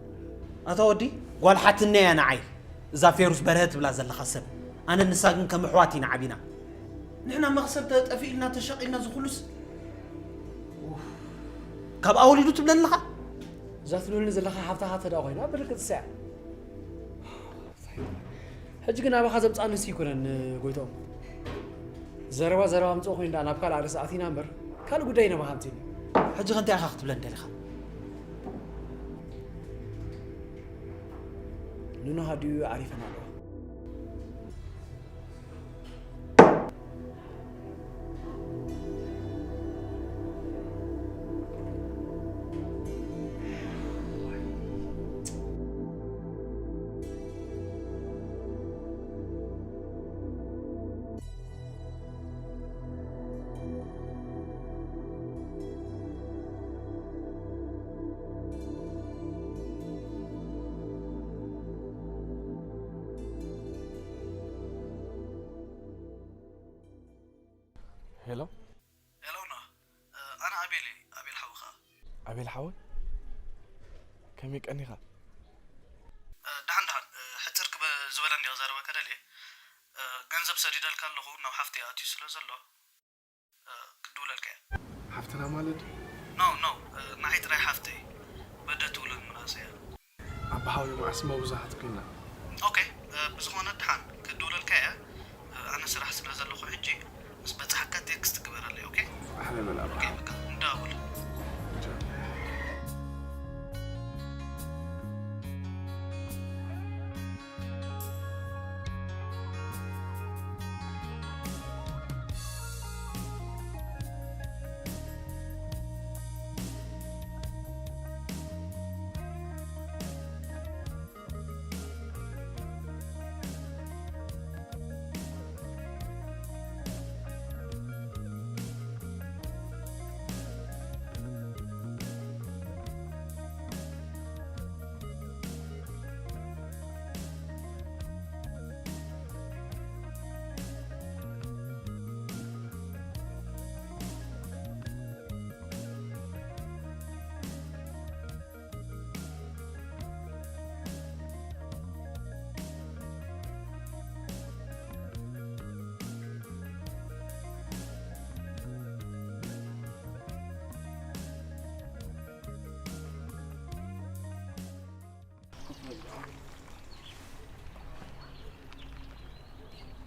ኣታ ወዲ፣ ጓል ሓትነይ እያ ንዓይ እዛ ፌሩዝ በርሀ ትብላ ዘለኻ ሰብ። ኣነ ንሳ ግን ከም ኣሕዋት ኢና ዓቢና። ንሕና መኽሰብ ተጠፊእልና ተሸቂልና ዝኹሉስ ካብኣ ወሊዱ ትብለኒ ኣለኻ? እዛ ትብለኒ ዘለኻ ሓፍታኻ ተዳ ኮይና ብርግጽ እያ። ሕጂ ግን ኣባኻ ዘምጻእኒ ንሱ ኣይኮነን ጎይቶም። ዘረባ ዘረባ ምጽኦ ኮይኑ ደኣ ናብ ካልእ ኣርእስቲ ኣቲና እምበር ካልእ ጉዳይ ኢና ብሃምቲኒ። ሕጂ ከ እንታይ ኢኻ ክትብለኒ ደሊኻ? ንኖሃ ድዩ ዓሪፈን ኣለዋ? ሄሎ። ሄሎ ና፣ ኣነ ኣቤል እየ፣ ኣቤል ሓውኻ። ኣቤል ሓወይ፣ ከመይ ቀኒኻ? ደሓን ደሓን፣ ሕጽር ዝበለ እንዲዮ ክዛረበካ ደልየ። ገንዘብ ሰዲደልካ ኣለኹ፣ ናብ ሓፍተይ ኣትዩ ስለ ዘሎ ክድውለልካ እየ። ሓፍትና ማለት? ኖ ኖ፣ ንዓይ ጥራይ ሓፍተይ፣ በደ ትውለድ ምናሰ እያ። ኣባሓወይ መዓስ መብዛሕት ኮይና። ኦኬ፣ ብዝኾነ ደሓን ክድውለልካ እየ። ኣነ ስራሕ ስለ ዘለኹ ሕጂ ምስ በጻሕካ ቴክስት ግበረለይ። ኦኬ? ኣሕለ በል ኣባ። ኦኬ፣ በቃ እንዳውል።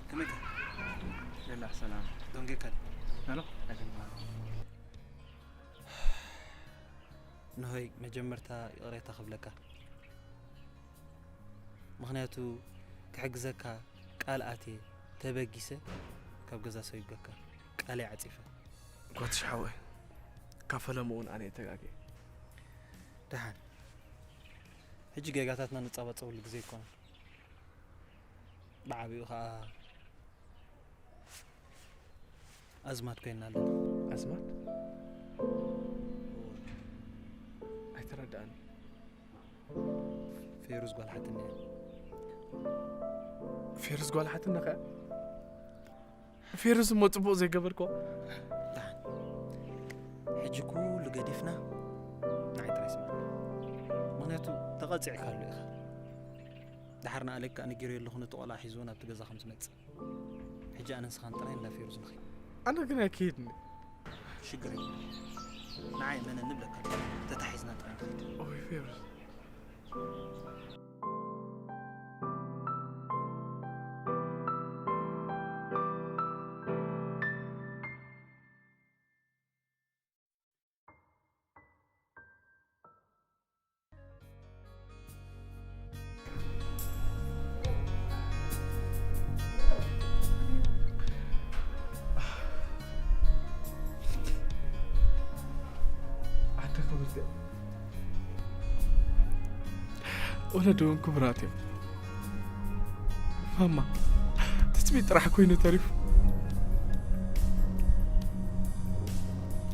ከመይ ከ? የላ ሰላም። ደንጌካ። ሄሎ። ንሆይ መጀመርታ ይቕሬታ ክብለካ። ምኽንያቱ ክሕግዘካ ቃል ኣትየ ተበጊሰ ካብ ገዛ ሰጒገካ ቃለይ ዓጺፈ። ጓትሽ ሓወይ፣ ካብ ፈለምኡ እውን ኣነ እየ ተጋግየ። ደሓን። ሕጂ ጌጋታትና ንጻባጸበሉ ግዜ ኣይኮነን። ብዓቢኡ ኸኣ ኣዝማድ ኮይንና ኣለና። ኣዝማድ? ኣይተረድኣኒ። ፌሩዝ ጓል ሓትኒ እያ። ፌሩዝ ጓል ሓትኒ ከ? ፌሩዝ እሞ ጽቡቕ ዘይገበርክዋ? ደሓን። ሕጂ ኩሉ ገዲፍና ንዓይ ጥራይ ስምዓኒ። ምኽንያቱ ተቐጺዕካሉ ኢኻ። ደሓር ንኣሌክ ከኣ ነጊረዮ ኣለኹ ነቲ ቆልዓ ሒዝዎ ናብቲ ገዛ ከም ዝመጽእ። ሕጂ ኣነን ንስኻን ጥራይ እንዳ ፌሩዝ ንኸይድ። ኣነ ግን ኣይክሄድን እየ። ሽግር የለን። ንዓይ እመነኒ እብለካ ኣለኹ። ተታሒዝና ጥራይ ንኸይድ። ኦይ ፌሩዝ። ዓዲ ክብርቲ እያ። ወለዲ እውን ክቡራት እዮም። ማማ፣ ትጽቢት ጥራሕ ኮይኑ ተሪፉ።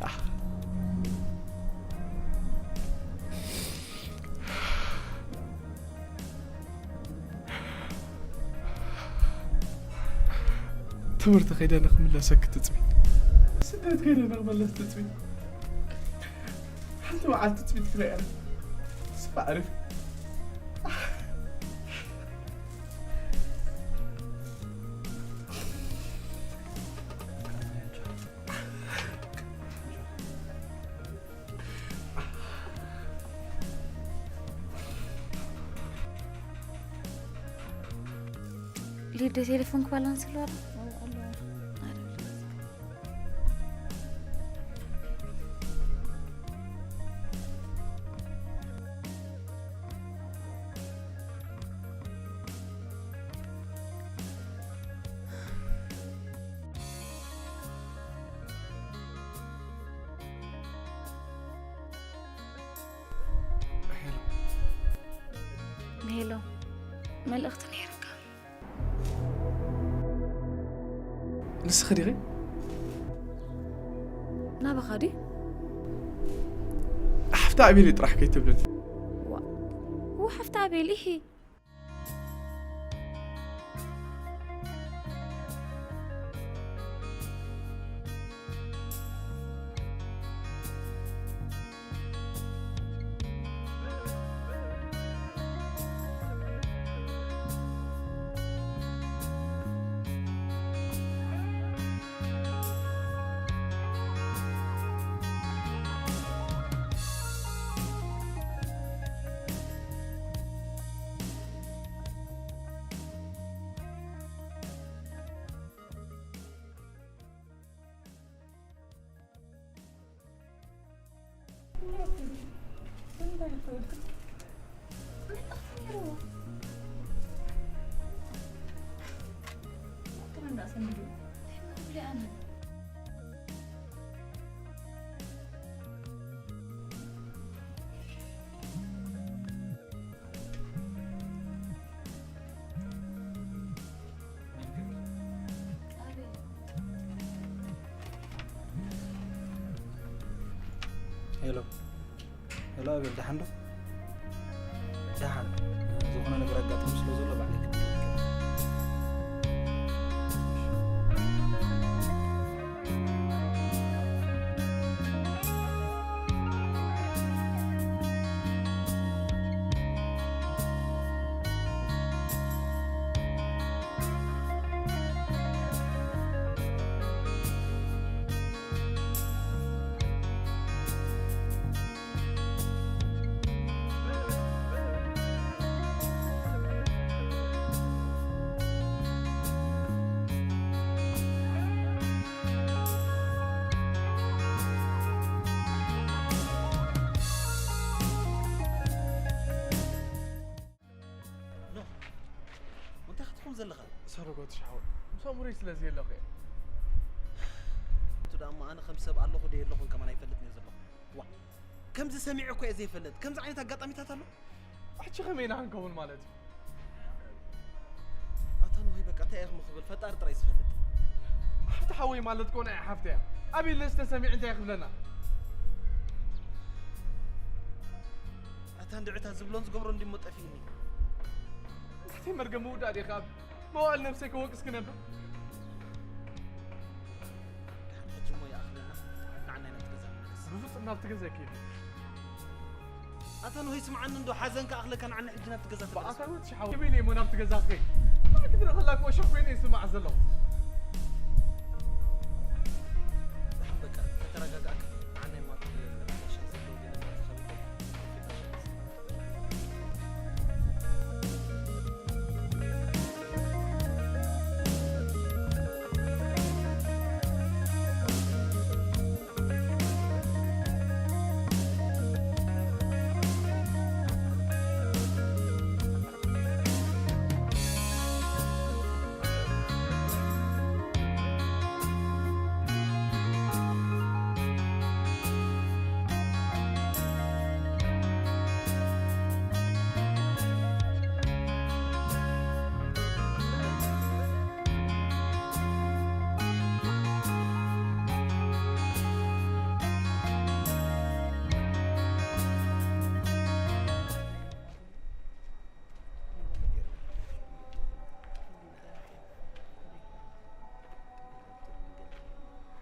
ኣህ። ትምህርቲ ከይደ ንክምለሰኪ ትጽቢ። ስደት ከይደ ንክመለስ ትጽቢ። ሓንቲ መዓልቲ ትጽቢት ክርኢ ኣነ። ስፋ ኣሪፍ። ሊደ ቴሌፎን ክባላንስ ኣለዋ። ሄሎ፣ መልእኽቲ ነይርካ። ንስኺ ዲኺ? ናባኻ ድዩ? ሓፍቲ ኣቤል ጥራሕ ከይትብልን። ዋ፣ ው ሓፍቲ ኣቤል፣ ኢሂ። ሄሎ፣ ሄሎ፣ ኣቤል፣ ደሓን ዶ? ደሓን። ዝኾነ ነገር ኣጋጢሙ ስለ ዘሎ ባዕለይ ክድውል። ኖ፣ እንታይ ክትኸውን ዘለኻ? ሰረጎት ሻወር። ምስ ኣእምሮይ ስለ ዘየለኹ እየ። እቱ ደኣ እሞ ኣነ ከም ሰብ ኣለኹ ዶ የለኹን ከማን ኣይፈልጥን እየ ዘለኹ። ዋ፣ ከምዚ ሰሚዐ እኮ እየ ዘይፈልጥ። ከምዚ ዓይነት ኣጋጣሚታት ኣሎ? ሕጂ ከመይ ኢና ክንከውን ማለት እዩ? ኣታ ንሆይ በቃ እንታይ እየ ክም ክብል ፈጣሪ ጥራይ ዝፈልጥ። ሓፍቲ ሓወይ ማለት ኮነ እያ ሓፍቲ እያ። ኣበይ ለስተ ሰሚዕ እንታይ ክብለና? ኣታ እንድዕታ ዝብሎን ዝገብሮ እንዲሞ ጠፊእኒ። ናተይ መርገም ምውዳእ ዲኻ ኣብ መዋእል ነብሰይ ከወቅስ ክነብር? ሕጂ እሞ ይኣኽለና። ንዓና ኢና ትገዛ ንመለስ። ብፍጹም ናብቲ ገዛ ኣይከይድን። ኣታ ንሆይ ስምዓኒ እንዶ፣ ሓዘን ክኣኽለካ ንዓኒ ሕጂ ናብቲ ገዛ ተመለስ። ብኣታ ወዲ ሓወይ፣ ከመይ ኢለ እሞ ናብቲ ገዛ ክኸይድ? ከመይ ክትርኢ ከላ እኮ ሸኾይነ ይስማዕ ዘለኹ። ደሓን በቃ፣ ከተረጋጋእካ ንዓና እማ ኣብ ሻንስ ደው ገለ ማለት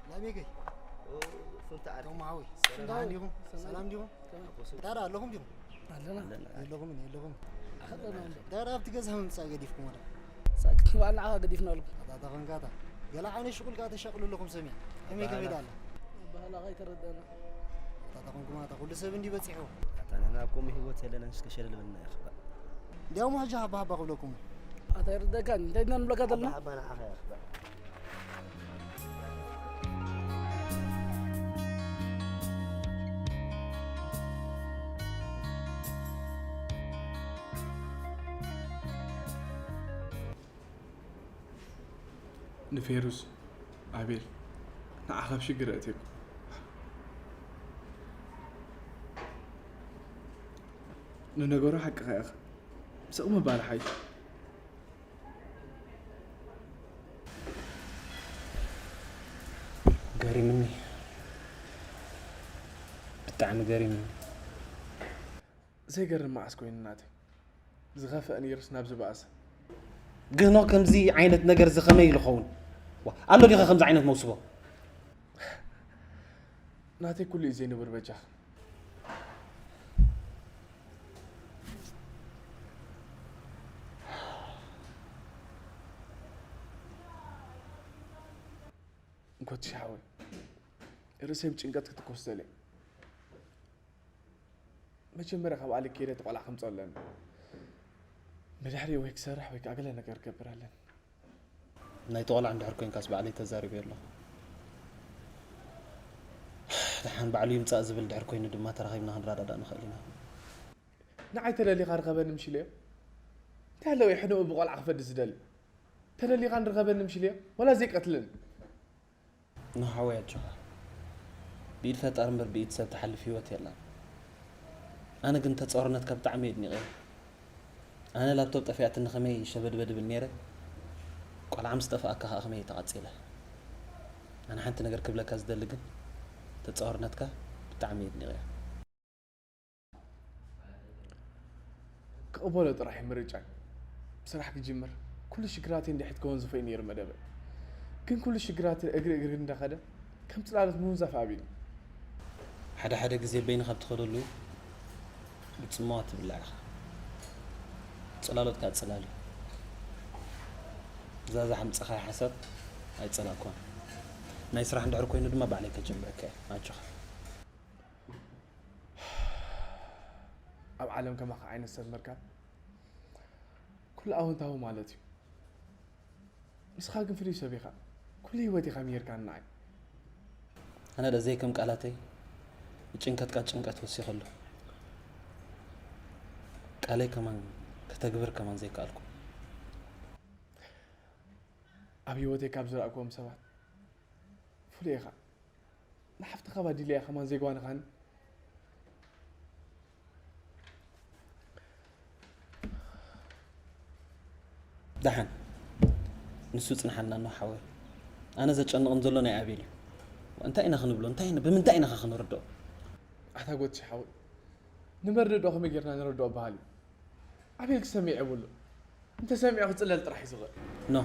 ላሜገይ። ኦ፣ ፍንታ ዓዲ። ቶም ሓወይ፣ ሰላም ሰላም። ዲኹም? ሰላም። ሰላም ዲኹም? ሰላም። ኣቦ ስም። ዳዳ ኣለኹም ዲኹም? ኣለና። ኣለና። የለኹምን፣ የለኹምን። ኣለና። ዳዳ ኣብቲ ገዛ ምምጻእ ገዲፍኩም ወላ? ሳክት ባል ንዓኻ ገዲፍና ኣለኹም። ኣታ ተኸንካታ። ገለ ዓይነት ሽቁል ከኣ ተሻቅሉ ኣለኹም ሰሚዐ። ከመይ፣ ከመይ ባላ። ዳኣ ኣላ? ባህላ ከይተረደና። ኣታ ተኸንኩም ኣታ ኩሉ ሰብ እንዲ በጺሑ። ኣታ ንሕና ኣብ ከምኡ ህይወት የለናን፣ እስከ ሸለል በልና ኢኻ። እንዲያውም ሕጂ ሃባ ሃባ ክብለኩም። ኣታ ይርደካ እንታይ ኢና ንብለካ ዘለና? ኣባ ንዓኻ እያ። ንፌሩዝ ኣቤል ንዓ ካብ ሽግር ኣእትየኩም። ንነገሩ ሓቅኻ ኢኻ። ስቕ ምባል ሓይሽ። ገሪምኒ፣ ብጣዕሚ ገሪምኒ። ዘይገርም መዓስ ኮይኑ ናተይ። ዝኸፍአ ነይሩስ ናብ ዝበኣሰ። ግን ኖ ከምዚ ዓይነት ነገር እዚ ከመይ ኢሉ ኸውን? ዋ፣ ኣሎ ዲኻ ከምዚ ዓይነት መውስቦ? ናተይ ኩሉ እዩ ዘይንቡር በጃኻ። እንኮት ሓወይ ርእሰይ ብጭንቀት ክትኮስ ደልየ። መጀመርያ ካብ ኣሊ ከይደ እቲ ቆልዓ ከምፅኦ ኣለኒ። ብድሕሪኡ ወይ ክሰርሕ ወይ ከዓ ገለ ነገር ክገብር ኣለኒ። ናይቲ ቆልዓ እንድሕር ኮይንካስ ባዕለይ ተዛሪበ ኣለኹ። ደሓን ባዕሉ ይምፃእ ዝብል ድሕር ኮይኑ ድማ ተራኺብና ክንረዳዳእ ንኽእል ኢና። ንዓይ ተደሊኻ ርኸበኒ ምሽ ኢለዮ። እንታይ ኣለዎ ሕንኡ ብቆልዓ ክፈዲ ዝደሊ? ተደሊኻ ንርኸበኒ ምሽ ኢለዮ። ወላ ዘይቀትልን። ኖህ ሓወይ ኣጆኻ። ብኢድ ፈጣሪ እምበር ብኢድ ሰብ ትሓልፍ ህይወት የላን። ኣነ ግን ተፃዋርነትካ ብጣዕሚ የድኒቐዮ። ኣነ ላፕቶፕ ጠፊኣትኒ ከመይ ሸበድበድ እብል ነይረ። ቆልዓ ምስ ጠፍኣካ ከዓ ከመይ ተቓፂለ። ኣነ ሓንቲ ነገር ክብለካ ዝደሊ ግን ተፃዋርነትካ ብጣዕሚ የድኒቐዮ። ክቕበሎ ጥራሕ እዩ ምርጫይ። ስራሕ ክጅምር ኩሉ ሽግራተይ እንድሕት ክወንዝፎ እዩ ነይሩ መደበይ። ግን ኩሉ ሽግራተይ እግሪ እግሪ እንዳኸደ ከም ፅላሎት ምውንዛፍ ኣብዩኒ። ሓደ ሓደ ግዜ በይንኻ ብትኸደሉ ብፅመዋ ትብላዕ ኢኻ። ፅላሎት ከዓ ፅላል እዩ። እዛ ዝሓምፀኻያ ሓሳብ ኣይፀላእኳን። ናይ ስራሕ እንድሕር ኮይኑ ድማ ባዕለይ ከጀምረካ እየ። ኣጆኻ። ኣብ ዓለም ከማኻ ዓይነት ሰብ ምርካብ ኩሉ ኣወንታዊ ማለት እዩ። ንስኻ ግን ፍሉይ ሰብ ኢኻ። ኩሉ ህይወት ኢኻ ምሂርካኒ ንዓይ። ኣነ ደ ዘይከም ቃላተይ ብጭንቀትካ ጭንቀት ወሲኸሉ። ቃለይ ከማን ከተግብር ከማን ዘይከኣልኩ። ኣብ ህይወተይ ካብ ዝረኣክዎም ሰባት ፍሉይ ኢኻ። ንሓፍትኻ ባዲልያ ከማን ዘይጓንኻኒ። ደሓን ንሱ ጽንሓልና ኖ ሓወይ። ኣነ ዘጨንቕን ዘሎ ናይ ኣቤል እዩ። እንታይ ኢና ክንብሎ? እንታይ ኢና፣ ብምንታይ ኢና ኸ ክንርድኦ? ኣታ ጎትሽ ሓወይ፣ ንመርድእ ዶ ከመይ ጌርና ንረድኦ በሃሊ? ኣቤል ክሰሚዕ የብሉ። እንተሰሚዑ ክጽለል ጥራሕ እዩ ዝኽእል። ኖ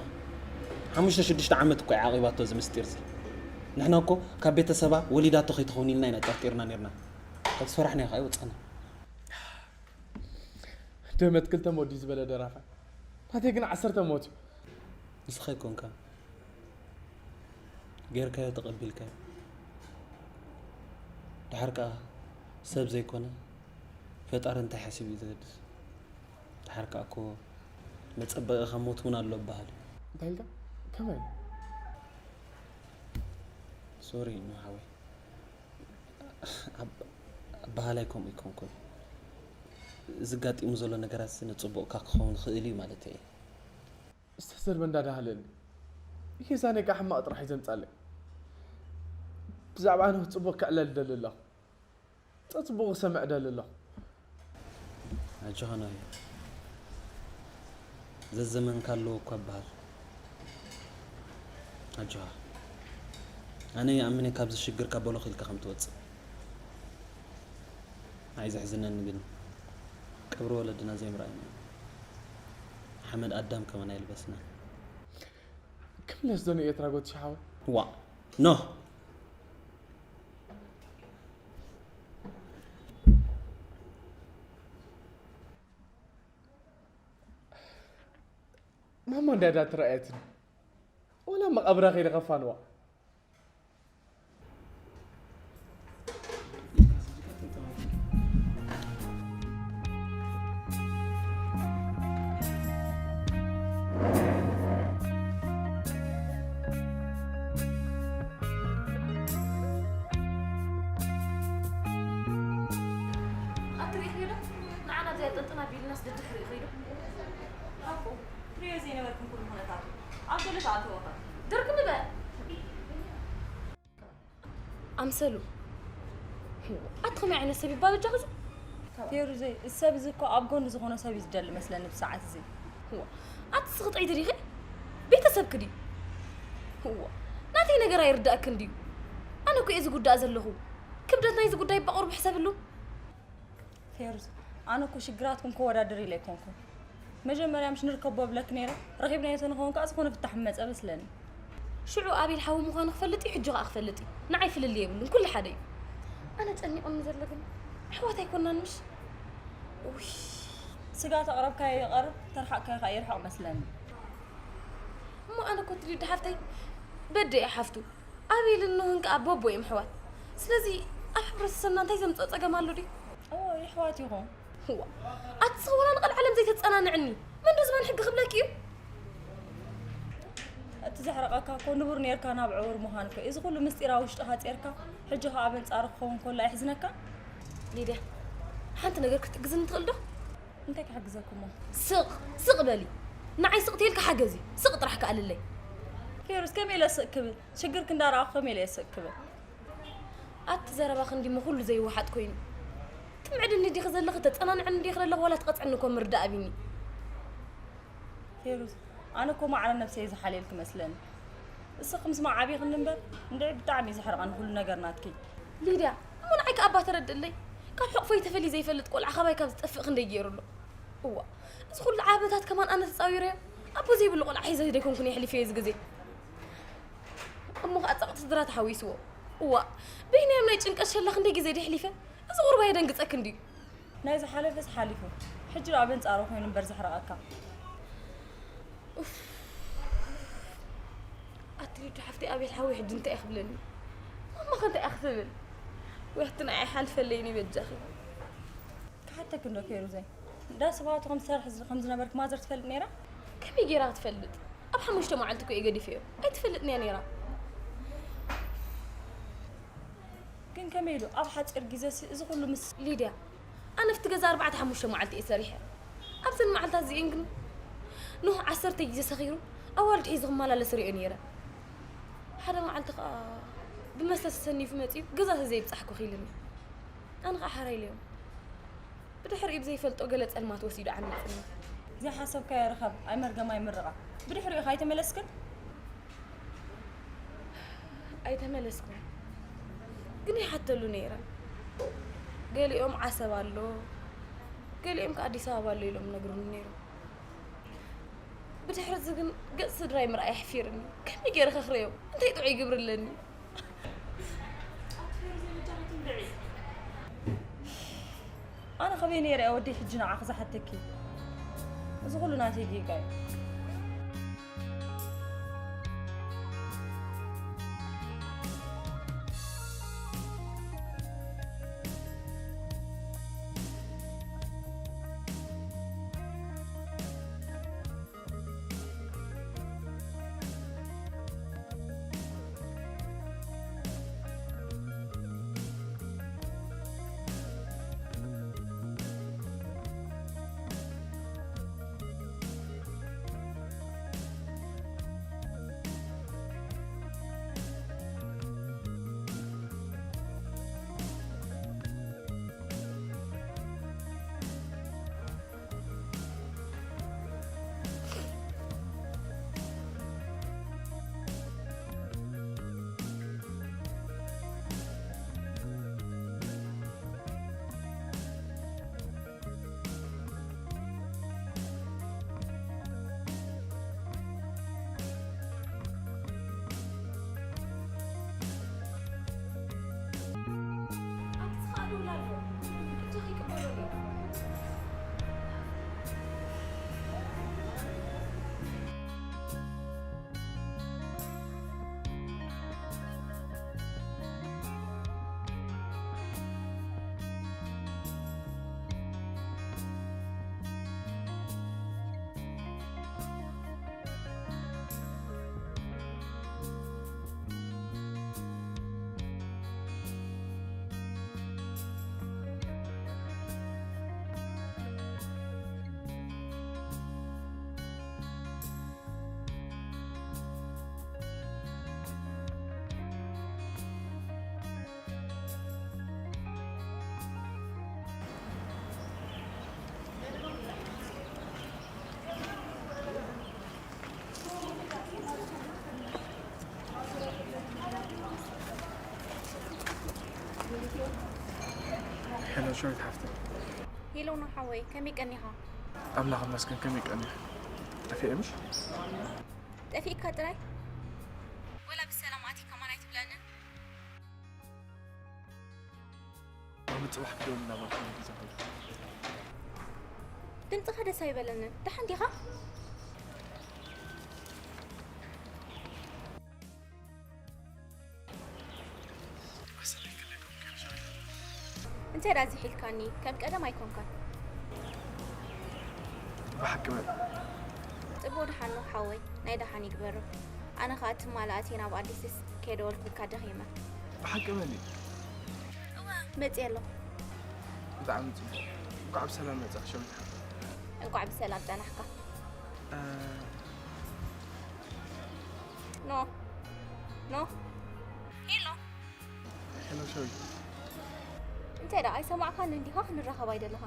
ሓሙሽተ ሽዱሽተ ዓመት እኮ እዩ ዓቒባቶ እዚ ምስጢር እዚ። ንሕና እኮ ካብ ቤተሰባ ወሊዳቶ ከይትኸውን ኢልና ኢና ጠርጢርና ኔርና። ካብ ዝፈራሕናዮ ከዓ ኣይወጻና። ደመት ክልተ ሞዲ ዝበለ ደራፋይ ናተይ ግን ዓሰርተ ሞት እዩ። ንስኻ ኣይኮንካ ጌርካዮ ተቐቢልካዮ። ድሓር ከዓ ሰብ ዘይኮነ ፈጣሪ እንታይ ሓሲቡ እዩ ዘገድስ። ድሓር ከዓ እኮ መጸበቒ ካብ ሞት እውን ኣሎ ይበሃል እዩ። እንታይ ኢልካ? ከመይ? ሶሪ ኖ ሓወይ። ኣብ- ኣበሃላይ ከምኡ ኣይኮንኩን። እዚ ጋጢሙ ዘሎ ነገራት ንጽቡቕካ ክኸውን ይኽእል እዩ ማለት እየ። ዝተዘርበ እንዳዳሃለኒ ይሄ ዛኔ ጋ ሕማቕ ጥራሕ እዩ ዘምጻለይ። ብዛዕባ ኣነ ጽቡቕ ክዕለል ደሊ ኣለኹ። ጸጽቡቕ ክሰምዕ ደሊ ኣለኹ። ኣጆኻ ኖህ። ዘዘመንካ ኣለዎ እኳ ይበሃል። ኣጆኻ። ኣነ ይኣምን እየ ካብዚ ሽግር ካብ በሎ ኺልካ ከም ትወጽእ። ኣይ ዘሕዝነኒ ግን ቀብሪ ወለድና ዘይምርኣይና እዩ። ሓመድ ኣዳም ከማን ኣይልበስና። ክምለስ ዶ ንኤርትራ ጎትሽ ሓወይ? ዋ ኖህ። ማማ እንዳዳ ትረኣየትኒ ወላ መቓብራ ከይደ ከፋንዋ። ጥንጥን ኣቢሉናስ ደድሕሪ ይኸይዱ። ሓቁ፣ ትሪኦ ዘይነበርክን ኩሉ ኩነታቱ ኣብ ገለ ተኣተወኸ። ድርግም በል። ኣምሰሉ። ኣቲ ከመይ ዓይነት ሰብ ይባል እጃ ክዙ? ፌሩዘይ፣ እዚ ሰብ እዚ እኮ ኣብ ጎኒ ዝኾነ ሰብ እዩ ዝደሊ መስለኒ ብሰዓት እዚ። ኣቲ ስኽጥ ዒዲ ዲኺ? ቤተሰብ ክዲ? እዋ፣ ናተይ ነገር ኣይርዳእክን ድዩ? ኣነ እኮ እየ ዝጉዳእ ዘለኹ። ክብደት ናይዚ ጉዳይ ባቑር ብሕሰብሉ። ፌሩዝ፣ ኣነ እኮ ሽግራትኩም ከወዳድር ኢለ ኣይኮንኩን። መጀመርያ ምሽ ንርከቦ ብለክ ነይረ፣ ረኺብናዮ ተንኸውን ከዓ ዝኾነ ፍታሕ መጸ መስለኒ። ሽዑ ኣቤል ሓዊ ምዃኑ ክፈልጥ እዩ፣ ሕጂ ከዓ ክፈልጥ እዩ። ንዓይ ፍልልይ የብሉን፣ ኩሉ ሓደ እዩ። ኣነ ጨኒቑኒ ዘሎ ግን ኣሕዋት ኣይኮናን ምሽ? ውይ፣ ስጋ ተቕረብካዮ ይቐርብ፣ ተርሓቕካዮ ከዓ ይርሕቕ መስለኒ። እሞ ኣነ እኮ ትልዩ ሓፍተይ በደ እየ ሓፍቱ። ኣቤልን ኖህን ከኣ ቦቦ እዮም ኣሕዋት። ስለዚ ኣብ ሕብረተሰብና እንታይ ዘምጽኦ ጸገም ኣሎ ድዩ? እዎ፣ የሕዋት ኢኹም። እዋ፣ ኣቲ ስኽ ወላ ንቐልዓለም ዘይተጸናንዕኒ። መን ዶ ዝባን ሕጊ ክብለኪ እዩ? እቲ ዘሕረቐካ እኮ ንቡር ኔርካ ናብ ዕውር ምዃን እኮ እዩ። እዚ ኩሉ ምስጢር ኣብ ውሽጥኻ ጼርካ፣ ሕጂ ኸኣ ኣብ ኣንጻሩ ክኸውን ከሎ ኣይሕዝነካ? ሊድያ፣ ሓንቲ ነገር ክትሕግዝኒ ትኽእል ዶ? እንታይ ክሕግዘኩሞ? ስቕ፣ ስቕ በሊ። ንዓይ ስቕ ተልካ ሓገዚ። ስቕ ጥራሕ ክኣልለይ። ፌሩስ፣ ከመይ ኢለ ስቕ ክብል? ሽግር ክንዳረኣኹ ከመይ ኢለ ስቕ ክብል? ኣቲ ዘረባ ክንዲሞ ኩሉ ዘይወሓጥ ኮይኑ። ትምዕድኒ ዲኺ ዘለኺ፣ ተጸናንዕኒ ዲኺ ዘለኺ፣ ዋላ ትቐጽዕኒ እኮ ምርዳእ ኣቢኒ። ፌሩዝ፣ ኣነ እኮ ማዕረ ነብሰይ ዝሓልየልኪ መስለኒ። እስኺ ምስማዕ ዓቢኽኒ እምበር፣ እንድዒ ብጣዕሚ እዩ ዘሕርቐኒ ኩሉ ነገር ናትኪ። ሊድያ፣ እሞ ንዓይ ከኣ እባ ተረድእለይ። ካብ ሕቑፈይ ተፈልዩ ዘይፈልጥ ቆልዓ ካባይ ካብ ዝጠፍእ ክንደይ ገይሩ ኣሎ። እዋ፣ እዚ ኩሉ ዓመታት ከማን ኣነ ተጻዊረዮ፣ ኣቦ ዘይብሉ ቆልዓ ሒዘ ደይኮንኩን የሕሊፈዮ እዚ ግዜ። እሞ ከኣ ጸቕጢ ስድራ ተሓዊስዎ። እዋ፣ በይናዮም ናይ ጭንቀት ሸላ ክንደይ ግዜ ደይ ኣሕሊፈ? እዚ ቁሩብ ኣየደንግጸክን ድዩ? ናይ ዝሓለፈስ ሓሊፉ። ሕጂ ደኣ ኣብ ኣንጻሩ ኮይኑ እምበር ዘሕርቐካ። ኡፍ። ኣቲ ሊዱ ሓፍተይ፣ ኣቤል ሓወይ ሕጂ እንታይ እዩ ክብለኒ? ማማ ከ እንታይ እያ ክትብል? ወይ ኣቲ ንዓይ ሓልፈለይኒ በጃኺ። ክሓተኪ እንዶ ፌሩዘይ፣ እንዳ ስብሃቱ ከም ትሰርሒ ዝ-፣ ከም ዝነበርኪ ማዘር ትፈልጥ ነይራ? ከመይ ገይራ ክትፈልጥ? ኣብ ሓሙሽተ መዓልቲ እኮ እየ ገዲፈዮ። ኣይትፈልጥን እያ ነይራ። ግን ከመይ ኢሉ ኣብ ሓጺር ግዜ ሲ-፣ እዚ ኩሉ ምስ ሊድያ፣ ኣነ ኣብቲ ገዛ ኣርባዕተ ሓሙሽተ መዓልቲ እየ ሰሪሐ። ኣብዘን መዓልታት እዚኤን ግን ኖህ ዓሰርተ ግዜ ሰኺሩ ኣዋልድ ሒዙ ክመላለስ ርእዮ ነይረ። ሓደ መዓልቲ ከኣ ብመስተ ተሰኒፉ መጺኡ ገዛ ተዘይብጻሕኩ ኺልኒ። ኣነ ኸኣ ሓራይ ኢለዮ። ብድሕሪኡ ብዘይፈልጦ ገለ ጸልማት ወሲዱ ዓሚጽኒ። ዘይሓሰብካዮ ርኸብ፣ ኣይመርገም ኣይምርቓ። ብድሕሪኡ ኸ ኣይተመለስክን? ኣይተመለስኩን። ግን ይሓተሉ ነይረ። ገሊኦም ዓሰብ ኣሎ፣ ገሊኦም ከኣ ኣዲስ ኣበባ ኣሎ ኢሎም ነግሩኒ ነይሮም። ብድሕሪ እዚ ግን ገጽ ስድራይ ምርኣይ ኣሕፊርኒ። ከመይ ገይረ ከኽረዮም? እንታይ ጥዑይ ግብሪ ኣለኒ? ኣነ ከበይ ነይረ እየ ወደይ ሕጂ ንዓኺ ዝሓተኪ? እዚ ኩሉ ናተይ ጌጋ እዩ። ሄሎ ሸዊት ሓፍቲ። ሄሎ ኖህ ሓወይ፣ ከመይ ቀኒኻ? ኣምላኽ ይመስገን፣ ከመይ ቀኒኻ? ጠፊኤ ምሽ? ጠፊእካ ጥራይ? ወላ ብሰላም ኣቲካ ማን ኣይትብለንን? ሎሚ ጽባሕ ክደውል እናበልኩ እዩ ዝኽእል። ድምፅኻ ደስ ኣይበለንን። ደሓን ዲኻ? እንታይ ደኣ ዝሒልካኒ? ከም ቀደም ኣይኮንካን። ብሓቂ በል። ጽቡቕ ደሓን ኖህ ሓወይ፣ ናይ ደሓን ይግበሮ። ኣነ ኸኣ ትማሊ ኣትየ ናብ ኣዲስስ ከይደወልኩልካ ደኺመ። ብሓቂ በል እዩ። መጽየ ኣለኹ። ብጣዕሚ ጽቡቕ። እንኳዕ ብሰላም መጻእኪ ሸዊት ሓፍቲ። እንኳዕ ብሰላም ጸናሕካ። እ፣ ኖ ኖ ሄሎ ሄሎ ሸዊት። እንታይ ደኣ ኣይሰማዕካን እንዲኻ? ክንራኸብ ኣይደለኻ?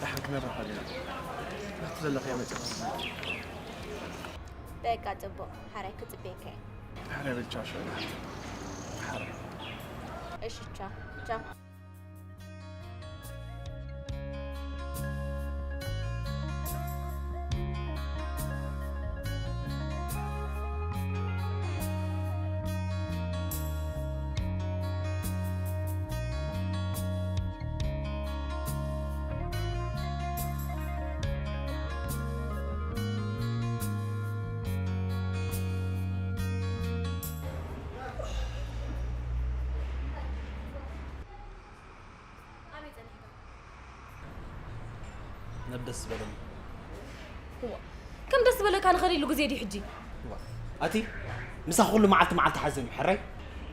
ደሓን ክንራኸብ ኢና። ናብቲ ዘለኽዮ መጺእካ። በቃ ጽቡቕ፣ ሓራይ ክጽበየካ እየ። ሓራይ በል ቻው ሸዊት ሓፍቲ። ሓራይ። እሺ ቻው ቻው። ኣበይ ጸኒሕካ? ናብ ደስ ዝበለኒ። እዋ፣ ከም ደስ ዝበለካ ንኸደሉ ግዜ ድዩ ሕጂ? እዋ፣ ኣቲ ምሳኺ ኩሉ መዓልቲ መዓልቲ ሓዘን እዩ ሕራይ።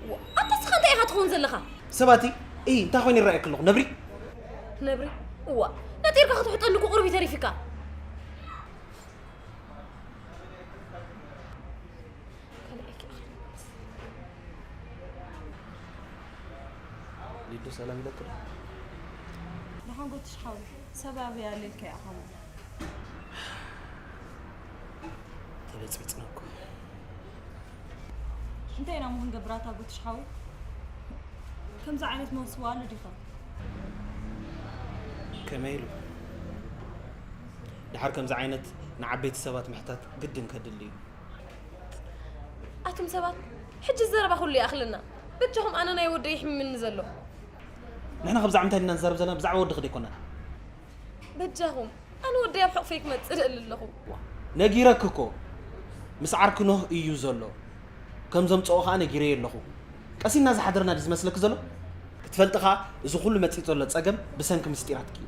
እዋ፣ ኣንታ እስኻ እንታይ ኢኻ ትኸውን ዘለኻ? ሰብ ኣቲ እይ እንታይ ኮይኑ ይረኣየኪ ኣለኹ ነብሪ? ነብሪ? እዋ፣ ነጢርካ ክትውሕጠኒ እኮ ቁሩብ እዩ ተሪፊካ። ካልኣይኪ ኣኽሊ ሊዱ ሰላም ኢለኪ ዶ? ደሓን ጎትሽ ሓወይ፣ ሰብ ኣበይ ኣሎ ኢልካ ኢኻ እሞ። ተበጽቢጽና እኮ። እንታይ ኢና እሞ ክንገብር ኣታ ጎትሽ ሓወይ? ከምዚ ዓይነት መውስቦ ኣሎ ዲኻ? ከመይ ኢሉ? ድሓር ከምዚ ዓይነት ንዓበይቲ ሰባት ምሕታት ግድን ከድሊ እዩ። ኣቱም ሰባት፣ ሕጂ ዘረባ ኩሉ ይኣኽለና። በጃኹም ኣነ ናይ ወደይ ይሕምምኒ ዘሎ። ንሕና ከብዛዕ እንታይ ኢና ንዛረብ ዘለና? ብዛዕባ ወድኺ ደይኮና። በጃኹም፣ ኣነ ወደይ ኣብ ሕቑፈይ ክመጽእ እደሊ ኣለኹ። ነጊረኪ እኮ። ምስ ዓርኪ ኖህ እዩ ዘሎ። ከም ዘምጽኦ ኸኣ ነጊረዮ ኣለኹ። ቀሲና ዝሓደርና ድዩ ዝመስለኪ ዘሎ? ክትፈልጢ ኸኣ እዚ ኩሉ መጺእ ዘሎ ጸገም ብሰንኪ ምስጢራትኪ እዩ።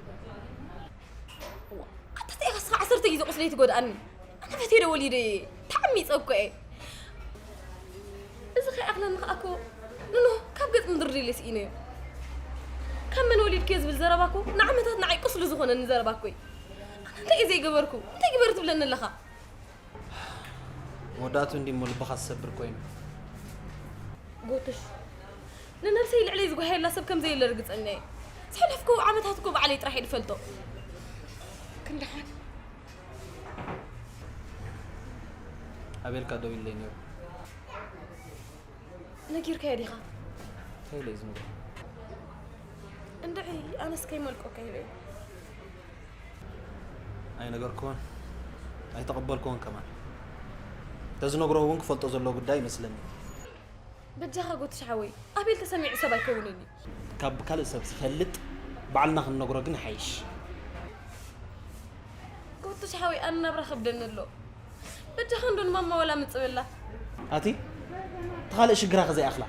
ኣታ እንታይ ኢኻ እስኻ ዓሰርተ ግዜ ቁስለይ ትጎድኣኒ? ኣነ ፈትየ ዶ ወሊደ እየ? ተዓሚፀ እኮ እየ። እዚ ከይኣኽለኒ ኸኣ እኮ ንኖህ ካብ ገጽ ምድሪ ድለ ስኢነዮ። ካብ መን ወሊድክዮ ዝብል ዘረባ እኮ ንዓመታት ንዓይ ቁስሊ ዝኾነኒ ዘረባ እኮ እዩ። ኣነ እንታይ እየ ዘይገበርኩ? እንታይ ግበሪ ትብለኒ ኣለኻ? መወዳእቱ እንዲ እሞ ልብኻ ዝሰብር ኮይኑ። ጎትሽ፣ ንነብሰይ ልዕለይ ዝጓሃየላ ሰብ ከም ዘየለ ርግጸኛ እየ። ዘሕለፍክዎ ዓመታት እኮ ባዕለይ ጥራሕ እየ ዝፈልጦ። ክንደሓን ኣቤልካ ደው ኢለይ ነይሩ። ነጊርካዮ ዲኻ? እንታይ ኢለ እዩ ዝነግሮ? እንድዒ ኣነስ ከይመልቆካ ኢለ እየ። ኣይነገርክዎን ኣይተቐበልክዎን ከማን። ተዝነግሮ እውን ክፈልጦ ዘለዎ ጉዳይ ይመስለኒ። በጃኻ ጎትሽ ሓወይ፣ ኣቤል ተሰሚዑ ሰብ ኣይከውንን እዩ። ካብ ካልእ ሰብ ዝፈልጥ ባዕልና ክንነግሮ ግን ይሓይሽ። ጎትሽ ሓወይ፣ ኣነ ናብራ ከብደኒ ኣሎ። በጃኻ እንዶ ንማማ ወላ ምጽእ በላ። ኣቲ እቲ ካልእ ሽግራ ከዘይኣኽላ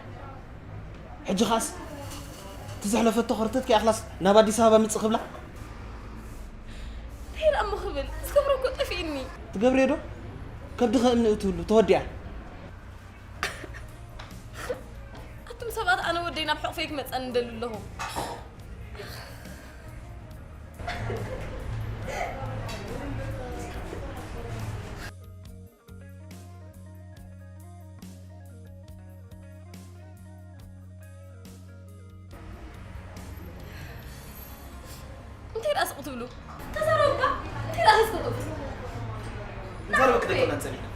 ሕጂ ኻስ እቲ ዘሕለፈቶ ከርተት ከይኣኽላስ ናብ ኣዲስ ኣበባ ምጽእ ክብላ። እንታይ ደኣ እሞ ክብል? ዝገብሮ እኮ ጠፊእኒ። ትገብርዮ ዶ? ከብዲ ከእምኒ እትብሉ ተወዲኣ። ኣቱም ሰባት፣ ኣነ ወደይ ናብ ሕቑፈይ ክመጸኒ እንደሊ ኣለኹ። እንታይ ደኣ ስቕ ትብሉ? ተዛረቡካ። እንታይ ደኣ ስቕ ትብሉ? ዘረባ ክደግመን ጸኒሕና።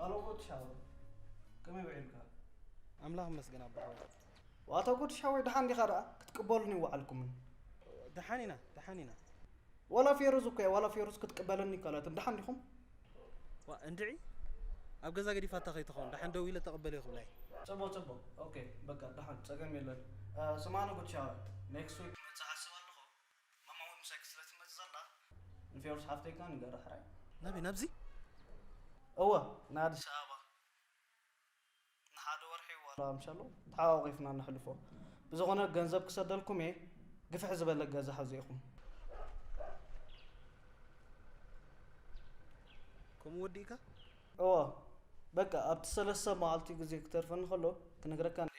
ኣሎ ጎትሻወ፣ ከመይ ውዒልካ? ኣምላኽ ይመስገን ኣቦ ሓወይ። ዋታ ጎትሻወይ፣ ደሓን ዲኻ ደኣ? ክትቅበሉኒ ይወዓልኩምን። ደሓን ኢና፣ ደሓን ኢና። ዋላ ፌሩዝ እኮ እያ፣ ዋላ ፌሩዝ ክትቅበለኒ ይከኣላትን። ደሓን ዲኹም? ዋ፣ እንድዒ ኣብ ገዛ ገዲፋታ ከይትኸውን፣ ደሓን ደው ኢለ ተቐበልዮ ክብላ እየ። ጽቡቕ፣ ጽቡቕ። ኦኬ፣ በቃ ደሓን፣ ጸገም የለን። እ፣ ስማዕኒ ጎትሻወ፣ ኔክስት ዊክ ክመጽእ ሓስብ ኣለኹ። ማማ እውን ምሳይ ክትስለ ትመጽእ ዘላ። ንፌሩዝ ሓፍተይ ከኣ ንገራ ሕራይ። ናበይ? ናብዚ? እወ፣ ንኣዲስ ኣበባ። ንሓደ ወርሒ ዋላ ምሻሎ ተሓቋቒፍና ነሕልፎ። ብዝኾነ ገንዘብ ክሰደልኩም እየ። ግፍሕ ዝበለ ገዛ ሓዙ ኢኹም። ከምኡ ወዲእካ? እወ፣ በቃ ኣብቲ ሰለስተ መዓልቲ ግዜ ክተርፈኒ ከሎ ክነግረካ እንዴ?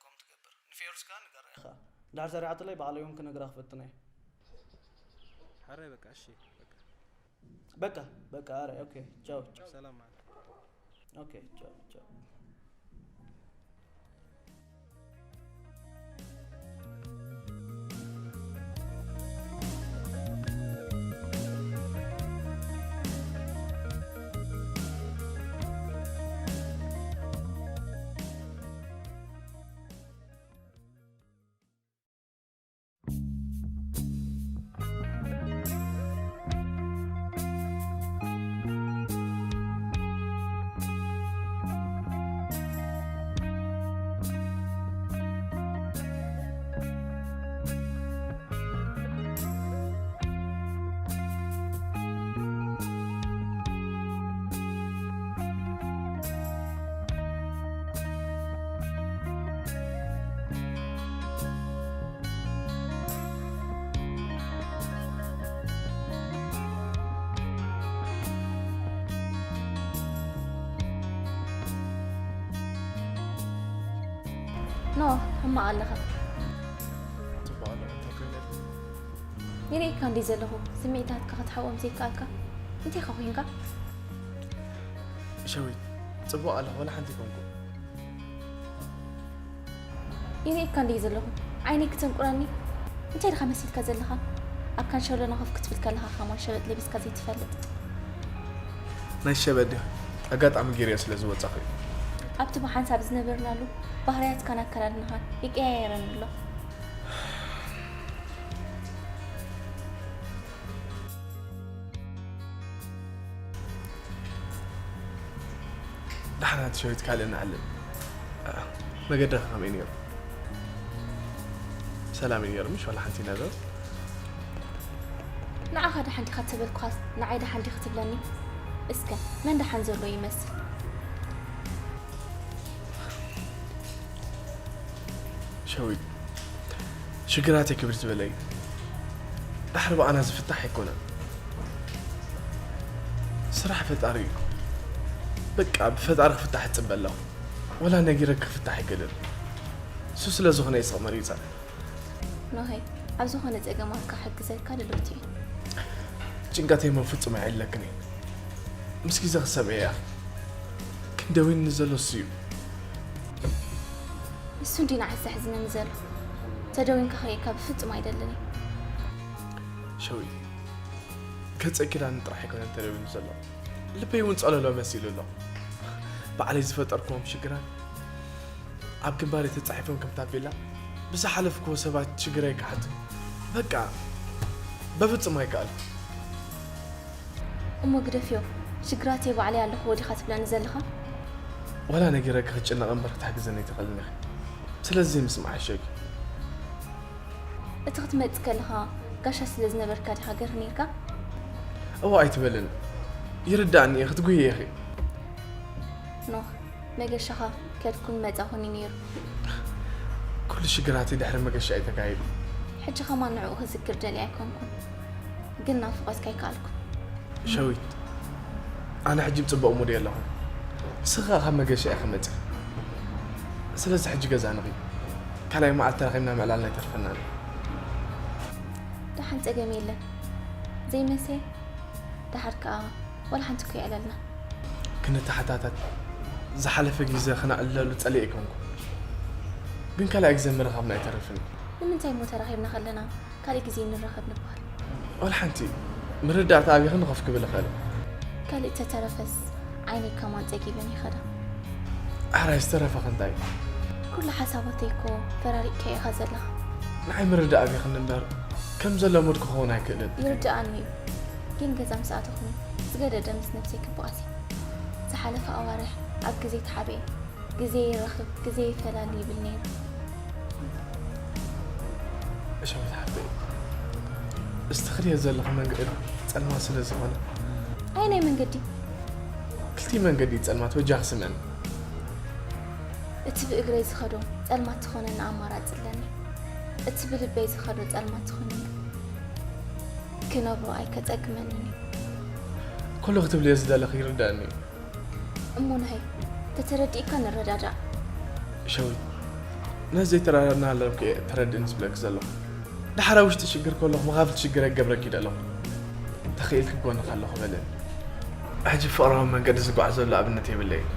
ከም ትገብር ንፌሩዝ ከኣ ንገራ ኢኻ። እንድሕር ሰሪዓትለይ ባዕለይ እውን ክነግራ ክፈትን እየ። ሓራይ በቃ እሺ፣ በቃ። በቃ፣ በቃ፣ ኣረ፣ ኦኬ፣ ቻው፣ ቻው። ሰላም ማለት። ኦኬ፣ ቻው፣ ቻው። ኖህ፣ ሕማቕ ኣለኻ። ጽቡቕ ኣለኹ፣ እንታይ ኮይነ? ይርእየካ እንድየ ዘለኹ፣ ስምዒታትካ ክትሓብኦም ዘይከኣልካ። እንታይ ኢኻ ኮይንካ? ሸዊት፣ ጽቡቕ ኣለኹ፣ ዋላ ሓንቲ ኣይኮንኩ። ይርእየካ እንድየ ዘለኹ፣ ዓይነይ ክተንቁረኒ? እንታይ ኢኻ መሲልካ ዘለኻ? ኣብ ካንሸሎና ኮፍ ክትብል ከለኻ ከማን ሸበጥ ለቢስካ ዘይትፈልጥ። ናይ ሸበጥ ዲኻ? ኣጋጣሚ ገይረዮ ስለ ዝወጻኹ እዩ። ኣብቲ ብሓንሳብ ዝነበርናሉ ባህርያትካን ኣከዳድናኻን ይቀያየረኒ ኣሎ። ደሓን ኣቲ ሸዊት ካልእ ንዓልም። መገድኻ ከመይ ነይሩ? ሰላም እዩ ነይሩ፣ ምሽ ዋላ ሓንቲ ነገር? ንዓኻ ደሓን ዲኻ ተበልኩኻስ ንዓይ ደሓን ዲኺ ትብለኒ? እስከ መን ደሓን ዘሎ ይመስል? ሸዊት፣ ሽግራተይ ክብር ዝበለ እዩ። ድሕሪ ብኣና ዝፍታሕ ኣይኮነን። ስራሕ ፈጣሪ እዩ። በቃ ብፈጣሪ ክፍታሕ እጽበ ኣለኹ። ወላ ነጊረክ ክፍታሕ ኣይክእልን። እሱ ስለ ዝኾነ እየ ስቕ መሪጸ። ኖሄ፣ ኣብ ዝኾነ ጸገማትካ ክሕግዘካ ድልውቲ እየ። ጭንቀተይ እሞ ፍጹም ኣየዕልለክን እየ። ምስ ግዜ ክሰምዕ እየ። ክንደዊኒ ዘሎ እሱ እዩ። እሱ እንዲ ንዓይ ዘሕዝነኒ ዘሎ። ተደዊንካ ክርእየካ ብፍጹም ኣይደልን እየ። ሸዊት፣ ገጸ ኪዳን ጥራሕ ኣይኮነን ተደዊኑ ዘሎ። ልበይ እውን ጸለሎ መሲሉ ኣሎ። ባዕለይ ዝፈጠርክዎም ሽግራት ኣብ ግንባረይ ተጻሒፎም ከም ታፔላ ብዝሓለፍክዎ ሰባት ሽግረይ ክሓቱ። በቃ፣ በፍጹም ኣይከኣልኩ። እሞ ግደፍዮ፣ ሽግራተይ ባዕለይ ኣለኹዎ ዲኻ ትብለኒ ዘለኻ? ዋላ ነጊረኪ ክትጭነቒ እምበር ክትሕግዘኒ ኣይትኽእልን ኢኺ። ስለዚ ዘይምስማዕ ይሕሸኪ። እቲ ክትመጽእ ከለኻ ጋሻ ስለ ዝነበርካ ዲኻ ገርሂ ነይርካ? እወ ኣይትበልን። ይርዳእኒ እየ፣ ክትጉህዪ ኢኺ። ኖህ፣ መገሻኻ ከድኩን መጻኹን እዩ ነይሩ። ኩሉ ሽግራተይ ድሕሪ መገሻ እዩ ተካይዱ። ሕጂ ኸማን ንዕኡ ክዝክር ደልየ ኣይኮንኩን፣ ግን ናፍቖትካ ኣይከኣልኩን። ሸዊት፣ ኣነ ሕጂ ብጽቡቕ ሙድ የለኹን። ንስኺ ኸኣ ካብ መገሻ ኢኺ መጺኺ። ስለዚ ሕጂ ገዛ ንኺድ። ካልኣይ መዓልቲ ተራኺብና ምዕላልና ኣይተርፈናን። ደሓን፣ ጸገም የለን። ዘይመሴ፣ ደሓር ከኣ ዋላ ሓንቲ እኮ የዕለልና። ክንተሓታተት፣ ዝሓለፈ ግዜ ክነዕልለሉ ጸሊኤ ኣይኮንኩን። ግን ካልኣይ ግዜ ምርኻብና ኣይተርፍን። ንምንታይ እሞ ተራኺብና ከለና ካልእ ግዜ ንራኸብ ንበሃል? ዋላ ሓንቲ ምርዳእታ ኣቢኺ ንኸፍ ክብል እኽእል። ካልእ ተተረፈስ፣ ዓይነይ ከማን ጸጊበን ይኸዳ። ኣራይ ዝተረፈ ክንታይ? ኩሉ ሓሳባተይ እኮ ፈራሪቕካ ኢኻ ዘለኻ። ንዓይ ምርዳእ ኣቢኽኒ እምበር ከም ዘለሙድ ክኸውን ኣይክእልን። ይርድኣኒ እዩ፣ ግን ገዛ ምስ ኣተኹ ዝገደደ ምስ ነብሰይ ክበኣስ እዩ። ዝሓለፈ ኣዋርሕ ኣብ ግዜ ተሓብኤ ግዜ ይረኽብ ግዜ ይፈላሊ ይብል ነይሩ። እሸዊት ሓብተይ፣ እዚ ትኸድዮ ዘለኺ መንገዲ ጸልማት ስለ ዝኾነ። ኣየናይ መንገዲ? ክልቲኡ መንገዲ እዩ ጸልማት፣ በጃኺ ስምዕኒ። እቲ ብእግረይ ዝኸዶ ጸልማት ዝኾነኒ ኣማራጺ ኣለኒ። እቲ ብልበይ ዝኸዶ ጸልማት ዝኾነኒ ክነብሮ ኣይከጸግመንን እዩ። ኩሉ ክትብልዮ ዝደለኺ ይርደኣኒ እዩ። እሞ ናሂ፣ ተተረዲእካ ንረዳዳእ። ሸዊት፣ ነዚ ዘይተረዳዳእና ኣለኹ እየ ተረድእኒ ዝብለኪ ዘለኹ። ደሓር ኣብ ውሽጢ ሽግር ከለኹ መኻፍልቲ ሽግረይ ክገብረኪ ደለኹ። ተኽኢልኪ ጎንኺ ኣለኹ በልኒ። ሕጂ ፍቕራዊ መንገዲ ዝጓዓዘሉ ኣብነት የብለይን።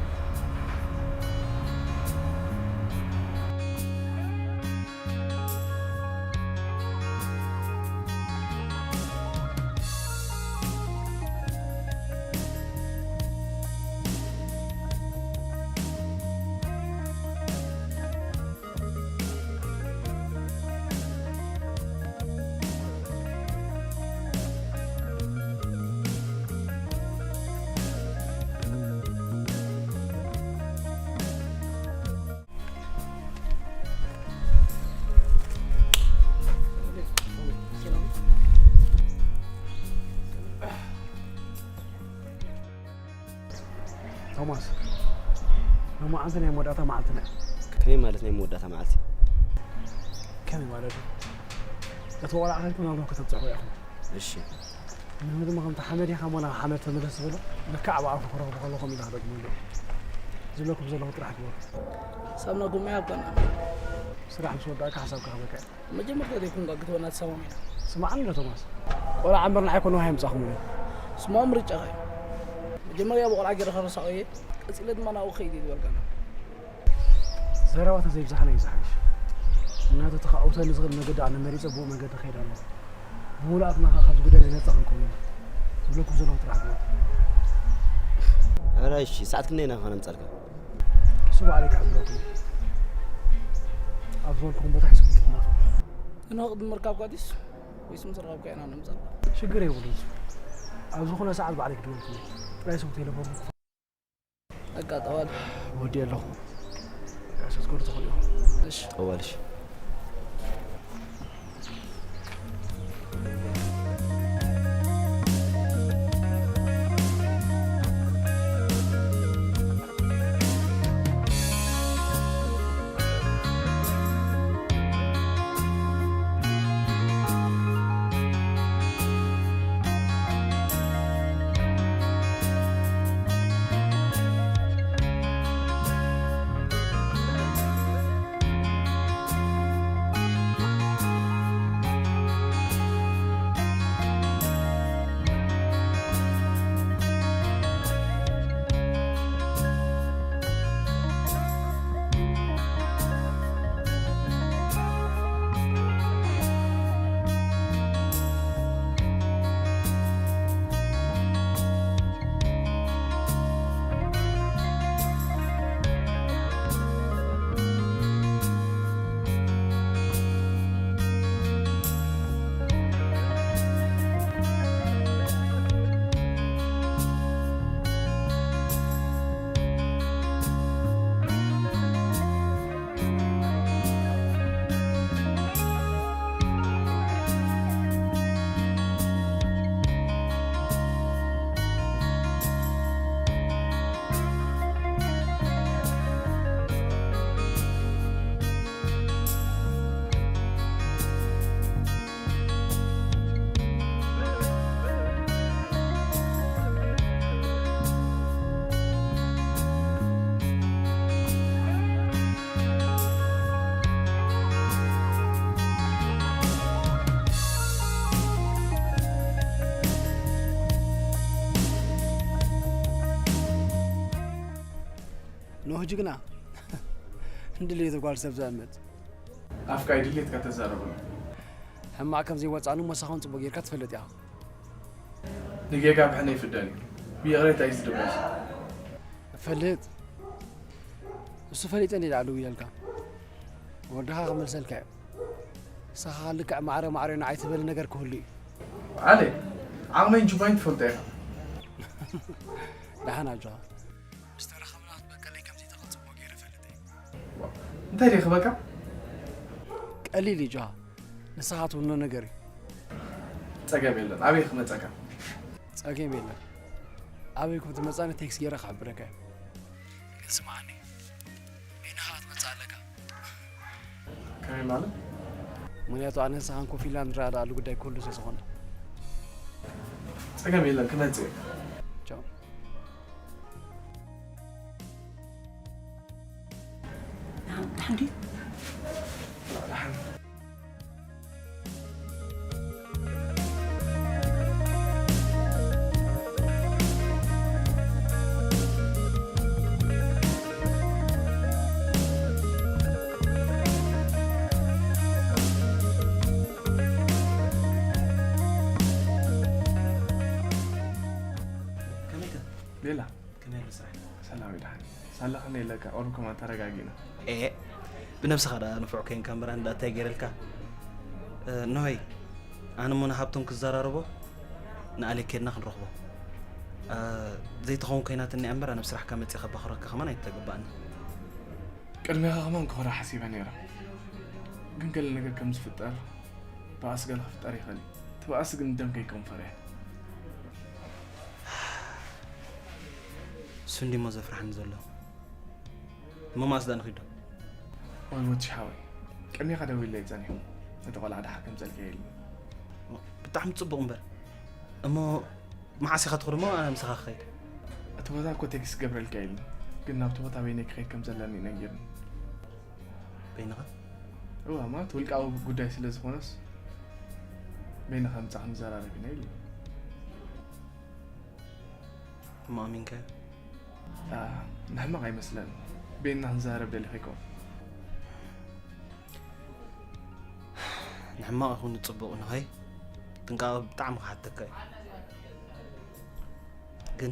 ቶማስ፣ ሎማዓንቲ ናይ መወዳእታ መዓልትና እያ። ከመይ ማለት ናይ መወዳእታ መዓልቲ? ከመይ ማለት እዩ? እቲ ቆልዓ ከይድኩም ናብ ዶብ ከተብፅሕዎ ኢኹም። እሺ። ንህዝቢ ከምቲ ሓመድ ኢኻ እሞ ናብ ሓመድ ተመለስ ዝበሎ፣ ልክዕ ኣብ ኣፉ ክረኽቦ ከለኹም ኢለ ክደግመሉ። ዝብለኩም ዘለኹ ጥራሕ ግበሩ። ሳምና ጎማ ይሃብካና። ስራሕ ምስ ወዳእካ ሓሳብካ ክህበካ እየ። መጀመርታ ዘይኮንካ ክትበና ተሰማሚዕና። ስማዕኒ ዶ ቶማስ፣ ቆልዓ እምበር ንዓይ ኮነ ውሃ የምጻኹምሉ። ስማዊ ምርጫኻ እዩ። መጀመርያ ብቆልዓ ገይረ ከረሳኦ እየ፣ ቀጺለ ድማ ናብኡ ክኸይድ እየ ዝበልካና። ዘረባ ተዘይብዝሓና እዩ ዝሓይሽ። ምኽንያቱ እቲ ከዐውተኒ ዝኽእል መገዲ ኣነ መሪጸ ብኡ መገዲ ክኸይድ ኣለኹ። ብምሉኣትና ከኣ ካብዚ ጉዳይ እዚ ነጻ ክንከውን ኢና። ዝብለኩም ዘለኹ ጥራሕ ግበሩ። ሕራይ እሺ፣ ሰዓት ክንደይ ኢና ከነምጸልካ? ንሱ ባዕለይ ክሕብረኩም እየ። ኣብ ዝበልኩኹም ቦታ ሒዝኩም ክትመጹ። ግን ቅድሚ ምርካብካ ድዩስ ወይስ ምስ ረኸብካ ኢና ነምጸልካ? ሽግር የብሉን። ኣብ ዝኾነ ሰዓት ባዕለይ ክድውለልኩም እየ። ጥራይ ስሙ ቴሌፎንኩም ክፈ- በቃ ጠዋል። ወዲ ኣለኹ። በቃ፣ ሰትኮር ትኽእሉ ኢኹም። እሺ። ጠዋል፣ እሺ። ኖህ ጅግና፣ ንድሌቱ ጓል ሰብ ዘእምት። ኣፍካ እዩ ድሌትካ ተዛረበሉ። ሕማቕ ከም ዘይወጻእኒ ሞሳኹን ጽቡቕ ጌርካ ትፈልጥ ኢኻ። ንጌጋ ብሕነ ይፍደን እዩ። ብይቕሬታ እዩ ዝድበስ። ፈልጥ እሱ ፈሊጠ እንዲ ዳዕሉ እያልካ ወድኻ ክመልሰልካ እዩ። ንስኻ ልክዕ ማዕረ ማዕረ ንዓይ ትበል ነገር ክህሉ እዩ። ዓሌ ዓቕመይን ጅባይን ትፈልጦ ኢኻ። ደሓን ኣጆኻ። ምስ ተራኸብና ክትበቀለይ ከምዚ ተኸጽቦ ገይረ ፈልጥ እየ። እንታይ ደይ ክበካ? ቀሊል እዩ ጆሃ። ንስኻ ትውኖ ነገር እዩ። ጸገም የለን። ኣበይ ክመጸካ? ጸገም የለን። ኣበይ ከም ትመጻኒ ቴክስት ገይረ ክሕብረካ እየ። ግን ስምዓኒ፣ በይንኻ ክትመጽእ ኣለካ። ከመይ ማለት? ምኽንያቱ ኣነ ንስኻን ኮፍ ኢልና ንረዳዳኣሉ ጉዳይ ክህሉ ስለ ዝኾነ። ጸገም የለን፣ ክመጽእ እየ። ቻው። ደሓን ድዩ? ቤላ ከመይ ኣሎ ስራሕ? ሰላም ይድሓን። ሳላ ከመይ ኣለካ? ቁሩብ ከማን ተረጋጊእና። ኤ ብነብስኻ ደኣ ንፉዕ ኮይንካ እምበር ኣነ ደኣ እንታይ ገይረልካ? እ፣ እነሆይ ኣነ እሞ ንሃብቶም ክዘራረቦ ንኣሌክ ኬድና ክንረኽቦ። እ፣ ዘይትኸውን ኮይናትኒ እያ እምበር ኣነ ኣብ ስራሕካ መጺእ ከባኽረካ ከማን ኣይተገባእኒ። ቅድሜኻ ከማን ክኾራ ሓሲበ ነይረ፣ ግን ገለ ነገር ከም ዝፍጠር ባእሲ ገለ ክፍጠር ይኽእል እዩ። እቲ ባእሲ ግን ደም ከይከውን ፈሪሐ። እሱ እንዲሞ ዘፍርሓኒ ዘሎ። እሞ መኣስ ደኣ ንኺዶ? ወይ ወዲ ሓወይ፣ ቅድሜኻ ደዊለይ ጸኒሑ፣ ነቲ ቆልዓ ደሓር ከምጸልካ ኢሉኒ። ብጣዕሚ ጽቡቕ እምበር። እሞ መዓስ ኢኻ ትኸዶ እሞ ኣነ ምሳኻ ክኸይድ? እቲ ቦታ እኮ ቴክስት ክገብረልካ ኢሉኒ፣ ግን ናብቲ ቦታ በይነይ ክኸይድ ከም ዘለኒ እዩ ነጊሩኒ። በይንኻ? እዋ፣ ማለት ውልቃዊ ጉዳይ ስለ ዝኾነስ በይንኻ ምጻእ ክንዘራረብ ኢና ኢሉኒ። እሞ ኣሚንካዮ? ንሕማቕ ኣይመስለንን። በይንና ክንዘራረብ ደሊኻ ኣይኮን። ንሕማቕ ይኹን ንጽቡቕ ንኸይ ጥንቃቐ ብጣዕሚ ክሓተካ እዩ። ግን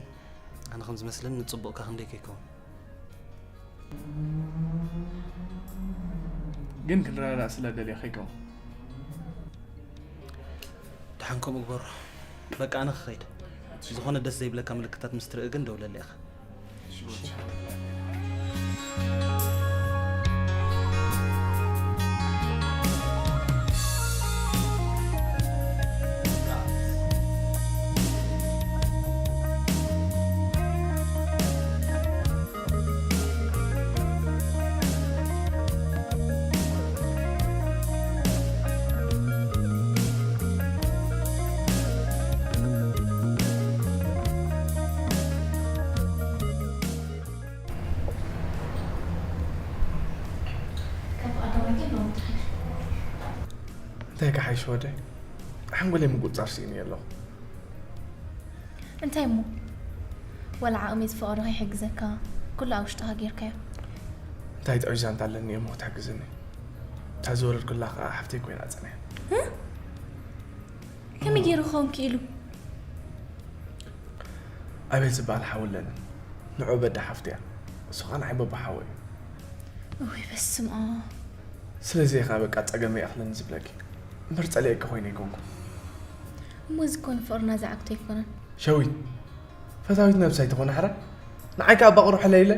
ኣነ ከም ዝመስለኒ ንጽቡቕካ ክንደይ ከይከውን። ግን ክንረዳዳእ ስለ ደልየ ከይከውን። ደሓን ከምኡ ግበሮ። በቃ ኣነ ክኸይድ። ዝኾነ ደስ ዘይብለካ ምልክታት ምስ ትርኢ ግን ደውለለይ ኢኻ። እንታይ ክሓይሽ ወደይ? ሓንጎለይ ምቁጽጻር ስኢነ ኣለኹ። እንታይ እሞ? ዋላ ዓቕመይ ዝፈቐዶ ከይሕግዘካ ኩሉ ኣብ ውሽጥኻ ጌርካዮ። እንታይ ጥዑይ ዛንታ ኣለኒ እሞ ክትሕግዝኒ? እታ ዝወለድኩላ ከኣ ሓፍተይ ኮይና ጸኒሓ። ከመይ ገይሩ ክኸውን ክኢሉ? ኣቤል ዝበሃል ሓው ኣለኒ። ንዑ በዳ ሓፍቲ እያ። እሱ ኸኣ ንዓይ በቦ ሓወይ እዩ። እውይ በስመ ኣብ። ስለዚ እየ ኸኣ በቃ ጸገመይ ይኣኽለኒ ዝብለኪ። እምበር ጸሊኤኪ ኮይነ ኣይኮንኩን። እሞ እዚ እኮ ንፍቕርና ዝዓግቶ ኣይኮነን። ሸዊት፣ ፈታዊት ነብሰይ ትኾን ኣሕረ? ንዓይ ከኣ ኣባቕሩሕለይ ኢለ።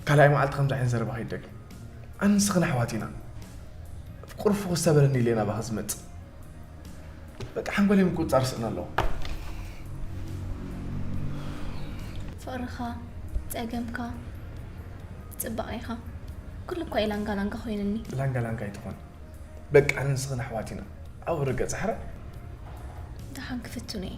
ካልኣይ መዓልቲ ከምዚ ዓይነት ዘረባ ከይደግም። ኣነ ንስኽን ኣሕዋት ኢና። ፍቁር ፍኹስ ተበለኒ ኢለ ናባኺ ዝመጽእ። በቃ ሓንጎለይ ምቁጽጻር ስእነ ኣለኹ። ፍቕርኻ፣ ጸገምካ፣ ጽባቐኻ፣ ኩሉ እኳ እዩ ላንጋ ላንጋ ኮይኑኒ። ላንጋ ላንጋ ኣይትኾን። በቃ ኣነ ንስኽን ኣሕዋት ኢና። ኣብኡ ርገጽ ኣሕረ። ደሓን ክፍትኖ እየ።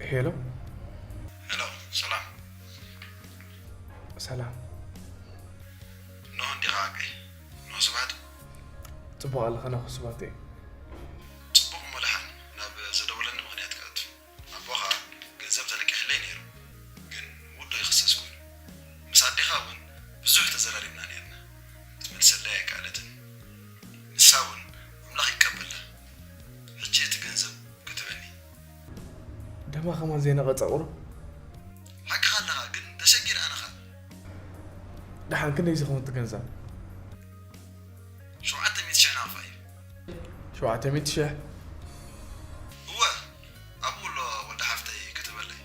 ሄሎ። ሄሎ፣ ሰላም። ሰላም። ኖህ እንዲኻ ኣቀይ? ኖህ ስብሃት? ጽቡቕ ኣለኻ ኖህ ስብሃተይ? ጽቡቕ እሞ ደሓን። እማ ከማን ዘይነቐጸ ቁሩብ። ሓቅኻ ኣለኻ፣ ግን ተሸጊረ ኣነ ኸኣ። ደሓን ክንደይ ዝኸውን እቲ ገንዘብ? ሸውዓተ ሚእቲ ሽሕ ናቕፋ እዩ። ሸውዓተ ሚእቲ ሽሕ? እወ፣ ኣብኡ ኣሎ ወዲ ሓፍተይ ከተበለይ።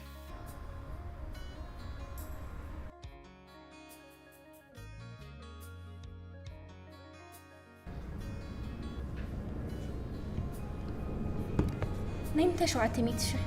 ናይ ምንታይ ሸውዓተ ሚእቲ ሽሕ?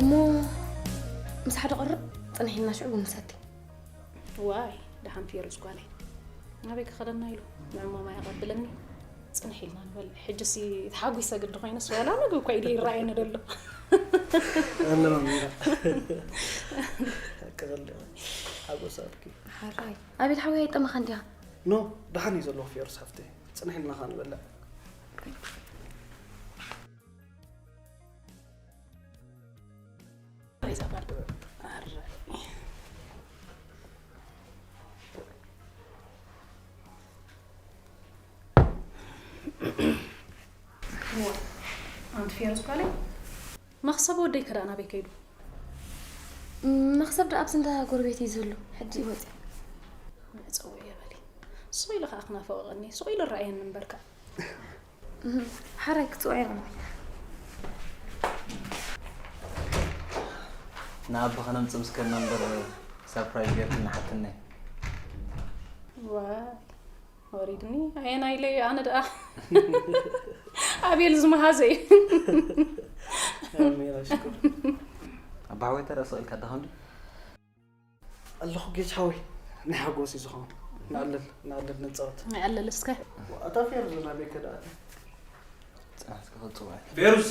እሞ ምስ ሓደ ቐርብ ጽንሕ ኢልና ሽዑ ቡን ንሰቲ። ዋይ፣ ደሓን ፌሩዝ ጓለይ። ናበይ ክኸደና ኢሉ? ንዕሞ ማይ ኣቐብለኒ። ጽንሕ ኢልና ንበልዕ። ሕጂሲ ተሓጒሰ ግዲ ኮይነስ ዋላ ምግቢ እኳ ኢደ ይረኣየኒ ደሎ። ኣለማ ሚራ። ሓቂ ቐልዲ። ሓጎስ ኣልኪ። ሓራይ። ኣቤል ሓወይ ኣይጠመኻን ዲኻ? ኖ፣ ደሓን እዩ ዘለኹ ፌሩዝ ሓፍተይ። ጽንሕ ኢልና ኸኣ ንበልዕ። ኣንቲ ፌሩዝ ጓለይ፣ መኽሰብ ወደይ ከ ደኣ ናበይ ከይዱ? መኽሰብ ደኣ ኣብዚ እንዳ ጎረቤት እዩ ዝህሉ። ሕጂ እዩ ወፂኡ። መዕፀዊ እየ በሊ። ሱቕ ኢሉ ኸኣ ክናፈቕ ቀኒ። ሱቕ ኢሉ ረኣየኒ እምበርካ። እህ፣ ሓራይ ክጽውዕ እየ። ንኣቦኻ ነምጽእ ምስ ከድና እምበር ሳፕራይዝ ጌርክኒ ሓትነይ። ዋይ፣ ወሪድኒ። ኣየናይ ኢለ እዩ ኣነ ደኣ? ኣቤል ዝመሃዘ እዩ። ኣሜን፣ ኣሽኩር። ኣባ ሓወይ፣ ተረእ ስቕ ኢልካ ዳኻ እንዲ? ኣለኹ ጌች ሓወይ፣ ናይ ሓጎስ እዩ ዝኸውን። ንዕልል፣ ንዕልል ንጻወት። ንዕልል እስከ። ዋእ፣ ኣታ ፌሩዝ ናበይ ከ ደኣ ኣትያ? ጽናሕ እስከ ክጽውዕ። ፌሩዝ!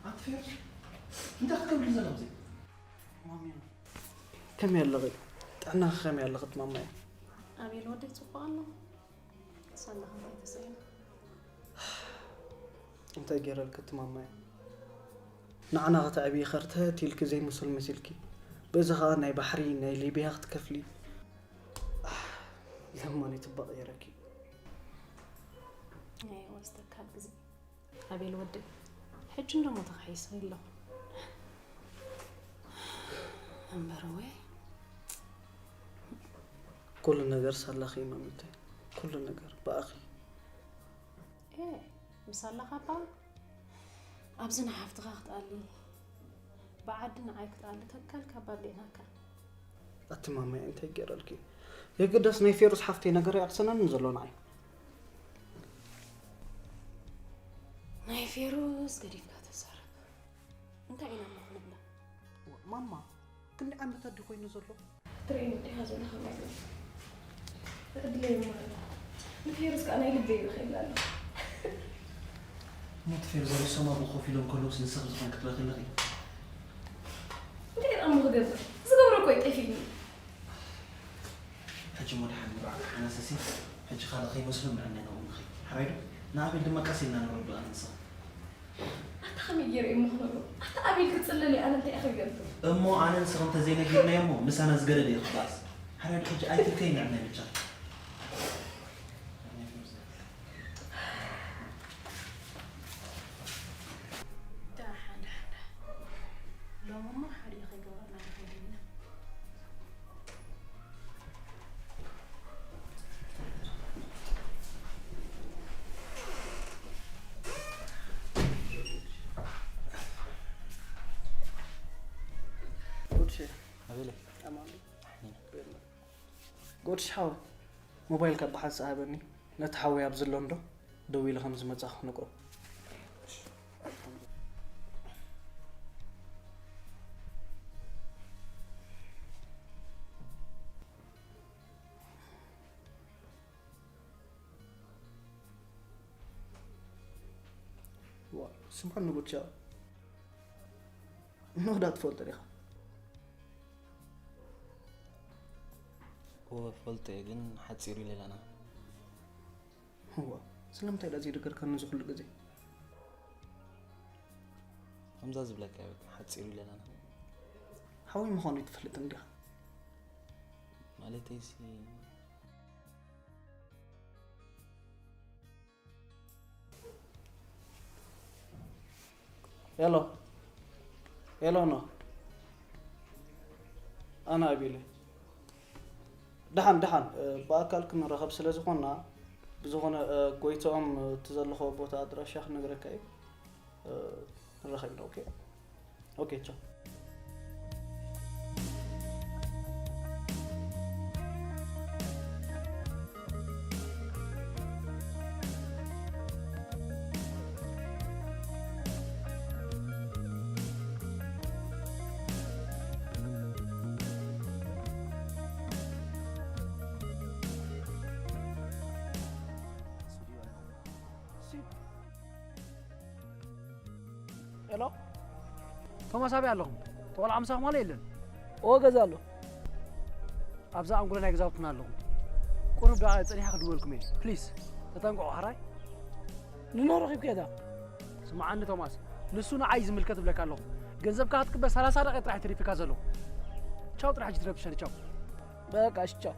ኣቲ ፌሩዝ፣ እንታይ ክትገብሪ ዘለኺ ኣብዚ? ማሚ፣ ከመይ ኣለኺ? ጥዕናኺ ከመይ ኣለኺ ማማየ? ኣቤል ወደይ ጽቡቕ ኣሎ። ሳላ ከመይ ተሰኢኑ? እንታይ ገይረልኪ እቲ ማማየ? ንዓና ከተዕብዪ ከርተት ኢልኪ ዘይምሱል መሲልኪ። በዚ ኸኣ ናይ ባሕሪ፣ ናይ ሊብያ ክትከፍሊ። ለማኒ ትባቕ ገይረኪ። ናይ ወስተካል ግዜ። ኣቤል ወደይ፣ ሕጂ እንዶ ሞተ ክሕይስ ኣለኹ። እምበር ወይ። ኩሉ ነገር ሳላኺ እዩ ማሚተይ። ኩሉ ነገር ብኣኺ። ኤ፣ ምሳላኻ እባ ኣብዚ ንሓፍትኻ ክትኣሊ፣ ብዓዲ ንዓይ ክትኣሊ ተካልካ ባዴናካ። ኣቲ ማማይ እንታይ ገይረልኪ? የግዳስ ናይ ፌሩዝ ሓፍተይ ነገር ኣይዕሰነንን ዘሎ ንዓይ። ናይ ፌሩዝ ገዲፍካ ተዛረብ። እንታይ ኢና እሞ ክንብላ? ማማ፣ ክንደይ ዓመታት ድዩ ኮይኑ ዘሎ? ትርእይኒ ዲኻ ዘለኻ ማለት እዩ። ዕድለይ እሞ ኣሎ። ንፌሩዝ ከኣ ናይ ልበይ ይበኽየላ ኣሎ። ሞት ፌሩዝ ኣብ ሰማቡ ኮፍ ኢሎም ከለውስ ንስኺ ዝኾነ ክትበኺ ኣለኺ? እንታይ ደኣ እሞ ክገብር? ዝገብሮ እኮ እዩ ጠፊእኒ። ሕጂ እሞ ደሓን ንባዕልኪ ሓናሰሲ። ሕጂ ካልእ ከይመስሎ ምዕናይ ናብኡ ንኺድ። ሕራይ ዶ? ንኣቤል ድማ ቀስ ኢልና ነረድኦ ኣነ ንስኺ። ኣታ ከመይ ገይረ እየ ምኽኖ? ኣታ ኣቤል ክጽለል እየ፣ ኣነ እንታይ እየ ክገብር? እሞ ኣነ ንስኺ እንተዘይነጊርናዮ እሞ ምሳና ዝገደደ እዩ ክባኣስ። ሓራይ ሕጂ ኣይትልከይ ንዕናይ ብቻ። ደሓን፣ ደሓን፣ ደሓን። ሎሚ እሞ ሓደ ከይገበርና ንኸይድ ኢና። ጉድ ሸ-፣ ኣቤለይ። ኣማን። ኣሕኒና። ጎድሽ ሓወይ፣ ሞባይልካ ብሓንሳእ ሃበኒ። ነቲ ሓወይ ኣብ ዘሎ እንዶ ደዊለ ከም ዝመጻ ክነግሮ። ዋ፣ ስምዓኒ ጉድሻ። ኖዳ ትፈልጦ ዲኻ? እወ፣ እፈልጦ እየ፣ ግን ሓጺሩ ኢለና። እዋ፣ ስለምንታይ ደኣ ዘይደገርካኒ እዚ ኩሉ ግዜ? ከምዛ ዝብለካ እየ፣ ሓጺሩ ኢለና። ሓወይ ምዃኑ ኣይትፈልጥን ዲኻ? ማለተይሲ፣ ሄሎ፣ ሄሎ፣ ኖ። ኣነ ኣቤል እየ። ደሓን፣ ደሓን፣ እ፣ ብኣካል ክንራኸብ ስለ ዝኾንና፣ ብዝኾነ፣ እ፣ ጎይትኦም፣ እ፣ እቲ ዘለኽዎ ቦታ ኣድራሻ ክነግረካ እዩ። እ፣ ንራኸብ ኢና፣ ኦኬ? ኦኬ፣ ቻው። ሄሎ፣ ቶማስ፣ ኣበይ ኣለኹም? ተቆልዓ ምሳኹም ኣሎ የለን? እዎ፣ ገዛ ኣሎ። ኣብዛ ኣንጎሎ ናይ ገዛውትና ኣለኹም። ቁሩብ ደኣ ጸኒሓ ክድወልኩም እየ። ፕሊስ፣ ተጠንቀቑ፣ ሕራይ? ንኖ ረኺብካዮ ዳ? ስምዓኒ ቶማስ፣ ንሱ ንዓይ ዝምልከት እብለካ ኣለኹ። ገንዘብካ ክትቅበል ሰላሳ ደቂቕ ጥራሕ ተሪፍካ ዘሎ። ቻው፣ ጥራሕ ሕጂ ትረብሸኒ፣ ቻው። በቃ እሺ፣ ቻው።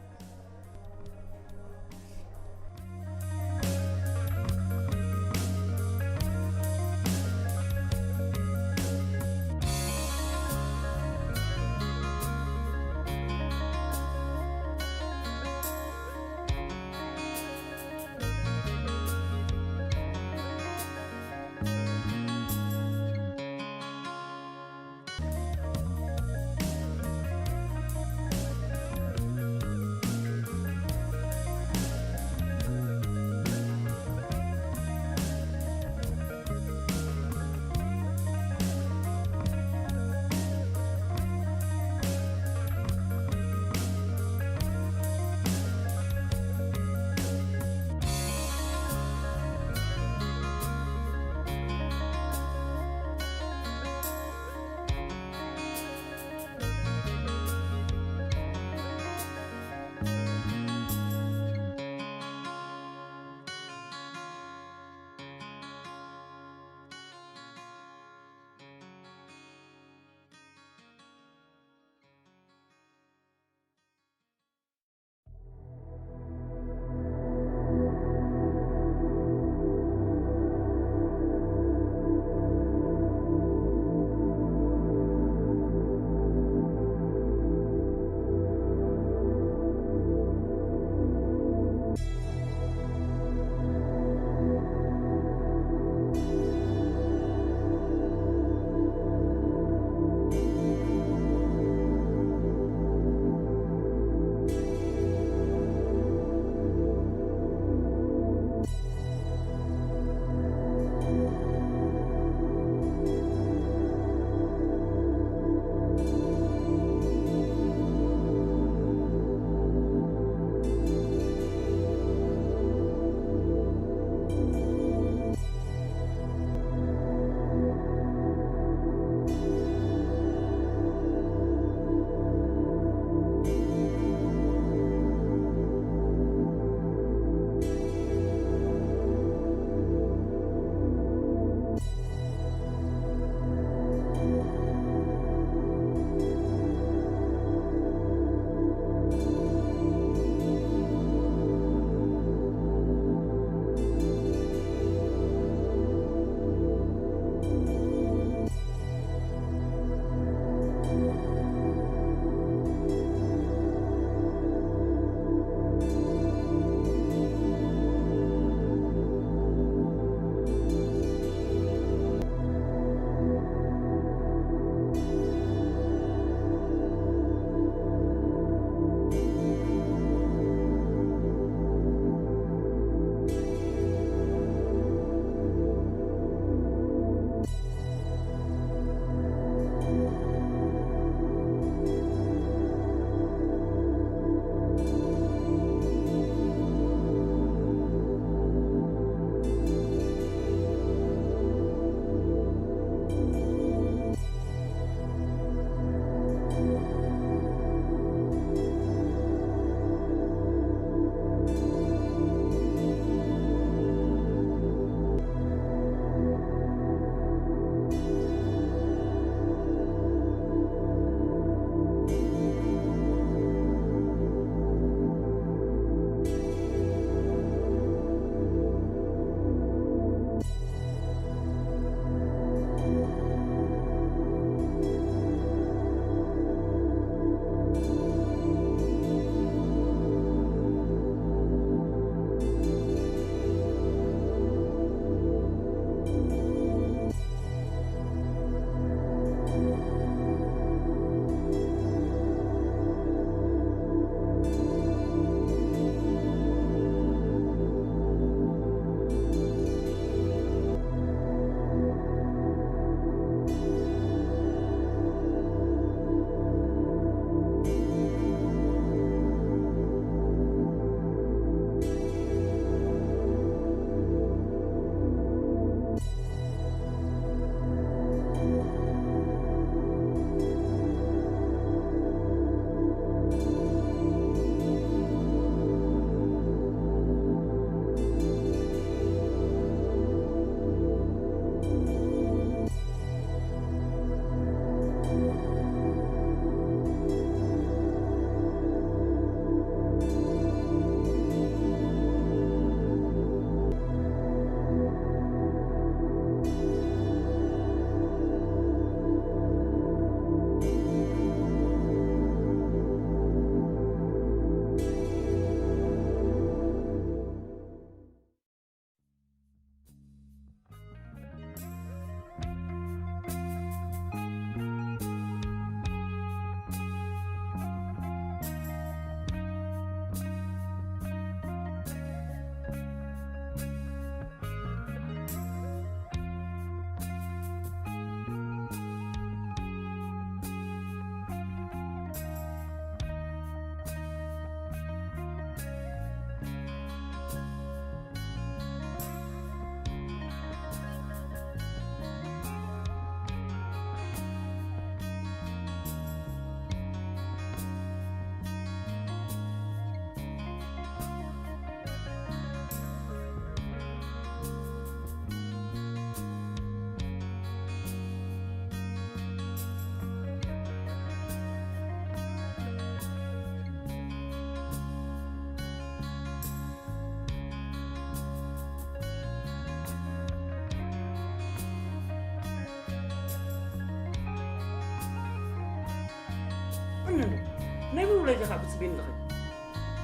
ናይ ምን ውለጃ ካብ ትጽበይኒ ኣለኺ?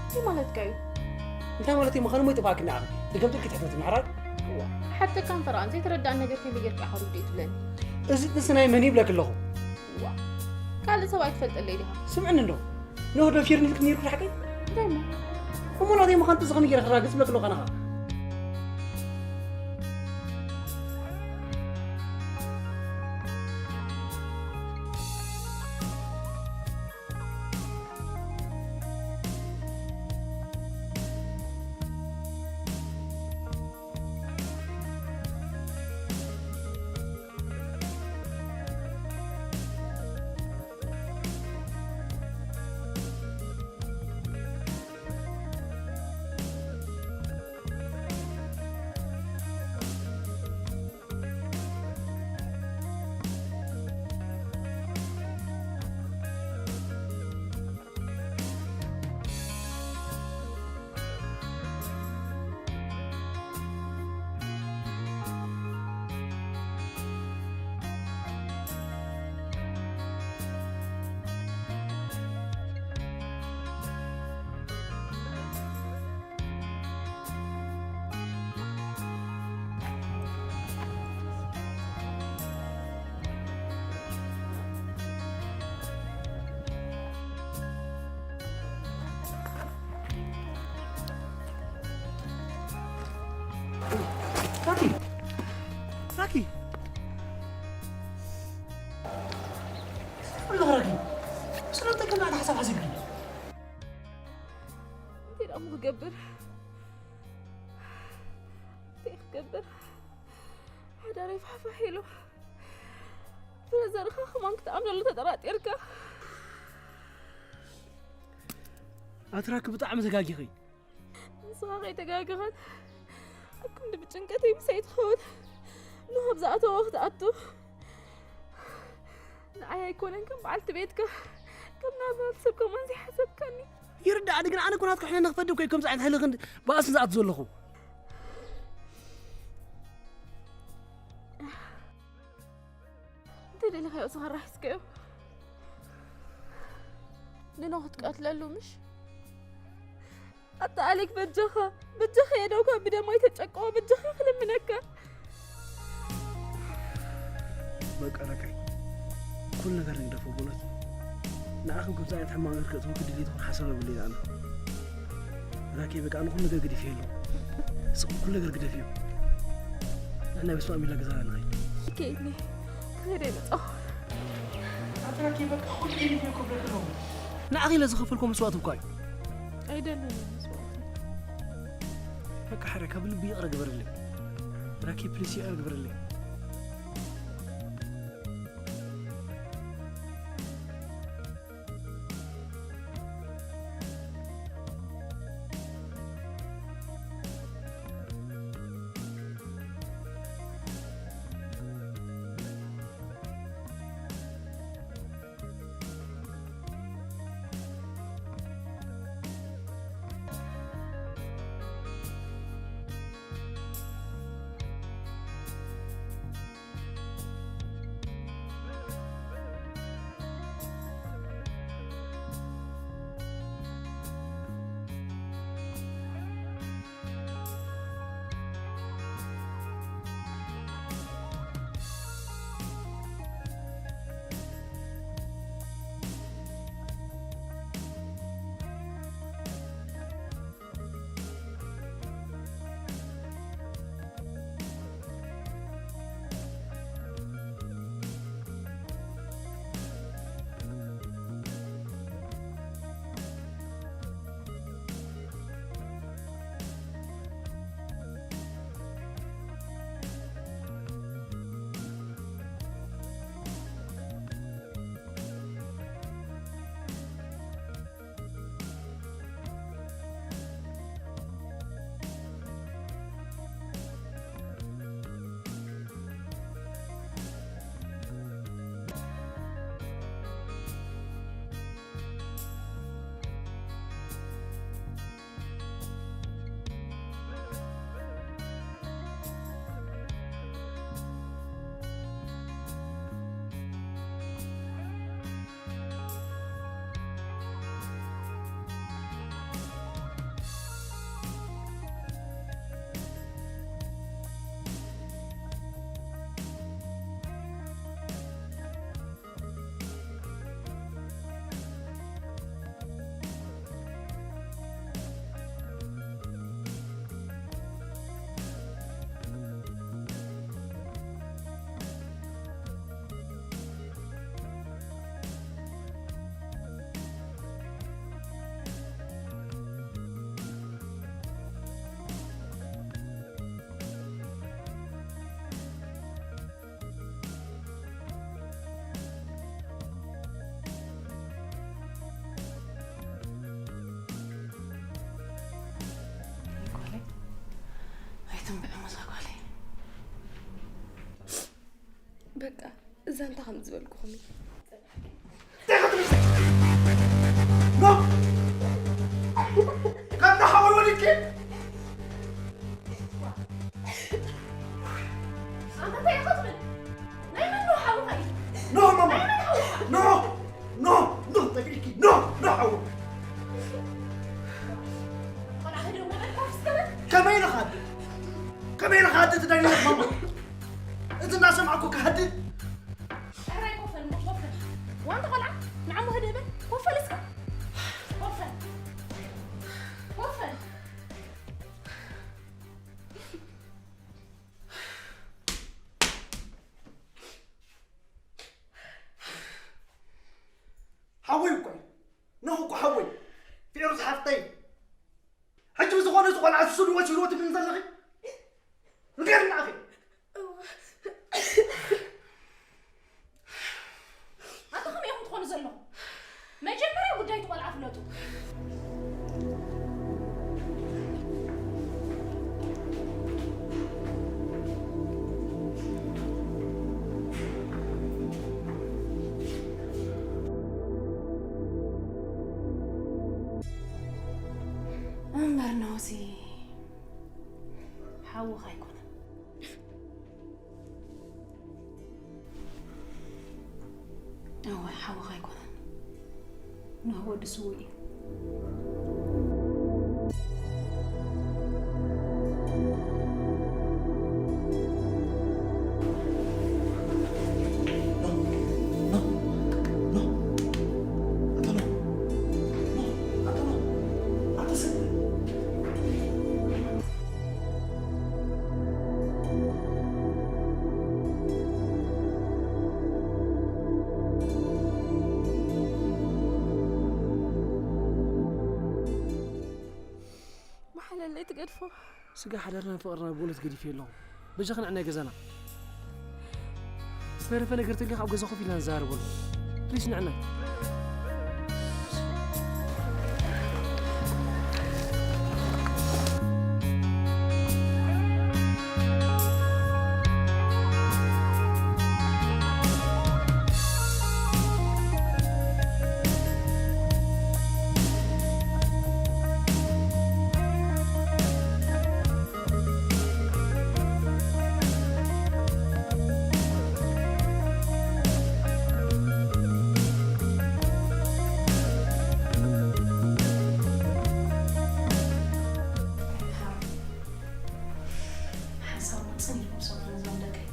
እንታይ ማለትካ እዩ? እንታይ ማለት እዩ? ምዃኑ ሞይተ ባክ ንዓኺ። ደገምጥልኪ ትሕተት ምሕራር? እዋ፣ ሓተካ እምበር፣ ዘይተረዳእን ነገር ከመይ ጌርካ ኢኻ ርድእ ትብለኒ? እዚ ጥንሲ ናይ መን ይብለኪ ኣለኹ? እዋ፣ ካልእ ሰብ ኣይትፈልጠለይ ዲኻ? ስምዕኒ እንዶ። ንሆ ደፊርኒ ኢልኪ ነይርኩ ሓቀይ? እንታይ እሞ? እሞ ናተይ ምዃኑ ጥንሲ ከመይ ጌረ ክራግጽ ብለኪ ኣለኹ ኣነ ኸኣ? ራኪ! ራኪ! ኣለኻ ራኪ! ስለምንታይ ከም ንዓና ሓሳብ ሓሲብኪ? እንታይ ደኣ እሞ ክገብር? እንታይ ክገብር? ሓዳረይ ፋሕፋሕ ኢሉ። ፍረ ዘርኻ ከማን ክትኣምነሉ ተጠራጢርካ። ኣቲ ራኪ ብጣዕሚ ተጋጊኺ። ንስኻ ከይተጋገኻን ኣብ ክንዲ ብጭንቀተይ ምሳይ ትኸውን ንኻብ ዝኣተወ ክትኣቱ ንዓይ ኣይኮነን ከም በዓልቲ ቤትካ ከም ናብራል ሰብ ከማን ዘይሓሰብካኒ። ይርዳእኒ ግን ኣነ እኮ ናትካ ሕነ ንኽፈዲ እኮ እዩ ከምዚ ዓይነት ሕልኽን ባእስን ዝኣቱ ዘለኹ። እንተ ደሊኻዮ ስኻ ራሒስካዮ ንኖ ክትቀትለሉ ምሽ? ኣታ ኣሌክ በጃኻ በጃኻ የደውካ ብደማይ ተጨቀወ በጃኻ ክልምነካ። በቃ ራካይ ኩሉ ነገር ንግደፎ። በእውነት ንዓኽም ከምዚ ዓይነት ሕማቕ ነገር ከእትወኪ ድሌት ይኹን ሓሳብ የብለይ ኣነ። ራኬ በቃ ንኹሉ ነገር ግደፍዮ ኣሎ። ስቕ ኩሉ ነገር ግደፍዮ። ንሕና ብስማዕ ሚላ ገዛና ንኸይድ። ከይድኒ ክኸይደ ይመጻኹ። ኣቲ ራኬ በቃ ኩሉ ግደፍዮ ክብለኪ ኣለኹ። ንዓኺ ኢለ ዝኸፈልኩ መስዋእቲ እኳ እዩ። ኣይደልን መስዋእቲ። በቃ ሓረ ካብ ልቢ ይቕረ ግበርለይ። ራኬ ፕሊስ ይቕረ ግበርለይ። በቃ፣ እዛ እንታይ ከም ዝበልኩኹም እዩ። ኖ! ከምታ ሓወይ ወሊድኪ? ኣንታ እንታይ ኢኻ ትብል? ናይ መን ነው ሓውኻ እዩ? ኖ ማማ! ኖ! ኖ! ኖ! ተግሪኪ! ኖ! ኖ ሓው! ቆልዓ ህደው እናበልካ ክስተበት? ከመይ ኢለ ክሃድእ? ከመይ ኢለ ክሃድእ ትደልዪ ማማ? እቲ እናሰማዕኩ ክሃድእ? ሕራይ ኮፈል፣ ሞ ኮፈል። ዋንታ ቆልዓ፣ ንዓሞ ህደእ በል። ኮፈል እስከ። ኮፈል። ኮፈል። ሓወይ እኮ እዩ። ኖህ እኮ ሓወይ። ፌሩዝ ሓፍተይ። ሕጂ ብዝኾነ እዚ ቆልዓ ዝስሉ ወሲድዎ ትብልን ዘለኺ? ንገርና ኣኺ። ኣታ ከመይ ኢኹም ትኾኑ ዘለኹም? መጀመርያ ጉዳይ እቲ ቆልዓ ፍለጡ። እምበር ኖዚ ሓውኻ ኣይኮነን። እወ፣ ሓውኻ ኣይኮነን። ኖህ ወዲ ስዉእ እዩ። መሓለለይ ትገድፎ። ስጋ ሓዳርናን ፍቕርናን ብእውነት ገዲፈዮ ኣለኹ። በጃኺ ንዕናይ ገዛና። ዝተረፈ ነገር ተልዩ ኣብ ገዛ ኮፍ ኢልና ንዛረበሉ። ፕሊስ ንዕናይ። ሓሳብ ውፅን ኢልኩም ሰምዑ እዞም ደቀይ።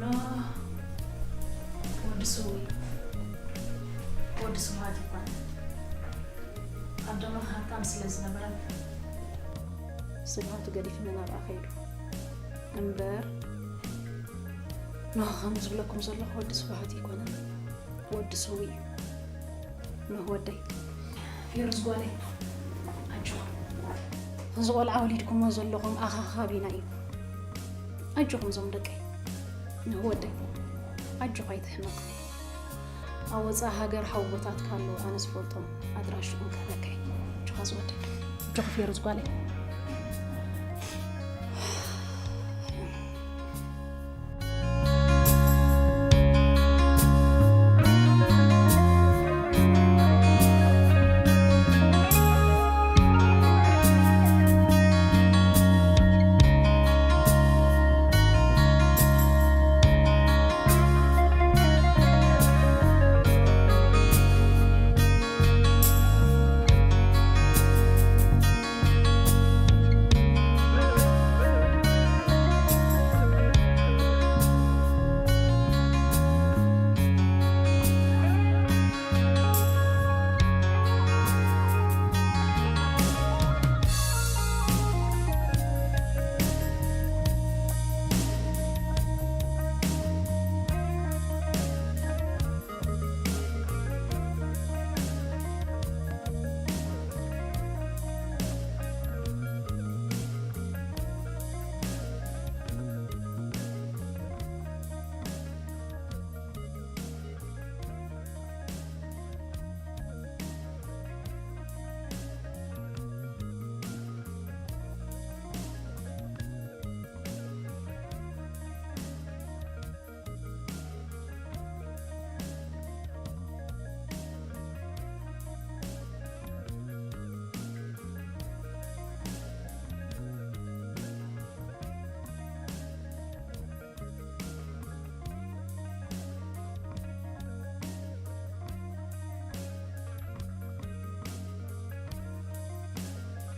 ኖህ ወዲ ስውእ፣ ወዲ ስብሃት ይኮነ። ኣደኖ ሃብታም ስለ ዝነበረ ስብሃቱ ገዲፍና ናብኣ ከይዱ። እምበር ኖህ ከም ዝብለኩም ዘለኹ ወዲ ስብሃት ኣይኮነን፣ ወዲ ስውእ እዩ። ኖህ ወደይ፣ ፌሩዝ ጓለይ፣ ኣጆኹም። እዚ ቆልዓ ወሊድኩሞ ዘለኹም ኣኻኻቢና እዩ። ኣጆኹም እዞም ደቀይ። ኖህ ወደይ፣ ኣጆኻ ኣይትሕመቕ። ኣብ ወፃኢ ሃገር ሓውቦታትካ ኣለዉ፣ ኣነ ዝፈልጦም፣ ኣድራሽኦም ክህበካ እየ። ኣጆኻ ዝወደይ። ኣጆኺ ፌሩዝ ጓለይ።